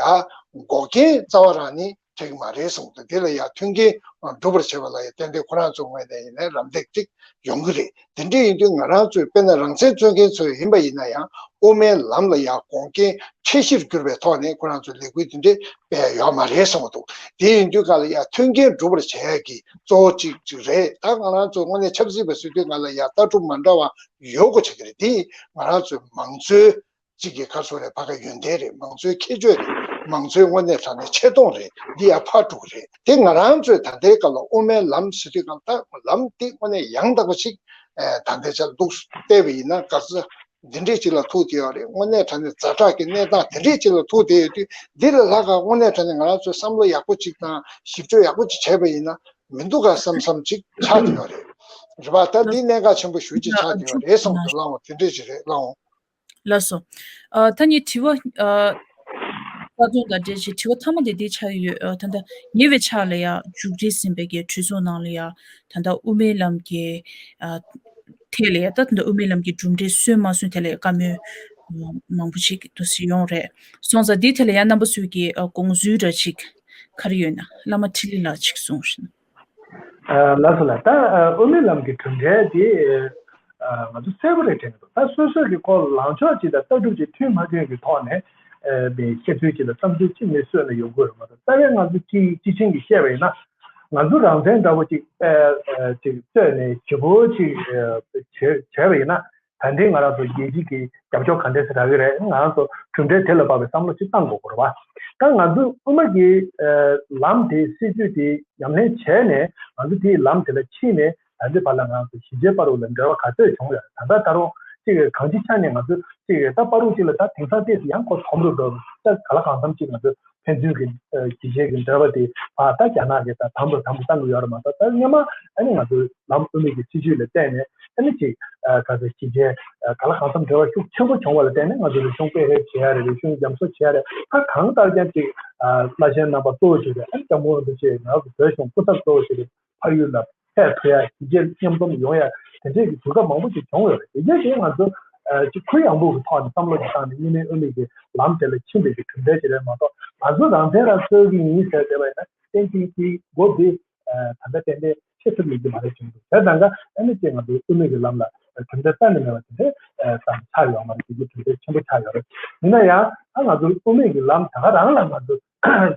འགོག་རྐྱེན་རྩ་བ་རང་ནི་འཕྲད་ཀྱི་མ་རེད་གསུངས་ཏེ། དེ་ལ་ཡ་མཐུན་རྐྱེན་སྒྲུབ་པར་བྱེད་པ་ལ་ཡ་ཏན་ཏན་ཁོ་རང་ཚོའི་ངོས་ནས་ཡིན་ནའི་རམ་འདེགས་ཅིག་ཡོང་གི་རེད། དེ་འདྲས་ཡིན་དུས་ང་རང་ཚོས་དཔེར་ན་རང་བཙན་རྩོད་མཁན་ཚོ་ཡིན་པ་ཡིན་ན་ཡང་དབུ་མའི་ལམ་ལ་ཡ་འགོག་རྐྱེན་འཕྲད་གཞིར་གྱུར་པའི་ཐོག་ནས་ཁོ་རང་ཚོས་ལས་འགུལ་དེ་འདྲས་སྤེལ་ཡོད་མ་རེད་གསུངས་འདུག་དེ་ཡིན་དུས་ག་ལ་ཡ་མཐུན་རྐྱེན་སྒྲུབ་པར་བྱེད་ཡ་གི་གཙོ་བོ་གཅིག་གཅིག་རེད། ད་ང་རང་ཚོ་དངོས་གནས་ཆབ་སྲིད་པ་ཟེར་དུས་ང་ལ་ཡ་ལྟ་གྲུབ་མ་འདྲ་བ་ཡོད་དགོས་ཆགས་ཀྱི་རེད། དེ་ང་རང་ཚོའི་མང་གཙོའི་གཅིག་གི་ཁ་སོ་རེད། ཕ་ག་ཡོན་ཏན་རེད། མང་གཙོའི་ཁྱད་ཆོས་རེད། མང་གཙོའི་དངོས་གནས་དྲང་གནས་ཆེ་མཐོང་རེད། འདི་ཡ་ཕར་འགྲོ་གི་རེད། དེ་ང་རང་ཚོས་ད་ལྟའི་སྐབས་ལ་དབུ་མའི་ལམ་ཟེར་དུས་གང་ལྟར་ལམ་དེ་དངོས་གནས་ཡང་དག་པ་ཞིག་ཨེ་ད་ལྟའི་ཆར་འདུག་བལྟས་པ་ཡིན་ན་ག་ཚོད་འདི་འདྲས་ཅིག་ལ་ཐུག་བསྡད་ཡོད་རེད། དངོས་གནས་དྲང་གནས་ཛ་དྲག་གི་གནས་སྟངས་དེ་འདྲས་ཅིག་ལ་ཐུག་བསྡད་ཡོད་དུས་འདི་ལས་ལྷག་ག་དངོས་གནས་དྲང་གནས་ང་རང་ཚོས་བསམ་བློ་ཡག་པོ་ཅིག་དང་ཞིབ་དཔྱོད་ཡག་པོ་ཅིག་བྱས་པ་ཡིན་ན་མི་འདུག་ག་བསམ་བསམ་ཅིག་ཆགས་བསྡད་ཡོད་རེད། རེད་པ། ད་འདི་གནད་འགག་ཆེན་པོ་ཞེ་ཅིག་ཆགས་བསྡད་ཡོད་རེད་གསུངས་འདུག་ལགས་འོང་། དེ་འདྲས་ཅིག་རེད་ལགས་འོང་། ལགས་སོ། ཨ་ད་ངས་དྲི་བ་ཨ་རྩ་དོན་དང་འབྲེལ་བྱས་དྲི་བ་མཐའ་མ་དེ་འདི་ཆགས་ཀྱི་ཡོད། ཨ་ད་ལྟ་ཉེ་བའི་ཆར་ལ་ཡ་མཇུག་སྒྲིལ་ཟིན་པའི་གི་གྲོས་ཚོགས་ནང་ལ་ཡ་ད་ལྟ་དབུ་མའི་ལམ་གྱི་ཨ་ཐད་ལ་ཡ་ད་ད་ལྟ་དབུ་མའི་ལམ་གྱི་གྲུབ་འབྲས་སོན་མ་སོན་ཐད་ལ་ཡ་བཀའ་མོལ་མང་པོ་ཞིག་འདུག་སེ་ཡོང་རེད། སོང་ཙང་འདི་ཐད་ལ་ཡ་རྣམ་པ་ཚོས་ཀྱི་ཨ་དགོངས་ཚུལ་འདྲ་ཅིག་ག་རེ་ཡོད་ན་བླ་མ་འཕྲིན་ལས་ལགས་ཅིག་གསུངས་ཤིག་ཨ་ལགས་སོ་ལགས། ད་ཨ་དབུ་མའི་ལམ་གྱི་གྲུབ་འབྲས་དེ་ཨ་ང་ཚོ་གསལ་པོ་རེད་དྲན་གྱི་འདུག་ད་སོ་སོ་གི་ཁོ་ལངས་ཕྱོགས་གཅིག་དང་ལྟ་གྲུབ་ཅིག་མཐུན་མ་མཐུན་གྱི་ཐོག་ནས་ཨ་དེ་བཤད་ཚུལ་གཅིག་དང་བསམ་ཚུལ་གཅིག་ནས་སོན་ནས་ཡོང་དགོས་རེད་མ་གཏོགས། རྩ་བའི་ང་ཚོ་སྤྱི་སྤྱི་ཆིངས་ཀྱིས་བཤད་པ་ཡིན་ན་ང་ཚོ་རང་བཙན་འདྲ་པོ་ཅིག་ཨ་ཨ་ཅིག་རྩོད་ནས་ཞེ་པོ་ཅིག་ཨ་བྱས་བྱས་པ་ཡིན་ན། ད་ལྟའི་ང་རང་ཚོ་རྒྱལ་སྤྱི་གི་རྒྱབ་སྐྱོར་ག་འདྲས་སེ་རག་གི་རེད། ང་རང་ཚོ་གྲུབ་འབྲས་དེ་ལ་དཔག་པའི་བསམ་བློ་ཅིག་བཏང་དགོས་ཀྱི་རེད་བ། ད་ང་ཚོ་དབུ་མ་གི་ཨ་ལམ་དེ་སྲིད་བྱུས་དེ་ཉམས་ལེན་བྱས་ནས་ང་ཚོ་དེའི་ལམ་དེ་ལ་ཕྱིན་ནས་ད་ལྟའི་བར་ལ་ང་ཚོ་གཞིས་བྱེས་བར་དུ་ལ་འབྲེལ་བ་ག་ཚོད་བྱུང་ཡོད་རེད། ད་ལྟ་ད་རུང་ཅིག་གང་ཅིའི་ཆ་ནས་ང་ཚོ་ཅིག་ད་བར་དུ་ཅིག་ལ་ད་དེང་སང་ཏོག་ཙམ་ཡང་ཁོ་གོམ་རུ་འགྲོ། ད་ག་ལ་གང་འཚམ་ཅིག་ང་ཚོ་ཕན་ཚུན་གྱི་ཨ་གཞིས་བྱེས་ཀྱི་འབྲེལ་བ་དེ་ཨ་ད་རྒྱ་ནག་གིས་ད་དམ་དུ་དམ་དུ་བཏང་གི་ཡོད་རེད་མ་གཏོགས། ད་སྔོན་མ་ཨ་ནི་ང་ཚོའི་ལམ་དབུ་མའི་གི་སྲིད་བྱུས་ལ་བརྟེན་ནས་ཨ་ནི་ཅིག་ཨ་ག་ཚོད་གཞིས་བྱེས་ཨ་ག་ལ་གང་འཚམ་འབྲེལ་བ་ཤུགས་ཆེན་པོ་བྱུང་བ་ལ་བརྟེན་ནས་ང་ཚོ་རིག་གཞུང་སྤེལ་རེས་བྱེད་ཡ་རེད། རིག་གཞུང་རྒྱ་མཚོ་བྱེད་ཡ་རེད། ད་གང་ལྟར་ཀྱང་ཅིག་ཨ་བླ་ཆེན་རྣམ་པ་གཙོ་བོ་བྱས་ཏེ་ཨ་ནི་སྐྱབས་མགོན་རིན་པོ་ཆེ་ང་ཚོ་བོད་གཞུང་སྐུ་ཚབ་གཙོ་བོ་བྱས་ཏེ་ཕ་ཡུལ་ལ་ཕེབས་ཐུབ་ཡ། གཞིས་བྱེས་མཉམ་འཛོམས་ཡོང་ཡ་དེ་འདྲས་ཀྱི་དུས་སྐབས་མང་པོ་ཅིག་བྱུང་ཡོད་རེད། དེ་རྗེས་དེ་ང་ཚོ་ཨ་ཅིག་གུ་ཡངས་པོ་གི་ཐོག་ནས་བསམ་བློ་ཅིག་བཏང་ནས་དབུ་མའི་གི་ལམ་དེ་ལ་ཕྱིན་པའི་གི་གྲུབ་འབྲས་ཅིག་རེད་མ་གཏོགས། ང་ཚོ་རང་བཙན་རང་རྩོད་ཀྱི་ཡིན་ཟེར་བསྡད་པ་ཡིན་ན་ཏན་ཏན་དེའི་སྒོ་དེ་ཨ་ད་ལྟ་ཏན་ཏན་ཕྱེ་ཐུབ་ཡོད་ཀྱི་མ་རེད་བྱུང་འདུག་དེ་དང་ག་ཨ་ནི་ཅིག་ང་ཚོའི་དབུ་མའི་གི་ལམ་ལ་གྲུབ་འབྲས་རྩ་ནས་མེད་པ་དེ་འདྲས་ཨ་ཙམ་ཆགས་ཡོད་མ་རེད། དེ་གི་གྲུབ་འབྲས་ཆེན་པོ་ཆགས་ཡོད་རེད། ཡིན་ན་ཡང་ཨ་ང་ཚོའི་དབུ་མའི་གི་ལམ་ད་ག་རང་ལ་ང་ཚོ་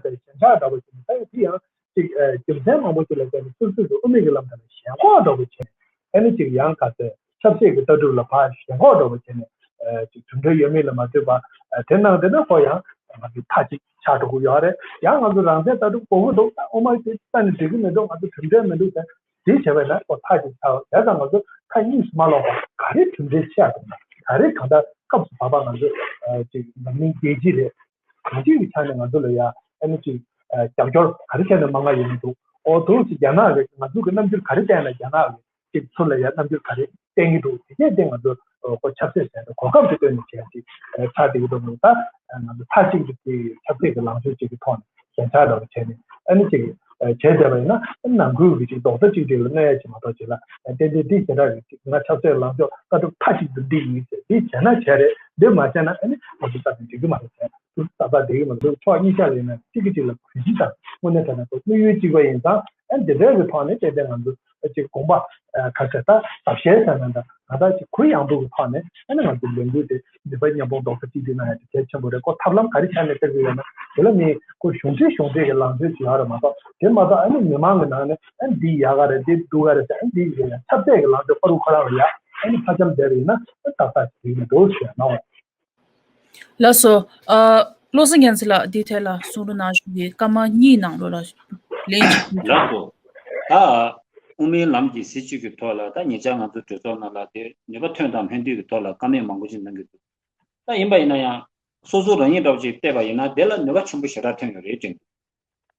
ཞེན་ཆགས་འདྲ་པོ་ཞིག་ད་ཡོད་དེ་ཡང་ཅིག་ཨ་རྒྱུ་མཚན་མང་པོ་ཅིག་ལ་བརྟེན་ནས་སོ་སོས་ཀྱི་དབུ་མའི་གི་ལམ་དེ་ལ་ཞེན་ཁོག་འདྲ་པོ་བྱས་ནས་ཨ་ནི་ཅིག་ཡང་ག་ཚོད་ཆབ་སྲིད་ཀྱི་ལྟ་གྲུབ་ལ་ཕར་ཞེན་ཁོག་འདྲ་པོ་བྱས་ནས་ཨ་ཅིག་གྲུབ་འབྲས་ཡོད་མེད་ལ་མ་ལྟོས་པར་ཨ་དེ་གནང་བསྡད་ན་ཁོ་ཡང་ང་ཚོ་མཐའ་གཅིག་ཆགས་འགྲོ་གི་ཡོད་རེད། ཡང་ང་ཚོ་རང་བཙན་ལྟ་གྲུབ་དགོས་ཀྱི་འདུག་ད་དབུ་མ་དེ་རྩ་ནས་འགྲིག་གི་མི་འདུག་ང་ཚོ་གྲུབ་འབྲས་མི་འདུག་ཟེར་དེ་བྱས་པ་ཡིན་ན་ཁོ་མཐའ་གཅིག་ཆགས། བྱས་ཙང་ང་ཚོ་མཐའ་གཉིས་སུ་མ་ལོག་པར་ག་རེ་གྲུབ་འབྲས་ཆགས་འདུག་ན་ག་རེ་གང་ལྟར་སྐབས་སུ་བབ་པ་ང་ཚོ་ཨ་ཅིག་འཛམ་གླིང་རྒྱལ་སྤྱི་རེད། གང་ཅིའི་ཆ་ནས་ང་ཚོ་ལ་ཡ་ཨ་ནི་ཅིག་ རྒྱབ་སྐྱོར་ག་རེ་བྱས་ནས་མ་མང་ཡོད་མི་འདུག་ཨོ་འདུག་ཅིག་རྒྱ་ནག་གི་ང་ཚོ་གི་རྣམ་འགྱུར་ག་རེ་བསྟན་ན་རྒྱ་ནག་གི་ཅིག་ཚུར་ལ་ཡ་རྣམ་འགྱུར་ག་རེ་བསྟན་གྱི་འདུག་དེ་གས་དེ་ང་ཚོ་ཨོ་ཁོ་ཆབ་སྲིད་ཟེར་ཏེ་གོ་སྐབས་ཀྱི་སྟོན་ནས་བྱས་ཅིག་ཆགས་བསྡད་ཀྱི་འདུག་མི་ད་ང་ཚོ་མཐའ་གཅིག་ཏུ་ཅིག་ཆབ་སྲིད་ཀྱི་ལངས་ཕྱོགས་ཅིག་གི་ཐོག་ནས་ཞན་ཆགས་འདྲ་བོ་བྱས་ནས་ཨ་ནི་ཅིག་བྱས་བསྡད་པ་ཡིན་ན་ནང་ཁུལ་གྱི་ཅིག་རྡོག་རྩ་གཅིག་སྒྲིལ་ལ་གནོད་ཡ་ཅིག་མ་གཏོགས་ཅིག་ལ་ཏན་ཏན་འདི་ཞེ་དྲག་རེད། ཅིག་ང་ཆབ་སྲིད་ལངས་ཕྱོགས་ལྟ་གྲུབ་མཐའ་གཅིག་ཏུ་འདི་ཡིན་ཟེར་འདི་བྱས་ན་བྱས་རེད། འདི་མ་བྱས་ན་ཨ་ནི་ང་ཚོ་ལྟ་དུས་འགྲིག་གི་མ་རེད་ཟེར། དུས་རྟག་པར་བསྡད་ཀྱི་མ་འདུག་ཕྱོགས་གཉིས་ཆ་ལ་ཡིན་ན་གཅིག་གིས་གཅིག་ལ་གུས་བརྩི་དང་དངོས་གནས་དྲང་གནས་ཀྱི་དམིགས་ཡུལ་གཅིག་པ་ཡིན་ཙང་ཨ་འདི་འདྲའི་གི་ཐོག་ནས་དཔེ་དེ་ང་ཚོ་གཅིག་དགོངས་པ་ཁ་ཤས་ད་ཟབ་ཞལ་ཟེར་ན་འདྲ་ང་ད་ཅིག་གུ་ཡངས་པོ་གི་ཐོག་ནས་ཨ་ནི་ང་ཚོ་ལས་འགུལ་དེ་ནུས་པ་མཉམ་སྤུངས་རྡོག་རྩ་གཅིག་སྒྲིལ་གནང་ཡ་དེ་གལ་ཆེན་པོ་རེད། ཁོ་ཐབས་ལམ་ག་རེ་ཆ་ནས་སྟེར་གི་ཡོད་ན་དེ་ལ་ནི་ཁོ་གཞུང་འབྲེལ་གཞུང་འབྲེལ་གྱི་ལངས་ཕྱོགས་ཅིག་ཡོད་རེད་མ་གཏོགས་དེ་མ་གཏོགས་ཨ་ནི་མི་མང་གི་ནང་ནས་ཨ་འདི་ཡག་ག་རེད་འདི་སྡུག་ག་རེད་ཟེར་ཨ་འདི་ཡིན་ཡ་ཆབ་སྲིད་ཀྱི་ལངས་ཕྱོགས་ཁོ་རང་ཁོ་རང་ལ་ཡ་ཨ་ནི་ཕ་ཆམ་བསྡད་པ་ཡིན་ན་ཨ་ཏག་ཏག་ཅིག་ཡིན་གི་འདུག་ཞེས་གནང་བ། ལགས་སོ། ཨ། བློ་བཟང་རྒྱལ་མཚན་ལགས་འདིའི་ཐད་ལ་གསུང་རོགས་གནང་ཞུ་གི་སྐར་མ་གཉིས་ནང་ལོགས་ལ་ལན་ཅིག་ཞུ། ལགས་སོ། ད་དབུ་མའི་ལམ་གྱི་སྲིད་བྱུས་ཀྱི་ཐོག་ལ་ད་ཉེ་ཆར་ང་ཚོ་གྲོས་ཚོགས་ནང་ལ་དེ་ནུས་པ་ཐོན་དང་ལྷན་ཐོས་ཀྱི་ཐོག་ལ་བཀའ་མོལ་མང་པོ་ཞིག་གནང་གི་འདུག་ད་ཡིན་པ་ཡིན་ན་ཡང་སོ་སོ་རང་ཉིད་འདྲ་བོ་ཅིག་བལྟས་པ་ཡིན་ན་དེ་ལ་ནུས་པ་ཆེན་པོ་ཞེ་དྲག་ཐོན་ཡོད་རེད་དྲན་འདུག་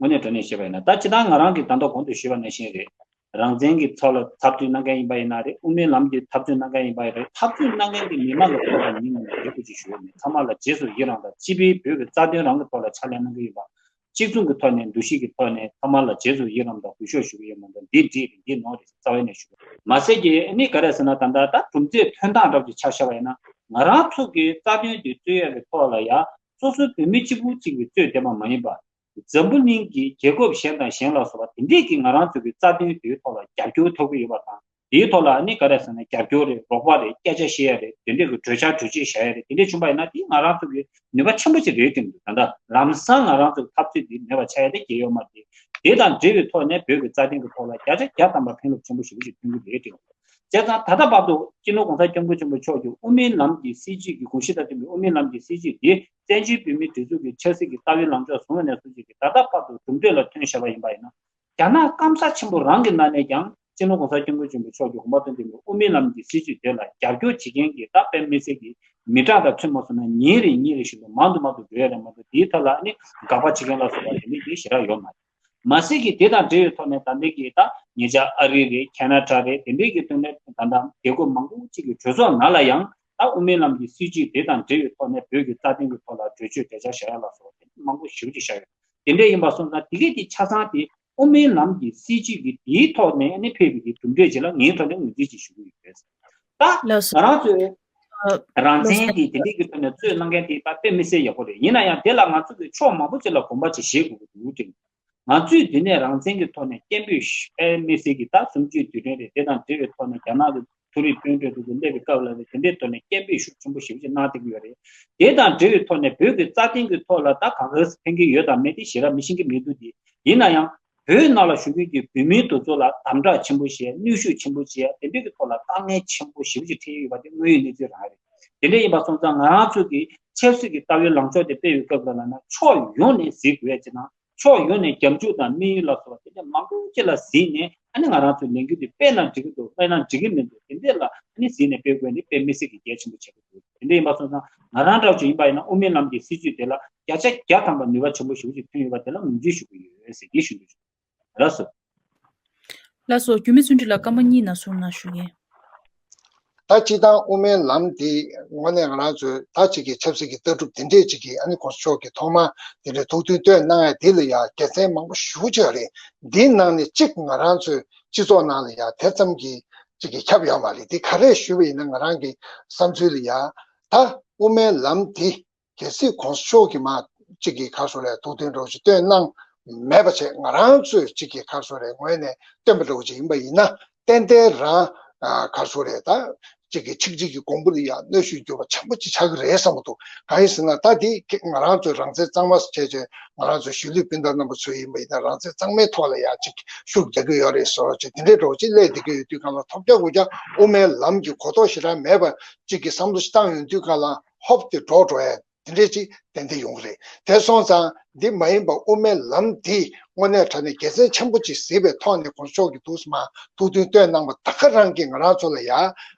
དངོས་གནས་དྲང་གནས་བཤད་པ་ཡིན་ན་ད་སྤྱིར་བཏང་ང་རང་གིས་ད་ལྟ་གོང་དུ་ཞུས་པ་ནང་བཞིན་རེད། རང་བཙན་གྱི་ཐོག་ལ་འཐབ་རྩོད་གནང་མཁན་ཡིན་པ་ཡིན་ན་རེད། དབུ་མའི་ལམ་གྱི་འཐབ་རྩོད་གནང་མཁན་ཡིན་པ་ཡིན་རེད། འཐབ་རྩོད་གནང་མཁན་གྱི་མི་མང་གི་ཐོག་ལ་ཉིན་ནས་ཡོད་དགོས་ཀྱི་ཞུ་ཡོད་མེད་ཚང་མ་ལ་རྗེས་སུ་ཡི་རང་དང་སྤྱི་པའི་བོད་ཀྱི་རྩ་དོན་རང་གི་ཐོག་ལ་ཕྱག་ལས་གནང་གི་ཡོད་པ། གཅིག་མཚུངས་ཀྱི་ཐོག་ནས་འདུ་ཤེས་ཀྱི་ཐོག་ནས་ཚང་མ་ལ་རྗེས་སུ་ཡི་རང་དང་གུས་ཞབས་ཞུ་གི་ཡོད་མ་གཏོགས་འདི་འགྲིག་རེད་འདི་ནོར་རེད་རྩ་བའི་ནས་ཞུ་གི་མ་ཟད་ཀྱི་ཨ་ནི་ག་རེ་ཟེར་ན་ད་ལྟ་ད་གྲུབ་མཐའི་ཐོན་སྟངས་འདྲ་བོ་ཅིག་ཆ་བཞག་པ་ཡིན་ན་ང་རང་ཚོ་གི་རྩ་དོན་དེ་རྩོད་ཡག་གི་ཐོག་ལ་ཡ་སོ་སོའི་བོད་མི་གཅིག་པུ་གཅིག་གིས་རྩོད་བསྡད་པ་མ་ཡིན་པ། འཛམ་བུ་གླིང་གི་རྒྱལ་ཁབ་གཞན་དང་གཞན་ལ་སོགས་པ་དེ་འདྲས་ཀྱིས་ང་རང་ཚོ་གི་རྩ་དོན་དེའི་ཐོག་ལ་རྒྱབ་སྐྱོར་ཐོབ་ཀྱི་ཡོད་པ་དང་། དེའི་ཐོག་ལ་ཨ་ནི་ག་རེ་ཟེར་ན་རྒྱབ་སྐྱོར་རེད་རོགས་པ་རེད་སྐད་ཆ་བཤད་ཡ་རེད་དེ་འདྲས་ཀྱི་གྲོས་འཆར་གྲོས་ཆོད་བཞག་ཡ་རེད་དེ་འདྲས་བྱུང་པ་ཡིན་ན་དེ་ང་རང་ཚོ་གི་ནུས་པ་ཆེན་པོ་ཅིག་རེད་དྲན་འདུག་ད་ལྟ་ལམ་སང་ང་རང་ཚོ་གི་འཐབ་རྩོད་འདི་མེད་པ་ཆགས་ཡ་དེ་གལ་ཡོད་མ་རེད། དེ་དང་འབྲེལ་བའི་ཐོག་ནས་བོད་ཀྱི་རྩ་དོན་གྱི་ཐོག་ལ་བརྒྱ་ཆ་བརྒྱ་ཐམ་པ་ཕན་ལོག་ཆེན་པོ་ཞེ་པོ་ཅིག་ཐོན་གྱི་རེད་དྲན་འདུག་བྱས་ཙང་ད་ལྟ་བར་དུ་སྤྱི་ནོར་གོང་ས་སྐྱབས་མགོན་ཆེན་པོ་མཆོག་གིས་དབུ་མའི་ལམ་གྱི་སྲིད་བྱུས་ཀྱི་དགོངས་གཞི་དང་མཐུན་པའི་དབུ་མའི་ལམ་གྱི་སྲིད་བྱུས་དེ་བཙན་བྱོལ་བོད་མིའི་སྒྲིག་འཛུགས་ཀྱི་ཆབ་སྲིད་ཀྱི་ལྟ་བའི་ལངས་ཕྱོགས་བཟུང་བ་ནས་བཟུང་བྱས་ཀྱི་ད་ལྟ་བར་དུ་གྲུབ་འབྲས་ལ་ཐོན་བཞག་པ་ཡིན་པ་ཡིན་ན། རྒྱ་ནག་སྐམ་ས་ཆེན་པོ་རང་གི་ནང་ནས་ཀྱང་སྤྱི་ནོར་གོང་ས་སྐྱབས་མགོན་ཆེན་པོ་མཆོག་གི་དགོངས་པ་དང་མཐུན་པའི་དབུ་མའི་ལམ་གྱི་སྲིད་བྱུས་དེ་ལ་རྒྱབ་སྐྱོར་བྱེད་མཁན་གྱི་ད་དཔེ་མི་སྲིད་ཀྱི་མི་གྲངས་དང་མཚོན་པ་སོང་ན་ཉིན་རེ་ཉིན་རེ་བཞིན་དུ་མང་དུ་མང་དུ་འགྲོ་ཡ་རེད་མ་གཏོགས་དེའི་ཐད་ལ་ཨ་ནི་དགག་པ་བྱེད་མཁན་ལ་སོགས་པ་དེ་འདྲ་དེ་ཞེ་དྲག་ཡོད་མ་རེད། མ་ཟད་ཀྱི་དེ་དང་འབྲེལ་བའི་ཐོག་ནས་ད་ལྟའི་གི་ད་ཉེ་ཆར་ཨ་རི་རེད་ཁེ་ན་ཌ་རེད་དེ་འདྲའི་གི་ཐོག་ནས་ད་ལྟ་རྒྱལ་ཁབ་མང་པོ་གཅིག་གི་གྲོས་ཚོགས་ནང་ལ་ཡང་ད་དབུ་མའི་ལམ་གྱི་སྲིད་བྱུས་དེ་དང་འབྲེལ་བའི་ཐོག་ནས་བོད་ཀྱི་རྩ་དོན་གྱི་ཐོག་ལ་གྲོས་ཆོད་གྲོས་འཆར་བཞག་ཡ་ལ་སོགས་དེ་མང་པོ་ཞེ་པོ་ཅིག་བཞག་ཡོད། དེ་འདྲ་ཡིན་པ་སོང་ཙང་དེ་གས་དེ་ཆ་ཚང་དེ་དབུ་མའི་ལམ་གྱི་སྲིད་བྱུས་ཀྱི་དེའི་ཐོག་ནས་ཨ་ནི་ཕེབས་པའི་གི་གྲུབ་འབྲས་ཅིག་ལ་ངའི་ཐོག་ནས་ངོས་འཛིན་ཅིག་ཞུ་གི་ཡོད། ད་ལགས་སོ། ང་རང་ཚོས་ཨ་རང་ལགས་སོ། བཙན་དེ་དེ་འདྲའི་གི་ཐོག་ནས་རྩོད་གནང་མཁན་དེ་ད་དཔེ་མི་སྲིད་ཡག་པོ་རེད། ཡིན་ན་ཡང་དེ་ལ་ང་ཚོ་གི་ཕྱོགས་མང་པོ་ཅིག་ལ་དགོངས་པ་ཅིག་བཞེས་དགོས་ཀྱི་འདུག་དྲན། ང་ཚོས་འདི་ནས་རང་བཙན་གྱི་ཐོག་ནས་སྐད་འབོད་ཞུ་དཔེ་མི་སྲིད་ཀྱི་ད་གསུམ་བཅུའི་དུས་དྲན་རེད། དེ་དང་འབྲེལ་བའི་ཐོག་ནས་རྒྱ་ནག་གི་མཐོ་རིམ་དཔོན་རིགས་དེ་ཚོ་སླེབས་པའི་སྐབས་ལ་རེད། དེ་འདྲའི་ཐོག་ནས་སྐད་འབོད་ཤུགས་ཆེན་པོ་ཞེ་པོ་ཅིག་གནང་བསྡད་ཀྱི་ཡོད་རེད། དེ་དང་འབྲེལ་བའི་ཐོག་ནས་བོད་ཀྱི་རྩ་དོན་གྱི་ཐོག་ལ་ད་ག་ག་ཕན་གྱི་ཡོད་དང་མེད་དེ་ཞེ་དྲག་མི་ཤེས་ཀྱི་མི་འདུག་དེ་ཡིན་ན་ཡང་བོད་ནང་ལ་བཞུགས་མཁན་གྱི་བོད་མི་དེ་ཚོ་ལ་དམ་དྲག་ཆེན་པོ་བྱས་གནོན་ཤུགས་ཆེན་པོ་བྱས་དེ་འདྲའི་གི་ཐོག་ལ་དཀའ་ངལ་ཆེན་པོ་ཞེ་པོ་ཅིག་འཕྲད་ཡོད་པ་དེ་དངོས་ཡོད་གནས་ཚུལ་རང་རེད། དེ་འདྲ་ཡིན་པ་སོང་ཙང་ང་རང་ཚོ་གི་ཆབ་སྲིད་ཀྱི་ལྟ་བའི་ལངས་ཕྱོགས་དེ་སྤེལ་བའི་སྐབས་ལ་ལབ་ན་ཕྱོགས་ཡོངས་ནས་གཟིགས་དགོས་ཡ་ཅིག་དང་ཕྱོགས་ཡོངས་ནས་རྒྱབ་འཇུག་དང་དམིགས་ཡུལ་ལ་སོགས་པ་དེ་འདྲ་མང་པོ་ཅིག་ལ་གཟིགས་ནས་ཨ་ནི་ང་རང་ཚོའི་ལས་འགུལ་དེ་སྤེལ་ན་འགྲིག་གི་འདུག་སྤེལ་ན་འགྲིག་གི་མི་འདུག་དེ་འདྲ་ལ་ཨ་ནི་གཟིགས་ནས་སྤེལ་དགོས་ནི་དཔེ་མི་སྲིད་ཀྱི་གལ་ཆེན་པོ་ཆགས་ཀྱི་འདུག་དེ་འདྲ་ཡིན་པ་སོང་ཙང་ང་རང་འདྲ་བོ་ཅིག་ཡིན་པ་ཡིན་ན་དབུ་མའི་ལམ་གྱི་སྲིད་བྱུས་དེ་ལ་བརྒྱ་ཆ་བརྒྱ་ཐམ་པ་ནུས་པ་ཆེན་པོ་ཞེ་པོ་ཅིག་ཐོན་ཡོད་པ་དེ་ལ་ངོས་འཛིན་ཞུ་གི་ཡོད་ཟེར་གྱི་ཞུ་འདོད་བྱུང་། ལགས་སོ། ལགས་སོ། རྒྱུ་མི་བརྩོན་འགྲུས་ལགས་སྐར་མ་གཉིས་ནང་གསུངས་གནང་ཞུ་ཡིན། ད་སྤྱིར་བཏང་དབུ་མའི་ལམ་འདི་དངོས་གནས་ང་རང་ཚོའི་ད་ཅིག་གི་ཆབ་སྲིད་ཀྱི་ལྟ་གྲུབ་དེ་འདྲས་ཅིག་གི་ཨ་ནི་གོང་ས་མཆོག་གིས་ཐོག་མ་དེ་འདྲའི་ཐུགས་མཐུན་བཏོན་གནང་ཡ་དེ་ལ་ཡ་དགེ་མཚན་མང་པོ་ཞེ་པོ་ཅིག་རེད། འདིའི་ནང་ནས་གཅིག་ང་རང་ཚོའི་སྤྱི་ཚོགས་ནང་ལ་ཡ་དེ་ཙམ་གྱི་ཅིག་གི་ཁྱབ་ཡོད་མ་རེད། དེ་ག་རེ་ཞུས་པ་ཡིན་ན་ང་རང་གི་བསམ་ཚུལ་ལ་ཡ་ད་དབུ་མའི་ལམ་འདི་གལ་སྲིད་གོང་ས་མཆོག་གིས་མ་གཅིག་གིས་ག་རེ་ཟེར་རེད་ཐུགས་མཐུན་འདྲ་བོ་ཞིག་བཏོན་གནང་མེད་པ་བྱས་ང་རང་ཚོས་གཅིག་གིས་ག་རེ་ཟེར་རེད་ངོས་ནས་བཏོན་པ་འདྲ་བོ་ཞིག་ཡིན་པ་ཡིན་ན་ཏན་ཏན་རང་ག་རེ་ཟེར་རེད་ད་གཅིག་གིས་ཆིག་སྒྲིལ་གྱི་གོང་བུ་ལ་ཡང་གནོན་ཤུགས་རྒྱུ་བ་ཆེན་པོ་ཅིག་ཆགས་ཀྱི་རེད་བསམ་གྱི་འདུག་གང་ཡིན་ཟེར་ན་ད་འདི་ང་རང་ཚོས་རང་བཙན་གཙང་མ་བྱས་བྱས་ང་རང་ཚོའི་གཞིས་ལུས་སྤུན་ཟླ་རྣམ་པ་ཚོ་ཡིན་པ་ཡིན་ན་རང་བཙན་གཙང་མའི་ཐོག་ལ་ཡང་གཅིག་ཤུགས་རྒྱག་གི་ཡོད་རེད་ཟེར་བ་ཅིག་དེ་འདྲའི་འདྲ་བོ་ཅིག་སླེབས་བསྡད་ཀྱི་ཡོད་དུས་གང་ལ་ཐོབ་རྒྱག་དགོས་རྒྱག་དབུ་མའི་ལམ་གྱི་གོ་རྟོགས་ཞེ་དྲག་མེད་པ་གཅིག་གིས་བསམ་བློ་ཞིག་བཏང་ཡོང་དུས་གང་ལ་ཧོབ་སྟེ་འགྲོ་འགྲོ་ཡ། དེ་འདྲས་ཅིག་ཏན་ཏན་ཡོང་གི་རེད། དེ་སོང་ཙང་འདི་མ་ཡིན་པ་དབུ་མའི་ལམ་འདི་དངོས་གནས་དྲང་གནས་དགེ་མཚན་ཆེན་པོ་ཅིག་གཟིགས་པའི་ཐོག་ནས་གོང་ས་མཆོག་གིས་འདུག་སེ་མར་ཐུགས་མཐུན་བཏོན་གནང་བ་ད་ག་རང་གིས་ང་རང་ཚོ་ལ་ཡ་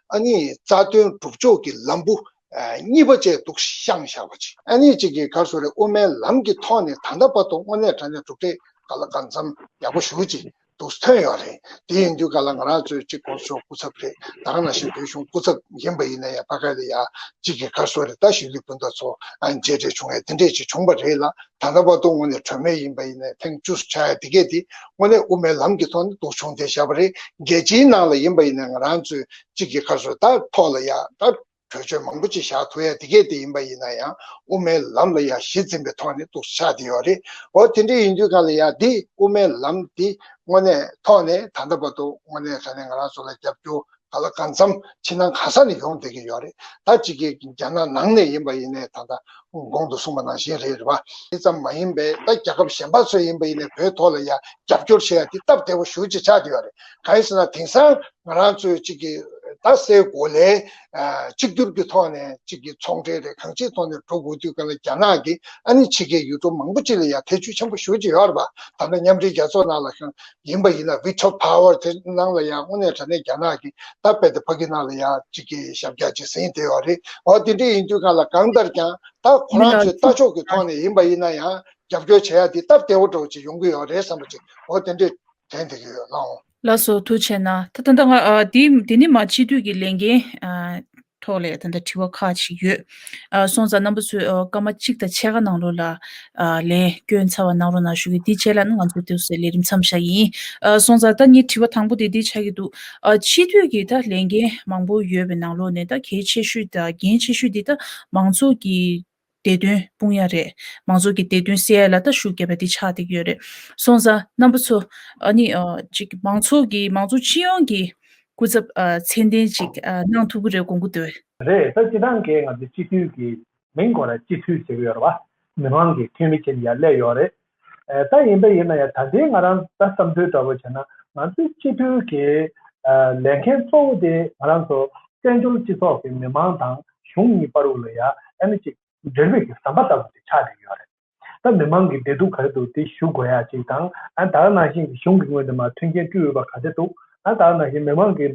ཨ་ནི་རྩ་དོན་སྒྲུབ་ཕྱོགས་ཀྱི་ལམ་བུ་ གཉིས་པ་བཅས་འདུག་བཤངས་བཞག་པ་ཅིག་ཨ་ནི་གཅིག་གི་ག་རེ་ཟེར་དགོས་རེད། དབུ་མའི་ལམ་གྱི་ཐོག་ནས་ད་ལྟ་བར་དུ་དངོས་གནས་དྲང་གནས་གྲུབ་འབྲས་ག་ལ་གང་འཚམ་ཡག་པོ་ཞེ་པོ་ཅིག་འདུག་ཐོན་ཡོད་རེད། དེ་ཡིན་དུས་ག་ལ་ང་རང་ཚོའི་གཅིག་ཁོང་ཚོ་སྐུ་ཚབ་རེད། ད་ག་ནང་བཞིན་བོད་གཞུང་སྐུ་ཚབ་ཡིན་པ་ཡིན་ན་ཡང་ཕ་ག་ལ་ཡ་གཅིག་གི་ག་རེ་ཟེར་དགོས་རེད། ད་གཞིས་ལུས་སྤུན་ཟླ་ཚོ་མཇལ་འཕྲད་བྱུང་བའི་དེ་འདྲས་ཅིག་བྱུང་བ་རེད་ལ། ད་ལྟ་བར་དུ་དངོས་གནས་གྲོས་མོལ་ཡིན་པ་ཡིན་ན་ཐེངས་བཅུ་ཆགས་ཡ་དེ་གས་དེ་དངོས་གནས་དབུ་མའི་ལམ་གྱི་ཐོག་ནས་འདུག་བྱུང་བསྡད་བཞག་པ་རེད། རྒྱལ་སྤྱིའི་ནང་ལ་ཡིན་པ་ཡིན་ན་ང་རང་ཚོའི་གཅིག་གི་ག་རེ་ཟེར་ད་ཐོག་ལ་ཡ་ད་གྲོས་ཆོད་མང་པོ་ཅིག་བཞག་ཐུབ་ཡ་དེ་གས་དེ་ཡིན་པ་ཡིན་ན་ཡང་དབུ་མའི་ལམ་ལ་ཡ་གཞི་འཛིན་པའི་ཐོག་ནས་འདུག་ཆགས་བསྡད་ཡོད་རེད། འོ་དེ་འདྲ་ཡིན་དུས་ག་ལ་ཡ་འདི་དབུ་མའི་ལམ་འདི་དངོས་གནས་ཐོག་ནས་ད་ལྟ་བར་དུ་དངོས་གནས་དྲང་གནས་ང་རང་ཚོ་ལ་རྒྱབ་སྐྱོར་ག་ལ་གང་འཚམ་ཕྱི་ནང་ག་ས་ནས་ཡོང་བསྡད་ཀྱི་ཡོད་རེད། ད་གཅིག་གི་རྒྱ་ནག་ནང་ནས་ཡིན་པ་ཡིན་ནའི་ད་ལྟ་གོང་དུ་གསུངས་པ་ནང་བཞིན་རེད། རེད་པ། དེ་ཙམ་མ་ཡིན་པའི་ད་རྒྱལ་ཁབ་གཞན་པ་ཚོ་ཡིན་པ་ཡིན་ནའི་བོད་ཐོག་ལ་ཡ་རྒྱབ་སྐྱོར་བྱེད་ཡ་དེ་སྟབས་བདེ་བོ་ཞེ་པོ་ཅིག་ཆགས་བསྡད་ཡོད་རེད། གང་ཡིན་ཟེར་ན་དེང་སང་ང་རང་ཚོའི་གཅིག་གི་ད་སའི་གོ་ལའི་གཅིག་གྱུར་གྱི་ཐོག་ནས་གཅིག་གི་ཚོང་འབྲེལ་རེད། གང་ཅིའི་ཐོག་ནས་འགྲོ་དགོས་དུས་ག་ལ་རྒྱ་ནག་གིས་ཨ་ནི་ཕྱི་རྒྱལ་ཡུལ་གྲུ་མང་པོ་ཅིག་ལ་ཡ་ཐེ་བྱུས་ཆེན་པོ་ཞེ་པོ་ཅིག་ཡོད་རེད་པ། ད་ལྟ་མཉམ་འབྲེལ་རྒྱལ་ཚོགས་ནང་ལ་ཡིན་པ་ཡིན་ན་veto power་དེ་ནང་ལ་ཡང་དངོས་གནས་དྲང་གནས་རྒྱ་ནག་གིས་ད་རྦད་དེ་ཕ་གི་ནང་ལ་ཡང་གཅིག་གི་ཞབས་བཀྱག་ཅིག་ཟིན་བསྡད་ཡོད་རེད། འོ་དེ་འདྲ་ཡིན་དུས་གང་ལ་གང་ལྟར་ཀྱང་ད་ཁོ་རང་ཚོའི་ལྟ་ཕྱོགས་ཀྱི་ཐོག་ནས་ཡིན་པ་ཡིན་ན་ཡང་རྒྱབ་སྐྱོར་བྱེད་ཡ་དེ་སྟབས་བདེ་བོ་འདྲ་བོ་ཅིག་ཡོང་གི་ཡོད་རེད་བསམ་པ་ཅིག་འོ་དེ་འདྲས་དྲན་བསྡད་ཀྱི་ཡོད་ལགས། ལགས་སོ། ཐུགས་རྗེ་གནང་། ད་ད་ལྟ་ང་ཨ་དེ་དེ་ནི་མ་སྤྱི་འཐུས་ཀྱི་ལས་འགན་ཨ་ཐོག་ལས་ད་ལྟ་དྲི་བ་ཁག་ཅིག་ཡོད། ཨ་སོང་ཙང་རྣམ་པ་ཚོས་ཨ་སྐར་མ་གཅིག་དང་ཕྱེད་ཀ་ནང་ལོགས་ལ་ཨ་ལན་སྐྱོན་ཚར་བ་གནང་རོགས་གནང་ཞུ་གི། དེ་རྗེས་ལ་ནི་ང་ཚོ་དུས་ཚོད་ལས་རིམ་མཚམས་བཞག་ཡིན། ཨ་སོང་ཙང་ད་ངའི་དྲི་བ་དང་པོ་དེ་འདི་ཆགས་ཀྱི་འདུག་ཨ་སྤྱི་འཐུས་ཀྱི་ད་ལས་འགན་མང་པོ་ཡོད་པའི་ནང་ལོགས་ནས་ད་གལ་ཆེ་ཤོས་དང་འགན་ཆེ་ཤོས་འདི་ད་མང་ཚོགས་ཀྱི་བདེ་དོན་སྤུངས་ཡ་རེད། མང་ཚོགས་ཀྱི་བདེ་དོན་གསལ་ཡ་ལ་ད་ཤུགས་རྒྱབ་པ་དེ་ཆགས་བསྡད་ཀྱི་ཡོད་རེད། སོང་ཙང་རྣམ་པ་ཚོ་ཨ་ནི་ཨ་ཅིག་མང་ཚོགས་ཀྱི་མང་ཚོགས་སྤྱི་ཡོངས་ཀྱི་སྐུ་ཚབ་ཨ་མཚན་ལྡན་ཅིག་ཨ་གནང་ཐུབ་ཀྱི་རེད་དགོངས་ཀྱི་འདུག་རེད། ད་སྤྱི་བཏང་གི་ང་ཚོ་སྤྱི་འཐུས་ཀྱི་མིང་ཁོ་རང་སྤྱི་འཐུས་ཟེར་གྱི་ཡོད་རེད་བ། མི་མང་གི་འཐུས་མི་ཅིག་ཡར་སླེབས་ཡོད་རེད། ཨ་ད་ཡིན་པ་ཡིན་ན་ཡང་ད་ལྟའི་ང་རང་ད་བསམ་ཚུལ་འདྲ་བོ་བྱས་ན་ང་ཚོའི་སྤྱི་འཐུས་ཀྱི་ཨ་ལས་འགན་གཙོ་བོ་དེ་ང་རང་ཚོ་བཙན་བྱོལ་སྤྱི་ཚོགས་ཀྱི་མི་མང་དང་གཞུང་གཉིས་བར་དུ་ལ་ཡ་ཨ་ནི་ཅིག་འབྲེལ་བའི་གི་ཟམ་པ་ལྟ་བུ་དེ་ཆགས་བསྡད་ཡོད་རེད། ད་མི་མང་གི་བདེ་སྡུག་ག་རེ་འདུག་དེ་ཞུ་དགོས་ཡ་ཅིག་དང་། ཨ་ད་ག་ནང་བཞིན་གྱི་གཞུང་གི་ངོས་ནས་མར་མཐུན་རྐྱེན་སྤྲོད་འོས་པ་ག་ཚད་འདུག་ཨ་ད་ག་ནང་བཞིན་མི་མང་གི་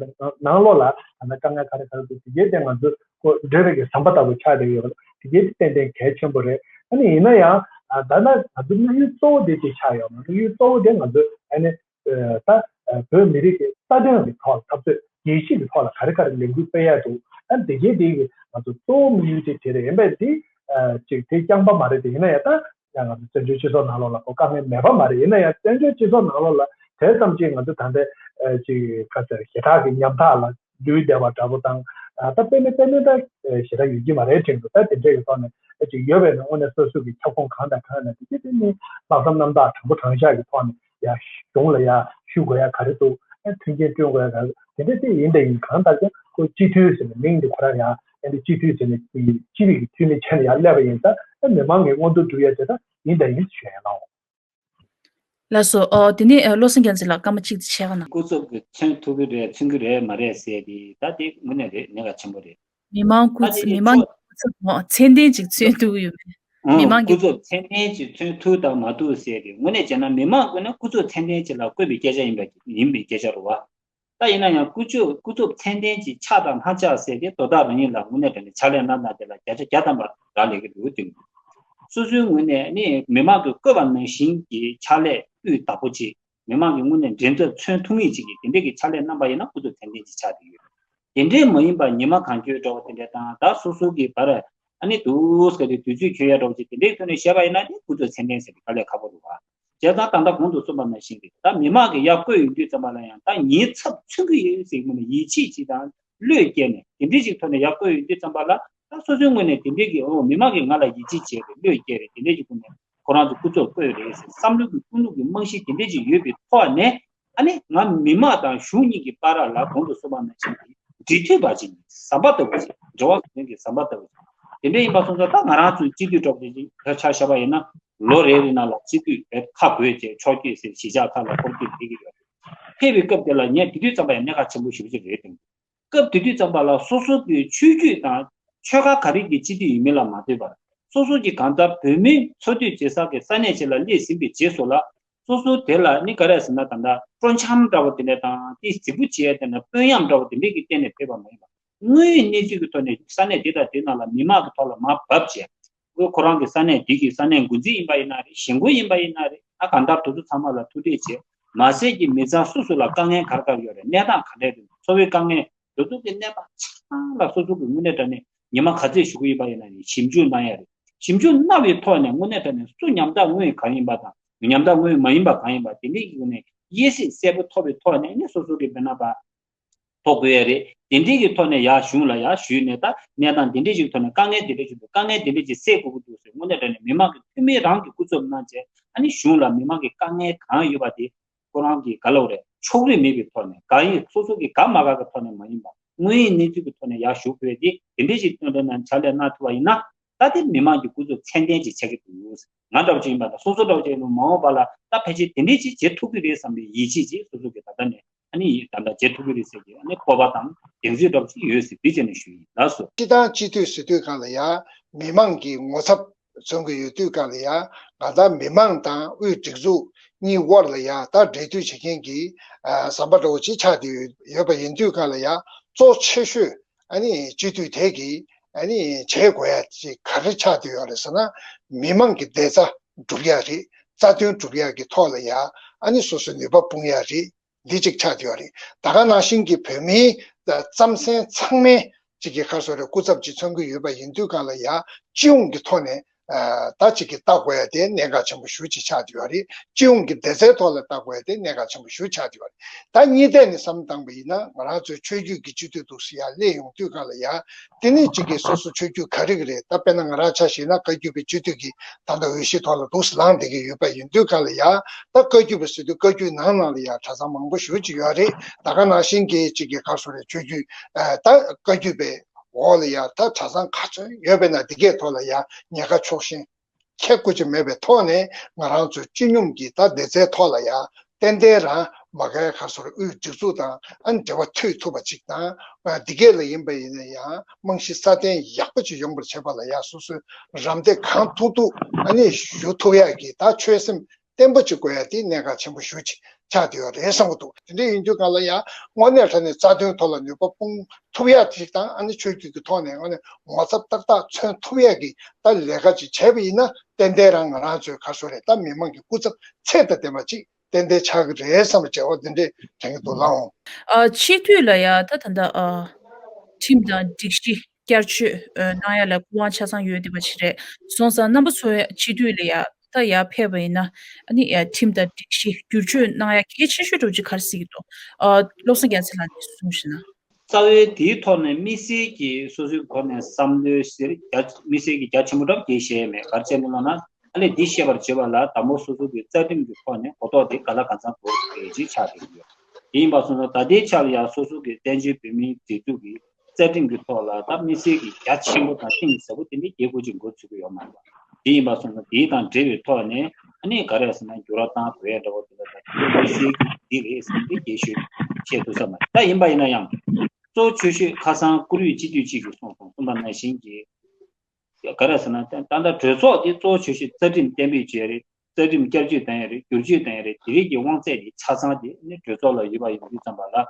ནང་ལོགས་ལ་ད་ནི་དཀའ་ངལ་ག་རེ་ག་རེ་འདུག་དེ་གའི་སྟེང་ང་ཚོས་ཁོ་འབྲེལ་བའི་གི་ཟམ་པ་ལྟ་བུ་ཆགས་བསྡད་ཡོད་རེད། དེ་གའི་ཏན་ཏན་གལ་ཆེན་པོ་རེད། ཨ་ནི་ཡིན་ན་ཡང་ཨ་ད་ནི་ང་ཚོ་དམིགས་ཡུལ་གཙོ་བོ་དེ་དེ་ཆགས་ཡོད་མ་རེད། དམིགས་ཡུལ་གཙོ་བོ་དེ་ང་ཚོས་ཨ་ནི་ཨ་ད་ཨ་བོད་མི་རིགས་ཀྱི་རྩ་དོན་གྱི་ཐོག་ལ་འཐབ་རྩོད་རྒྱལ་སྤྱི་གི་ཐོག་ལ་ག་རེ་ག་རེ་ལས་འགུལ་སྤེལ་ཡ་འདུག་ཨ་དེ་གའི་དེ་གི་ང་ཚོ་གཙོ་བོ་དམིགས་ཡུལ་དེ་དེ་རེད། ཡིན་པས་དེ་ཨ་ཅིག་དེ་རྐྱང་པ་མ་རེད། དེ་ཡིན་ན་ཡང་ད་ཡང་ང་ཚོ་བཙན་བྱོལ་སྤྱི་ཚོགས་ནང་ལོགས་ལ་ཁོ་དཀའ་ངལ་མེད་པ་མ་རེད། ཡིན་ན་ཡང་བཙན་བྱོལ་སྤྱི་ཚོགས་ནང་ལོགས་ལ་དེ་ཙམ་ཅིག་ང་ཚོ་ད་ལྟ་ཨ་ཅིག་ག་ཚོད་ཞེ་དྲག་གི་ཉམ་ཐག་ལ་ལུས་བསྡད་པ་འདྲ་པོ་དང་། ཨ་ད་དཔེ་མི་དཔེ་མི་ད་ཞེ་དྲག་ཡོད་ཀྱི་མ་རེད་དྲན་འདུག་ད་དེ་འདྲས་ཀྱི་ཐོག་ནས་ཨ་ཅིག་ཡོད་པས་ན་དངོས་གནས་སོ་སོ་གི་ཁྱབ་ཁོངས་གང་དང་གང་ཡིན་ན་དེ་གའི་དེ་ནི་ལྷག་བསམ་རྣམ་དག་དྲང་པོ་དྲང་བཞག་གི་ཐོག་ནས་ཡ་གཞུང་ལ་ཡ་ཞུ་དགོས་ཡ་ག་རེ་འདུག་ཨ་མཐུན་རྐྱེན་བསྐྲུན་དགོས་ཡ་ག་རེ་དེ་འདྲ་དེ་ཡིན་དང་ཡིན། གང་ལྟར་ཀྱང་ཁོ་སྤྱི་འཐུས་ཟེར་ནས་མིང་འདི་ཁོ་རང་ཡ་ཨ་འདི་སྤྱི་འཐུས་ཟེར་ནས་སྤྱི་པའི་གི་འཐུས་མི་བྱས་ནས་ཡ་སླེབས་པ་ཡིན་ཙང་ཨ་མི་མང་གི་མངོན་འདོད་སྒྲུབ་ཡ་དེ་ད་ཡིན་དང་ཡིན་ཞུ་ཡ་ལའོ། ལགས་སོ། ཨོ་དེ་ནས་ཨ་བློ་བཟང་རྒྱལ་མཚན་ལགས་སྐར་མ་གཅིག་དང་ཕྱེད་ཀ་གནང་། སྐུ་ཚབ་ཀྱིས་མཚོན་ཐུབ་ཀྱི་རེད་མཚོན་གྱི་རེད་མ་རེད་ཟེར་དེ་ད་དེ་དངོས་གནས་རེད། གནད་འགག་ཆེན་པོ་རེད། མི་མང་སྐུ་ད་དེ་མི་མང་གི་སྐུ་ཚབ་མཚན་ལྡན་ཅིག་མཚོན་ཐུབ་ཀྱི་ཡོད་པས། མི་མང་གི་སྐུ་ཚབ་མཚན་ལྡན་ཅིག་མཚོན་ཐུབ་དང་མ་ཐུབ་ཟེར་དེ་དངོས་གནས་བྱས་ན་མི་མང་ཀུན་ནས་སྐུ་ཚབ་མཚན་ལྡན་ཅིག་ལ་བསྐོས་པའི་སྐད་ཆ་ཡིན་པ་ཡིན་པའི་སྐད་ཆ་རེད་བ། ད་ཡིན་ན་ཡང་སྐུ་ཚབ་སྐུ་ཚབ་མཚན་ལྡན་གྱི་ཕྱག་དང་མ་ཕྱག་ཟེར་ཏེ་དོ་བདག་རང་ཉིད་ལ་དངོས་གནས་དྲང་གནས་ཕྱག་ལས་གནང་སྟངས་དེ་ལ་བརྒྱ་ཆ་བརྒྱ་ཐམ་པ་རག་ལས་ཀྱི་འདུག་དེ། སོ་སོའི་ངོས་ནས་ནི་མི་མང་གིས་བསྐོས་པ་ནང་བཞིན་གྱི་ཕྱག་ལས་སྤུས་དག་པོ་ཅིག་མི་མང་གི་དངོས་གནས་མགྲིན་ཚབ་མཚོན་ཐུབ་ངེས་ཅིག་གིས་དེ་འདྲས་ཀྱི་ཕྱག་ལས་གནང་པ་ཡིན་ན་སྐུ་ཚབ་མཚན་ལྡན་ཅིག་ཆགས་བསྡད་ཡོད། དེ་འདྲས་མ་ཡིན་པ་ཉི་མ་གང་འཁྱོལ་འདྲ་བོ་དེ་འདྲས་དང་ད་སོ་སོ་གི་བར་ཨ་ནི་འདུག་ཟེར་ཏེ་དུས་ཚོད་འཁྱོལ་ཡ་འདྲ་བོ་ཅིག་དེ་འདྲས་ཐོག་ནས་བཤད་པ་ཡིན་ན་ནི་སྐུ་ཚབ་མཚན་ལྡན་ཟེར་ཏེ་དཀའ་ལས་ཁག་པོ་རེད་བ། བྱས་ཙང་ད་ལྟ་གོང་དུ་གསུངས་པ་ནང་བཞིན་རེད། ད་མི་མང་གིས་ཡར་བསྐོས་ཡོང་དུས་ཙམ་པ་ལ་ཡང་ད་ཉེན་ཚབས་མཚོན་གྱི་ཡོད་ཟེར་གྱི་མིན་ན། ཡིད་ཆེས་ཅིག་དང་བློས་བཀལ་ནས་དེ་འདྲས་ཅིག་ཐོག་ནས་ཡར་བསྐོས་ཡོང་དུས་ཙམ་པ་ལ་ད་སོ་སོའི་ངོས་ནས་དེ་འདྲས་ཀྱི་ཨོ་མི་མང་གིས་ང་ལ་ཡིད་ཆེས་བྱས་རེད་བློས་བཀལ་རེད་དེ་འདྲས་ཀྱི་ཐོག་ནས་ཁོ་རང་ཚོ་སྐུ་ཚབ་བསྐོས་རེད་ཟེར་བསམ་བློ་གི་ཀུན་སློང་གི་རྨང་གཞི་དེ་འདྲས་ཅིག་ཡོད་པའི་ཐོག་ནས། ཨ་ནི་ང་མི་མང་དང་གཞུང་གཉིས་ཀྱི་བར་ལ་གོང་དུ་གསུངས་པ་ནང་བཞིན་གྱི་འབྲེལ་མཐུད་པ་ཅིག་ཟམ་པ་ལྟ་བུ་ཅིག་འབྲེལ་བ་ཟུང་འབྲེལ་གྱི་ཟམ་པ་ལྟ་བུ་ཅིག་དེ་འདྲ་ཡིན་པ་སོང་ཙང་ད་ང་རང་ཚོའི་སྤྱི་འཐུས་འདྲ་པོ་ཅིག་ཆ་བཞག་པ་ཡིན་ན་ལོ་རེ་རེ་ནང་ལ་སྤྱི་འཐུས་རེ་ཁག་བགོས་བྱས་ཕྱོགས་བསྐྱོད་ཟེར་གཞིས་ཆགས་ཁག་ལ་སྐོར་སྐྱོད་བྱེད་ཀྱི་ཡོད་རེད། ཕེབས་པའི་སྐབས་དེ་ལ་ངས་དེ་དུས་ཙམ་པ་ཡང་གནད་འགག་ཆེན་པོ་ཞེ་པོ་ཅིག་རེད་དྲན་གྱི། སྐབས་དེ་དུས་ཙམ་པ་ལ་སོ་སོ་གི་ཆོས་བརྒྱུད་དང་ཆོལ་ཁ་ག་རེ་གི་སྤྱི་འཐུས་ཡིན་མིན་ལ་མ་ལྟོས་པར་སོ་སོ་གི་གང་ལྟར་བོད་མིའི་འཚོ་སྡོད་བྱེད་ས་གི་ས་གནས་ཤིག་ལ་སླེབས་ཟིན་པའི་རྗེས་སུ་ལ། སོ་སོ་དེ་ལ་ནི་ག་རེ་ཟེར་ན་ད་ལྟ་སྤྲོ་འཆམ་འདྲ་བོ་དེ་འདྲ་དང་དེ་གཟིགས་པོ་བྱེད་ཡ་དེ་འདྲ་དཔོན་གཡང་འདྲ་བོ་དེ་འདྲ་གི་སྟེང་ནས་ཕེབས་པ་མ་ཡིན་པ། དངོས་ཡོད་གནས་ཚུལ་གྱི་ཐོག་ནས་ས་གནས་དེ་དང་དེ་ནང་ལ་མི་མང་གི་ཐོག་ལ་མར་བབས་བྱས། ཁོ་ཁོ་རང་གི་ས་གནས་དེ་གི་ས་གནས་འགོ་འཛིན་ཡིན་པ་ཡིན་ན་རེད། གཞིས་འགོ་ཡིན་པ་ཡིན་ན་རེད། ཨ་གང་ལྟར་དེ་ཚོ་ཚང་མ་ལ་ཐུག་འཕྲད་བྱས། མ་ཟད་ཀྱི་མི་ཚང་སོ་སོ་ལ་དཀའ་ངལ་ག་རེ་ག་རེ་ཡོད་རེད། གནས་སྟངས་ག་འདྲས་རེད། འཚོ་བའི་དཀའ་ངལ། དེ་ཚོ་གི་གནས་སྟངས་ཚང་མ་ལ་སོ་སོ་གི་དངོས་གནས་དྲང་གནས་ཉི་མ་ག་ཚོད་བཞུགས་ཀྱི་ཡིན་པ་ཡིན་ན་རེད། ཞིབ་འཇུག་གནང་ཡ་རེད། ཞིབ་འཇུག་གནང་བའི་ཐོག་ནས་དངོས་གནས་དྲང་གནས་སུ་ཉམ་ཐག་དངོས་གང་ཡིན་པ་དང་ཉམ་ཐག་དངོས་མ་ཡིན་པ་གང་ཡིན་པ་དེ་འདྲའི་གི་ནས་དབྱེ་ཞིབ་གསལ་པོ་ཐོབ་པའི་ཐོག་ནས་ནི་སོ་སོ་གི་དཔེར་ན་པ། ཐོག་དགོས་ཡ་རེད། དེ་འདྲའི་གི་ཐོག་ནས་ཡར་གཞུང་ལ་ཡར་ཞུས་ནས་ད་གནས་སྟངས་དེ་འདྲའི་ཞིག་ཐོག་ནས་དཀའ་ངལ་དེ་འདྲའི་ཞིག་འདུག་དཀའ་ངལ་དེ་འདྲའི་ཞིག་སེལ་དགོས་ཀྱི་འདུག་ཟེར་དངོས་གནས་དྲང་གནས་མི་མང་གི་འཐུས་མི་རང་གི་སྐུ་ཚབ་གནང་བྱས་ཨ་ནི་གཞུང་ལ་མི་མང་གི་དཀའ་ངལ་གང་ཡོད་པ་དེ་ཁོ་རང་གི་ག་ལབ་རེད། ཕྱོགས་རིས་མེད་པའི་ཐོག་ནས་དགའ་ཡི་སོ་སོ་གི་དགའ་མ་དགའ་གི་ཐོག་ནས་མ་ཡིན་པ་དངོས་ཡོད་གནས་ཚུལ་གྱི་ཐོག་ནས་ཡར་ཞུ་དགོས་དེ་དེ་འདྲའི་ཞིག་སྟོན་དོན་ནང་ཕྱག་ལས་གནང་ཐུབ་པ་ཡིན་ན་ད་དེ་མི་མང་གི་སྐུ་ཚབ་མཚན་ལྡན་ཅིག་ཆགས་ཀྱི་འདུག་ང་འདྲ་བོ་ཅིག་ཡིན་པ་དང་སོ་སོ་འདྲ་བོ་ཅིག་ཡིན་ན་མ་འོངས་པ་ལ་ད་ཕལ་ཆེར་དེ་འདྲའི་ཅིག་བྱེད་ཐུབ་ཀྱི་རེད་བསམ་པའི་ཡིད་ཆེས་ཅིག་སོ་སོ་གི་ད་ལྟ་ནས། ཨ་ནི་ད་ལྟ་བྱེད་ཐུབ་ཀྱི་རེད་ཟེར་གྱི་ཨ་ནི་སྤོབས་པ་དང་གདེང་ཚོད་འདྲ་པོ་ཞིག་ཡོད་ཟེར་འདི་བྱས་ནས་ཞུ་ཡིན་ལགས་སོ། སྤྱི་བཏང་སྤྱི་འཐུས་ཟེར་དུས་གང་ལ་ཡ་མི་མང་གི་ངོ་ཚབ་མཚོན་གྱི་ཡོད་དུས་གང་ལ་ཡ་ང་ད་མི་མང་དང་དབུས་སྒྲིག་འཛུགས་གཉིས་དབར་ལ་ཡ་ད་འབྲེལ་མཐུད་བྱེད་མཁན་གྱི་ཨ་ཟམ་པ་འདྲ་པོ་ཅིག་ཆགས་བསྡད་ཡོད་པ་ཡིན་དུས་གང་ལ་ཡ་གཙོ་ཆེ་ཤོས་ཨ་ནི་སྤྱི་འཐུས་དེ་གིས་ཨ་ནི་བྱེད་དགོས་ཡ་ཅིག་ག་རེ་ཆགས་བསྡད་ཡོད་རེད་ཟེར་ན་མི་མང་གི་བདེ་རྩ་སྒྲུབ་ཡ་རེད། རྩ་དོན་སྒྲུབ་ཡ་གི་ཐོག་ལ་ཡ་ཨ་ནི་སོ་སོའི་ནུས་པ་སྤུངས་ཡ་རེད། འདི་གཅིག་ཆགས་བསྡད་ཡོད་རེད། ད་ག་ནང་བཞིན་གྱི་བོད་མིའི་རྩམ་ཟན་ཚང་མའི་གཅིག་གི་ཁ་སོ་རེ་སྐུ་ཚབ་ཅིག་མཚོན་གྱི་ཡོད་པ་ཡིན་དུས་གང་ལ་ཡ་སྤྱི་ཡོངས་ཀྱི་ཐོག་ནས་ད་གཅིག་གི་ལྟ་དགོས་ཡ་དེ་གནད་འགག་ཆེན་པོ་ཞེ་པོ་ཅིག་ཆགས་བསྡད་ཡོད་རེད། སྤྱི་ཡོངས་ཀྱི་བདེ་རྩའི་ཐོག་ལ་ལྟ་དགོས་ཡ་དེ་གནད་འགག་ཆེན་པོ་ཞེ་པོ་ཆགས་བསྡད་ཡོད་རེད། ད་གཉིས་ཐད་ནས་བསམ་བཏང་པ་ཡིན་ན་ང་རང་ཚོའི་ཆོས་བརྒྱུད་ཀྱི་སྤྱི་འཐུས་འདུག་སེ་ཡར་སླེབས་ཡོང་དུས་གང་ལ་ཡ། དེ་ནས་གཅིག་གིས་སོ་སོ་ཆོས་བརྒྱུད་ག་རེ་ག་རེ་རེད། ད་དཔེར་ན་ང་རང་ཆ་བཞག་ན་བཀའ་བརྒྱུད་པའི་སྤྱི་འཐུས་ཀྱི་ད་ལྟ་འོས་གཞི་ཐོག་ལ་འདུག་སེ་ལངས་བསྡད་ཀྱི་ཡོད་པ་ཡིན་དུས་ག་ལ་ཡ་ད་བཀའ་བརྒྱུད་པ་ཟེར་དུས་བཀའ་བརྒྱུད་ནང་ནང་ལ་ཡ་གྲྭ་ཚང་མང་པོ་ཞེ་པོ་ཅིག་ཡོད་རེད། ད་ག་ནང་བཞིན་གྱི་གཅིག་གི་ག་རེ་ཟེར་རེད། ཆོས་བརྒྱུད་ད་བཀའ་བརྒྱུད་པའི་འོག་ལ་ཡ་ད་གྲྭ་ཚང་ག་ཚོད་ཡོད་པ་ཡིན་ན་དེ་གའི་ཐོག་ལ་ཡ་ཉེན་ཁ་ཕྱོགས་ཞེན་ཁྱད་དགོས་ཀྱི་མེད་པའི་ཐོག་ནས་ང་རང་ཚོའི་སྤྱི་སྙོམས་ཀྱི་ད་བདེ་རྩའི་ཐོག་ལ་ཡ་ཏན་ཏན་རང་མ་གའི་ཁ་སོར་དབུས་སྒྲིག་འཛུགས་དང་ཨ་ནི་འབྲེལ་བ་མཐུད་ཐུབ་པ་ཅིག་དང་། འདི་གས་ལ་ཡིན་པ་ཡིན་ན་ཡང་རྨང་གཞི་སྲ་བརྟན་ཡག་པོ་ཅིག་ཡོང་བར་བྱེད་པ་ལ་ཡ་སོ་སོའི་རམ་འདེགས་གང་ཐུབ་ཐུབ་ཨ་ནི་ཞུ་ཐུབ་ཡག་གི་ད་ཆོད་སེམས་བརྟན་པོ་ཅིག་དགོས་ཡ་དེ་གནད་འགག་ཆེན་པོ་ཞེ་པོ་ཅིག་ཆགས་བསྡད་ཡོད་རེད་བསམ་གྱི་འདུག་དེ་འདྲ་ཡིན་དུས་གང་ལ་ཡང་དངོས་གནས་དྲང་གནས་རྩ་དོན་ཐོག་ལ་ནུས་པ་སྤུངས་ཐུབ་ཡག་ཅིག་དང་ཨ་ནི་ཆོས་བརྒྱུད་ཀྱི་ཐོག་ནས་དངོས་གནས་ངོ་ཚབ་ཏག་ཏག་མཚོན་ཐུབ་ཡག་གི་ད་ལས་ཀ་ཅིག་བྱས་པ་ཡིན་ན་ཏན་ཏན་རང་ང་རང་ཚོའི་ག་རེ་ཟེར་རེད། ད་མི་མང་གི་སྐུ་ཚབ་ཚད་དང་ལྡན་པ་ཅིག་ཏན་ཏན་ཆགས་ཀྱི་རེད་བསམ་པ་བྱས་པ་འདི་འདྲས་དྲན་གྱི་འདུག་ལགས་འོང་། ཨ་སྤྱི་འཐུས་ལ་ཡ་ད་ད་ལྟ་ཨ་ཁྲིམས་དང་སྒྲིག་གཞི་བསྐྱར་བཅོས་ཨ་གནང་ཡ་ལ་སྐུ་དབང་ཆ་ཚང་ཡོད་བསྡད་པ་ཅིག་རེད་སོང་ཙང་རྣམ་པ་ཚོ་སྤྱི་འཐུས་ལ་ཡ་ད་ཡར་ཕེབས་པ་ཡིན་ན་ཨ་ནི་ཡ་ཁྲིམས་དང་སྒྲིག་གཞི་བསྒྱུར་བཅོས་གནང་ཡ་གལ་ཆེ་ཤོས་འདྲ་བོ་ཅིག་ག་རེ་གཟིགས་ཀྱི་འདུག་ཨ་བློ་བཟང་རྒྱལ་མཚན་ལགས་ནས་གསུངས་ཤིག་ན། རྩ་བའི་དེའི་ཐོག་ནས་དམིགས་བསལ་གྱི་སོ་སོའི་སྒོ་ནས་བསམ་བློའི་ཟེར་རྒྱ་དམིགས་བསལ་གྱི་རྒྱ་ཆེན་པོ་འདྲ་བོ་སྐྱེ་ཤེས་མེད། ག་རེ་བྱས་ནས་ལབ་ན་ཨ་ནི་འདི་བཤད་པར་བྱེད་པ་ལ་དང་པོ་སོ་སོ་གི་རྩ་ཁྲིམས་ཀྱི་ཐོག་ནས་གོ་རྟོགས་དེ་ག་ལ་གང་འཚམ་དགོས་རེད་ཅེས་ཆགས་བསྡད་ཀྱི་ཡོད། དེ་ཡིན་པ་སོང་ཙང་ད་ལྟའི་ཆར་ལ་ཡང་སོ་སོ་གི་བཙན་བྱོལ་བོད་མིའི་སྒྲིག་འཛུགས་ཀྱི་རྩ་ཁྲིམས་ཀྱི་ཐོག་ལ་ད་དམིགས་བསལ་གྱི་རྒྱ་ཆེན་པོ་དང་གཏིང་ཟབ་པོ་དེ་འདྲའི་རྒྱལ་སྒོ་ཅིག་འགོ་ཚུགས་ཀྱི་ཡོད་མ་རེད། དེ་ཡིན་པ་སོང་ཙང་དེ་དང་འབྲེལ་བའི་ཐོག་ནས་ཨ་ནི་ག་རེ་ཟེར་ན་འགྱུར་བ་གཏང་དགོས་ཡ་འདྲ་བོ་དེ་ལ་ད་དེ་དམིགས་བསལ་གྱི་འདི་རེད་ཟེར་ཏེ་རྒྱས་ཤོས་བཤད་ཐུབ་ས་མ་རེད། ད་ཡིན་པ་ཡིན་ན་ཡང་གཙོ་ཆེ་ཤོས་ཁ་སང་བཀུར་འོས་སྤྱི་འཐུས་གཅིག་གིས་གསུངས་སོང་གསུངས་པ་ནང་བཞིན་གྱི་ག་རེ་ཟེར་ན་ད་ལྟ་གྲོས་ཚོགས་དེ་གཙོ་ཆེ་ཤོས་རྩ་ཁྲིམས་གཏན་འབེབས་བྱས་རེད། རྩ་ཁྲིམས་བསྐྱར་བཅོས་བཏང་ཡ་རེད། བསྒྱུར་བཅོས་བཏང་ཡ་རེད། དེ་རིགས་ཀྱི་དབང་ཚད་དེ་ཆ་ཚང་དེ་ནི་གྲོས་ཚོགས་ལ་ཡོད་པ་ཡིན་དུས་ཙམ་པ་ལ།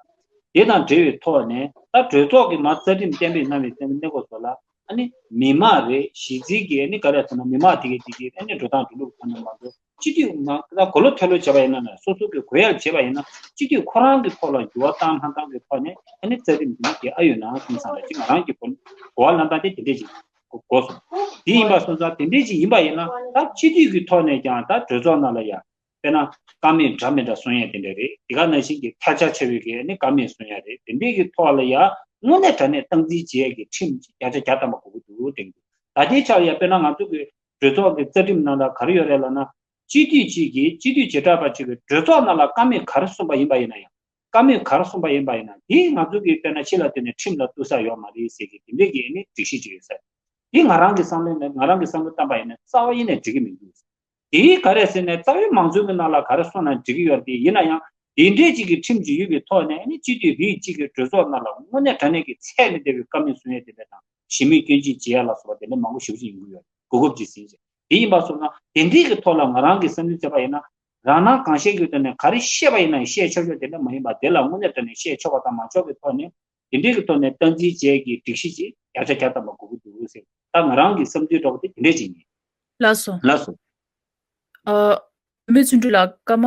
དེ་དང་འབྲེལ་བའི་ཐོག་ནས་ད་གྲོས་ཚོགས་ཀྱི་མ་རྩ་ཁྲིམས་གཏན་འབེབས་གནང་བའི་གཏན་འབེབས་གནས་སྐབས་སུ་ལ་ཨ་ནི་མི་མང་རེད། གཞི་རྩའི་གི་ཨ་ནི་ག་རེ་ཟེར་ན་མི་མང་དེ་གའི་དེ་གའི་ཨ་ནི་འགྲོ་སྟངས་འགྲོ་ལུགས་ཁོ་ན་མ་གཏོགས་སྤྱི་འཐུས་མང་ད་གོ་ལོ་ཐོས་ལོ་བྱས་པ་ཡིན་ན་ན་སོ་སོ་གི་གོ་ཡར་བྱས་པ་ཡིན་ན་སྤྱི་འཐུས་ཁོ་རང་གི་ཐོག་ལ་འགྱུར་བ་བཏང་མ་བཏང་གི་ཐོག་ནས་ཨ་ནི་རྩ་ཁྲིམས་དེ་ནི་གལ་ཨ་ཡོད་ན་ཁུངས་སང་ལ་ཅིག་ང་རང་གི་གོ་གོ་བ་ལེན་སྟངས་དེ་དེ་འདྲས་ཅིག་གོ་གོ་སོང་། དེ་ཡིན་པ་སོང་ཙང་དེ་འདྲས་ཅིག་ཡིན་པ་ཡིན་ན་ད་སྤྱི་འཐུས་ཀྱི་ཐོག་ནས་ཀྱང་ད་གྲོས་ཚོགས་ནང་ལ་ཡ། དཔེར་ན་ཀ་མེད་འདྲ་མི་འདྲ་གསུང་ཡ་དེ་འདྲ་རེད། དེ་ག་ནང་བཞིན་གྱི་ཐལ་ཆ་ཆེ་བའི་གི་ནི་ཀ་མེད་གསུང་ཡ་རེད། དེ་འདྲའི་གི་ཐོག་ལ་ཡ་དངོས་གནས་དྲང་གནས་སྟངས་འཛིན་བྱེད་ཡ་གི་ཁྲིམས་ཀྱི་བརྒྱ་ཆ་བརྒྱ་ཐམ་པ་དགོས་ཀྱི་འདུག་དྲན་གྱི་འདུག་ད་ལྟའི་ཆར་ཡ་དཔེར་ན་ང་ཚོ་གི་གྲོས་ཚོགས་ཀྱི་རྩ་ཁྲིམས་ནང་ལ་ག་རེ་ཡོད་རེད་ལབ་ན། སྤྱི་འཐུས་གཅིག་གིས་སྤྱི་འཐུས་བྱེ་བྲག་པ་གཅིག་གིས་གྲོས་ཚོགས་ནང་ལ་ཀ་མེད་ག་རེ་གསུངས་པ་ཡིན་པ་ཡིན་ན་ཡང་། ཀ་མེད་ག་རེ་གསུངས་པ་ཡིན་པ་ཡིན་ན་དེ་ང་ཚོ་གི་དཔེར་ན་ཕྱི་ལ་བལྟས་ནས་ཁྲིམས་ལ་གཏུག་ས་ཡོད་མ་རེད་ཟེར་གི་དེ་འདྲའི་གི་ནི་སྒྲིག་གཞི་ཅིག་ཡོད་ས་རེད། དེ་ང་རང་གི་བསམ་བློ་ནས་ང་རང་གི་བསམ་བློ་བཏང་པ་ཡིན་ན་རྩ་བ་ཡིན་ནས་འགྲིག་གི་མི་འདུག་དེ་ག་རེ་ཟེར་ནས་རྩ་བའི་མང་གཙོའི་གི་ནང་ལ་ག་རེ་གསུངས་ན་འགྲིག་གི་ཡོད་རེད། དེ་ཡིན་ན་ཡང་དེ་འདྲའི་ཅིག་གི་ཁྲིམས་ཅིག་ཡོད་པའི་ཐོག་ནས་ནི་སྤྱི་འཐུས་རིགས་གཅིག་གི་གྲོས་ཚོགས་ནང་ལ་དངོས་གནས་དྲང་གནས་ཀྱི་ཚད་ལས་འདས་པའི་བཀའ་མོལ་གསུང་ཡས་དེ་འདྲ་དང་ཞི་མོལ་སྐྱོན་བརྗོད་བྱེད་ཡ་ལ་སོགས་པ་དེ་འདྲ་མང་པོ་ཞེ་པོ་ཅིག་ཡོང་གི་ཡོད་རེད། གོ་སྐབས་ཅིག་ཟིན་ཅིག་དེ་ཡིན་པ་སོང་ན་དེ་འདྲའི་གི་ཐོག་ལ་ང་རང་གི་བསམ་ཚུལ་བྱས་པ་ཡིན་ན་རང་སྣང་གང་ཤེས་ཀྱི་ཐོག་ནས་ག་རེ་བཤད་པ་ཡིན་ན་བཤད་ཆོག་ཆོག་དེ་འདྲ་མ་ཡིན་པ་དེ་ལ་དངོས་གནས་དྲང་གནས་བཤད་ཆོག་པ་དང་མ་ཆོག་གི་ཐོག་ནས། དེ་འདྲའི་གི་ཐོག་ནས་སྟངས་འཛིན་བྱེད་ཀྱི་སྒྲིག་གཞི་ཅིག་ཡར་ཆ་རྒྱག་ཐུབ་པ་དགོས་ཀྱི་འདུག་ཟེར། ད་ང་རང་གི་བསམ་ཚུལ་འདྲ་བོ་དེ་དེ་འདྲས་ཅིག་ཡིན། ལགས་སོ། ལགས་སོ། ཨ། བུད་མེད་བརྩོན་འགྲུས་ལགས། སྐར་མ་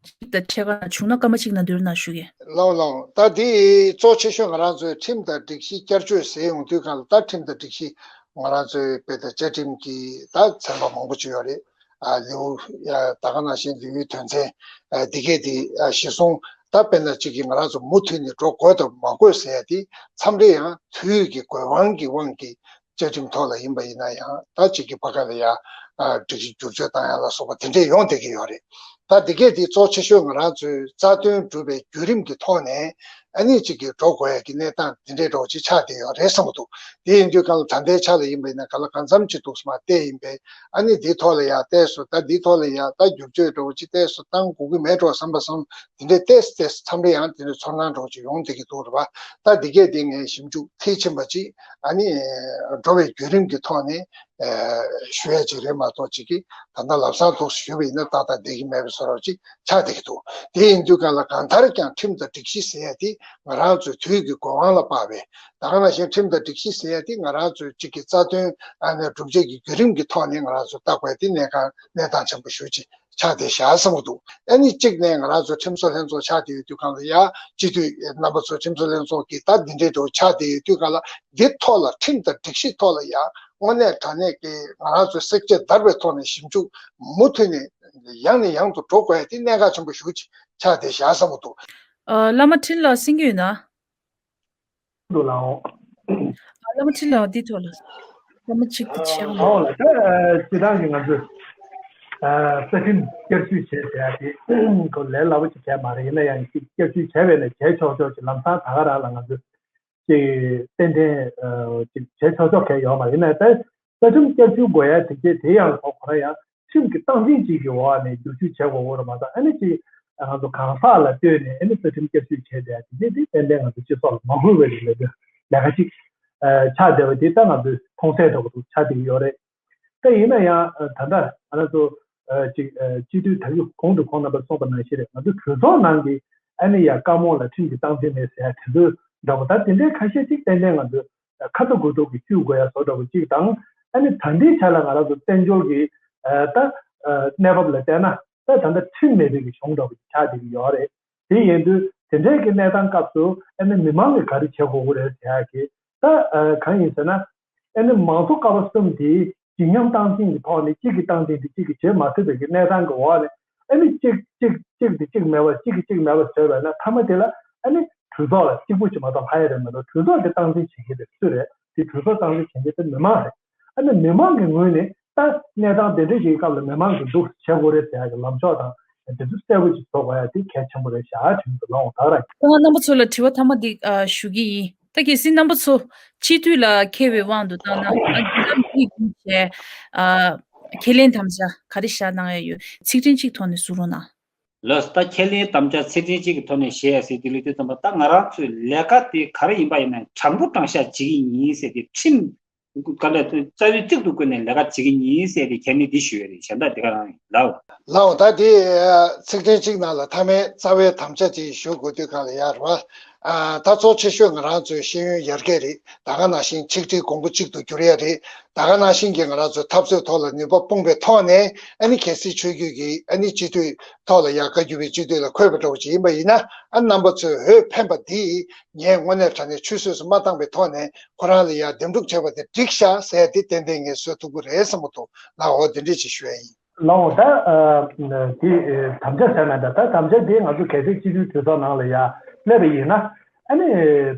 གཅིག་དང་ཕྱེད་ཀ་ན་བྱུང་ན་སྐར་མ་གཅིག་ནང་བསྡུ་རོགས་གནང་ཞུ་གི། ལགས་ལགས། ད་དེ་གཙོ་ཆེ་ཤོས་ང་རང་ཚོའི་ཁྲིམས་དང་སྒྲིག་གཞི་བསྐྱར་བཅོས་ཟེར་ཡོང་དུས་སྒང་ལ། ད་ཁྲིམས་དང་སྒྲིག་གཞི་ང་རང་ཚོའི་དཔེ་ད་བཅའ་ཁྲིམས་ཀྱི་ད་ཚན་པ་མང་པོ་ཅིག་ཡོད་རེད། ཨ། ལེའུ། ཡ། ད་ག་ནང་བཞིན་ལེའུའི་དོན་ཚན། ཨ། འདི་གས་དེ། ཨ། གཞི་བཟུང་། ད་དཔེར་ན་གཅིག་གིས་ང་རང་ཚོ་མུ་མཐུད་ནས་འགྲོ་དགོས་དང་མ་དགོས་ཟེར་ཡ་དེ་མཚམས་རེ་ཡང་དུས་ཀྱི་དགོས་དབང་གི་དབང་གིས་བཅའ་ཁྲིམས་ཐོག་ལ་ཡིན་པ་ཡིན་ན་ཡང་། ད་གཅིག་གི་བར་ཁ་ལ་ཡ། ཨ། སྒྲིག་གཞི་བསྒྱུར་བཅོས་བཏང་ཡ་ལ་སོགས་པ་དེ་འདྲས་ཡོང་བསྡད་ཀྱི་ཡོད་རེད། ད་འདི་གས་དེ་གཙོ་ཆེ་ཤོས་ང་རང་ཚོའི་རྩ་དོན་སྒྲུབ་པའི་བརྒྱུད་རིམ་གྱི་ཐོག་ནས། ཨ་ནི་གཅིག་གིས་འགྲོ་དགོས་ཡ་གི་གནས་སྟངས་དེ་འདྲས་འདྲ་བོ་ཅིག་ཆགས་བསྡད་ཡོད་རེད་བསམ་གྱི་འདུག་དེ་ཡིན་དུས་སྒང་ལ་ད་ལྟའི་ཆ་ལ་ཡིན་པ་ཡིན་ན། ག་ལ་གང་འཚམ་ཅིག་འདུག་སེ་མར་བལྟས་ཡིན་པས། ཨ་ནི་འདིའི་ཐོག་ལ་ཡ་ཏོག་ཙམ། ད་འདིའི་ཐོག་ལ་ཡ་ད་བསྒྱུར་བཅོས་འདྲ་བོ་ཅིག་ཏོག་ཙམ་བཏང་དགོས་ཀྱི་མེད་འགྲོ་བསམ་པ་བསམ། དེ་འདྲས་ཏོག་ཙམ་ཏོག་ཙམ་མཚམས་རེ་ཡང་དེ་འདྲས་ཚོར་སྣང་འདྲ་བོ་ཅིག་ཡོང་བསྡད་ཀྱི་འདུག་རེད་པ། ད་འདི་གས་དེ་ངས་ཞིབ་འཇུག་མཐིལ་ཕྱིན་པ་ཅིག་ཨ་ནི་འགྲོ་བའི་བརྒྱུད་རིམ་གྱི་ཐོག་ནས། ཨ། ཞུ་ཡ་ཅིག་རེད་མ་གཏོགས། གཅིག་གིས་ད་ལྟ་ལམ་སང་འདུག་སེ་ཞུས་པ་ཡིན་ན་ཏག་ཏག་བསྡད་ཀྱི་མེད་པའི་བཟོ་འདྲ་ཅིག་ཆགས་བསྡད་ཀྱི་འདུག་དེ་ཡིན་དུས་སྒང་ལ་གང་ལྟར་ཀྱང་ཁྲིམས་དང་སྒྲིག་གཞི་ཟེར་ཡ་དེ་ང་རང་ཚོའི་དུས་ཀྱི་དགོས་དབང་ལ་དཔག་པའི། ད་ག་ནང་བཞིན་ཁྲིམས་དང་སྒྲིག་གཞི་ཟེར་ཡ་དེ་ང་རང་ཚོའི་གཅིག་གི་རྩ་དོན། ཨ་ནི་སྒྲུབ་བྱེད་ཀྱི་བརྒྱུད་རིམ་གྱི་ཐོག་ནས་ང་རང་ཚོ་ལྟ་དགོས་ཡ་དེ་གནད་འགག་གནས་སྟངས་ཆེན་པོ་ཞེ་པོ་ཅིག་ཆགས་བསྡད་བཞག་བསམ་གྱི་འདུག་ཨ་ནི་གཅིག་ནས་ང་རང་ཚོ་ཁྲིམས་བཟོ་ལྷན་ཚོགས་ཆགས་བསྡད་ཡོད་དུས་སྒང་ལ་ཡ། སྤྱི་འཐུས་རྣམ་པ་ཚོ་ཁྲིམས་བཟོ་ལྷན་ཚོགས་ཀྱི་ད་འདི་འདྲའི་འདྲ་བོ་ཆགས་བསྡད་ཡོད་དུས་སྒང་ལ། འདི་ཐོག་ལ་ཁྲིམས་དང་སྒྲིག་གཞི་ཐོག་ལ་ཡ་དངོས་གནས་དྲང་གནས་ཀྱི་ང་རང་ཚོའི་བསྲེག་བཅད་བརྡར་བའི་ཐོག་ནས་ཞིབ་འཇུག་མུ་མཐུད་ནས་ཡང་ནས་ཡང་དུ་འགྲོ་དགོས་ཡ་དེ་གནད་འགག་ཆེན་པོ་ཞེ་པོ་ཅིག་ཆགས་བསྡད་བཞག་བསམ་གྱི་འདུག་ཨ། བླ་མ་འཕྲིན་ལགས་གསན་གྱི་ཡོད་ན། འདུག་ལགས་འོང་། ཨ། བླ་མ་འཕྲིན་ལགས་འདི་ཐོག་ལ། བླ་མ་གཅིག་ཏུ་ཆེ་བ། ཨ། འོ་ལགས། ད་སྤྱིར་བཏང་གི་ང་ཚོས། ཨ། རྩ་ཁྲིམས་བསྐྱར་བཅོས་བྱས་ཟེར་ཡ་དེ་ཁོ་ལས་སླ་པོ་ཅིག་གང་ཡང་མ་རེད། ཡིན་ན་ཡང་ཅིག་བསྐྱར་བཅོས་བྱས་པས་ན་བྱས་ཆོག་ཆོག་ཅིག་ལམ་སང་ད་ག་རང་ལ་ང་ཚོས་ཅིག་ཏན་ཏན། ཨ། ཅིག་བྱས་ཆོག་ཆོག་གང་ཡང་ཡོད་མ་རེད། ཡིན་ན་ད་རྩ་ཁྲིམས་བསྐྱར་བཅོས་དགོས་ཡ་དེ་གས་དེ་ཡང་ཁོ་ཁོ་རང་ཡང་ཁྲིམས་ཀྱི་སྟངས་འཛིན་ཅིག་གི་འོག་ནས་བསྒྱུར་བཅོས་བྱེད་དགོས་ཀྱི་རེད་མ་གཏོགས། ཨ་ནི་ཅིག་ང་ཚོ་གང་ཟག་ལ་ལྟོས་ནས་ཨ་ནི་རྩ་ཁྲིམས་བསྐྱར་བཅོས་བྱས་ཏེ་དེ་འདྲ་དེ་ཏན་ཏན་ང་ཚོ་སྤྱི་ཚོགས་ལ་མ་གུས་པའི་ལས་དོན་ལས་ཀ་ཅིག་ཨ། ཆགས་བསྡད་པ་དེ་ད་ང་ཚོས་མཐོང་གསལ་འདྲ་པོ་འདུག་ཆགས་བསྡད་ཀྱི་ཡོད་རེད། ད་ཡིན་ན་ཡང་། ཨ། ད་ལྟ་ང་རང་ཚོ། ཨ། ཅིག་ཨ། སྤྱི་འཐུས་ད་གིན་གོང་དུ་ཁོང་རྣམ་པས་གསུངས་པ་ནང་བཞིན་རེད། ང་ཚོ་གྲོས་ཚོགས་ནང་གི་ཨ་ནི་ཡ་བཀའ་མོལ་ལ་ཁྲིམས་ཀྱི་སྟངས་འཛིན་མེད་ཟེར་ཡ་དེ་ཚོ་འདྲ་པོ། ད་དེ་འདྲའི་ཁ་ཤས་ཅིག་ཏན་ཏན་ང་ཚོས་ཁ་ཚ་དགོས་གཏུགས་ཀྱིས་བཅོས་དགོས་ཡ་བཟོ་འདྲ་པོ་ཅིག་དང་། ཨ་ནི་ད་ལྟའི་ཆ་ལ་ང་རང་ཚོ་བཙན་བྱོལ་གྱི། ཨ། ད་ཨ། གནས་བབ་ལ་བལྟས་ན། ད་ད་ལྟ་ཁྲིམས་མེད་པའི་གི་གཞུང་འདྲ་པོ་ཅིག་ཆགས་བསྡད་ཀྱི་ཡོད་རེད། དེ་ཡིན་དུས་དེ་འདྲའི་གི་གནས་སྟངས་སྐབས་སུ་ཨ་ནི་མི་མང་གིས་ག་རེ་བྱེད་དགོས་ཀྱི་རེད་ཟེར་ཡ་གི། ད་ཨ། གང་ཡིན་ཟེར་ན། ཨ་ནི་མང་གཙོ་ཀ་བ་གསུམ་དེ་ཇི་སྙམ་སྟངས་འཛིན་གྱི་ཐོག་ནས་གཅིག་གི་སྟངས་འཛིན་དེ་གཅིག་གིས་བྱེད་མ་ཐུབ་པའི་གི་གནས་སྟངས་ཀྱི་འོག་ནས། ཨ་ནི་གཅིག་གཅིག་གཅིག་དེ་གཅིག་མེད་པ། གཅིག་གིས་གཅིག་མེད་པ་བཟོས་པ་ཡིན་ན། མཐའ་མ་དེ་ལ་ཨ་ནི་གྲོས་ཚོགས་ལ་གཅིག་པུ་ཅིག་མ་གཏོགས་ལྷག་ཡ་རེད་མ་གཏོགས། གྲོས་ཚོགས་དེ་སྟངས་འཛིན་བྱེད་མཁན་དེ་སུ་རེད། དེ་གྲོས་ཚོགས་སྟངས་འཛིན་བྱེད་མཁན་དེ་མི་མང་རེད། ཨ་ནི་མི་མང་གི་ངོས་ནས་ད་གནས་སྟངས་དེ་འདྲ་ཞིག་གི་སྐབས་ལ་མི་མང་གིས་འདུག་བྱེད་དགོས་རེད་ཟེར་ཡ་གི་ལམ་ཕྱོགས་དང་དེ་ཚོ་གསལ་པོ་ཞིག་བཟོ་དགོས་ཡ་དེ་གལ་ཆེན་པོ་རེད་ཤག་དྲན་གྱི་འདུག་ལགས་འོང་། ད་རང་། ད་ང་རྣམ་པ་ཚོ་ལ་དྲི་བ་མཐའ་མ་འདི། ཨ། ཞུ་གི་ཡིན། ད་གལ་སྲིད་རྣམ་པ་ཚོ་སྤྱི་འཐུས་ལ་འཁེལ་བའི་དབང་དུ་བཏང་ན། ཨ། འདི་ལམ་འདི་བརྒྱུད་བྱས། ཨ། ཁས་ལེན་དམ་བཅའ་ག་རེ་བཞག་གནང་ཡ་ཡོད། ཚིག་ཕྲེང་གཅིག་ཐོག་ནས་གསུང་རོགས་གནང་། ལགས། ད་ཁས་ལེན་དམ་བཅའ་ཚིག་ཕྲེང་གཅིག་གི་ཐོག་ནས་བཞག་ཡ་ཟེར་དེ་ལ་དེ་ཙམ་པ། ད་ང་རང་ཚོའི་ལས་ཀ་དེ་ག་རེ་ཡིན་པ་ཡིན་ན་དྲང་པོ་དྲང་བཞག་བྱེད་ཀྱི་ཡིན་ཟེར་ཏེ། ཁྲིམས་ག་ལ་རྩ་བའི་གཅིག་ཏུ་བཀོད་ནས་ལས་ཀ་བྱེད་ཀྱི་ཡིན་ཟེར་ཏེ་ཁས་ལེན་འདི་ཞུ་ཡ་རེད། གཞན་དག་དེ་ག་རང་ཡིན་ལགས། ལགས་འོང་། ད་དེ་ཚིག་ཕྲེང་གཅིག་ནང་ལ་མཐའ་མའི་རྩ་བའི་དམ་བཅའ་དེ་ཞུ་དགོས་དུས་སྒང་ལ་ཡ་རེད་པ། ཨ། ད་གཙོ་ཆེ་ཤོས་ང་རང་ཚོའི་ཤེས་ཡོན་ཡར་རྒྱས་རེད། ད་ག་ནང་བཞིན་ཆིག་སྒྲིལ་གོང་བུ་གཅིག་ཏུ་འགྱུར་ཡ་རེད། ད་ག་ནང་བཞིན་གྱི་ང་རང་ཚོའི་འཐབ་རྩོད་ཐོག་ལ་ནུས་པ་སྤུངས་པའི་ཐོག་ནས། ཨ་ནི་གལ་སྲིད་ཆོས་བརྒྱུད་ཀྱི་ཨ་ནི་སྤྱི་འཐུས་ཐོག་ལ་ཡ་བཀའ་བརྒྱུད་པའི་སྤྱི་འཐུས་ལ་འཁོད་པ་འདྲ་བོ་ཅིག་ཡིན་པ་ཡིན་ན། ཨ། རྣམ་པ་ཚོས་འོས་འཕེན་པ་འདི་ངས་དངོས་གནས་དྲང་གནས་ཆུད་ཟོས་སུ་མ་བཏང་པའི་ཐོག་ནས་ཁོ་རང་ལ་ཡ་འདེམས་སྒྲུག་བྱས་པ་དེ་འགྲིག་ཤག་ཟེར་ཡ་དེ་ཏན་ཏན་ངས་བཟོ་ཐུབ་ཀྱི་རེད་བསམ་གྱི་འདུག་ལགས་འོ། དེ་འདྲས་ཅིག་ཞུ་ཡ་ཡིན། ལགས་འོ། ད། ཨ། དེ། ཨ། དམ་བཅའ་ཟེར་ན་འདྲ། ད་དམ་བཅའ་དེ་ང་ཚོ་གལ་སྲིད་སྤྱི་འཐུས་གྲོས་ཚོགས་ནང་ལ་ཡ་སླེབས་པ་ཡིན་ན། ཨ་ནི་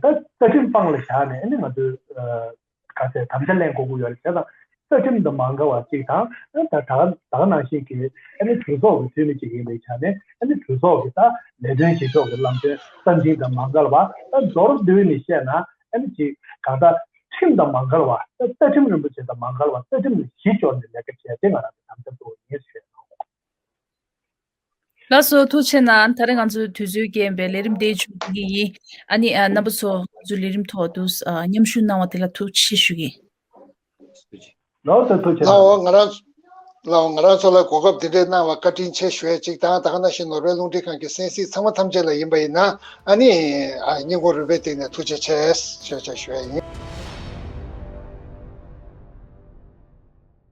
ད་རྩ་ཁྲིམས་དཔང་ལ་བཞག་ནས། ཨ་ནི་ང་ཚོས། ཨ། ག་ཚད་དམ་བཅའ་ལེན་དགོས་ཀྱི་ཡོད་རེད། བྱས་ཙང་རྩ་ཁྲིམས་དང་མ་འགལ་བ་གཅིག་དང་། ཨ། ད་ད་ད་ག་ནང་བཞིན་གྱི་ཨ་ནི་གྲོས་ཚོགས་ཀྱི་འཐུས་མི་གཅིག་ཡིན་པའི་ཆ་ནས། ཨ་ནི་གྲོས་ཚོགས་ཀྱི་ད་ལས་དོན་བྱེད་ཕྱོགས་ཀྱི་ལམ་སྟོན་རྩ་འཛིན་དང་མ་འགལ་བ། ད་མདོར་བསྡུས་ནས་བཤད་ན། ཨ་ནི་ཅིག་གང་ལྟར་ཁྲིམས་དང་མ་འགལ་བ། ད་རྩ་ཁྲིམས་རིན་པོ་ཆེ་དང་མ་འགལ་བ། རྩ་ཁྲིམས་ལ་གཞི་བཅོལ་ནས་ལས་ཀ་བྱས་ཏེ་ང་རང་གི་དམ་བཅའ་གཙོ་བོ་ཡིན་ཞེས་གནང་བ། ལགས་སོ། ཐུགས་རྗེ་གནང་། ད་རེས་ང་ཚོའི་དུས་ཚོད་རྐྱེན་པས་ལས་རིམ་འདི་མཇུག་བསྡུ་གི་ཡིན། ཨ་ནི། ཨ། རྣམ་པ་ཚོ་ང་ཚོའི་ལས་རིམ་ཐོག་ཏུ། ཨ། མཉམ་ཞུགས་གནང་བ་དེ་ལ་ཐུགས་རྗེ་ཆེ་ཞུ་གི། ལགས་སོ། ཐུགས་རྗེ་གནང་། ལགས་འོ། ང་རང་། ལའོ། ང་རང་ཚོ་ལ་གོ་སྐབས་འདི་འདྲའི་གནང་བ་བཀའ་དྲིན་ཆེ་ཞུ་ཡ་གཅིག་དང་། ད་ག་ནང་བཞིན་ནོར་ཝེ་རླུང་འཕྲིན་ཁང་གི་གསན་གཟིགས་ཚང་མ་ཐམས་ཅད་ལ་ཡིན་པ་ཡིན་ན། ཨ་ནི་ཨ་སྙིང་ཁོང་རུས་པའི་གཏིང་ནས་ཐུགས་རྗེ་ཆེ་ཞུ་ཆ་ཞུ་ཡ་ཡིན།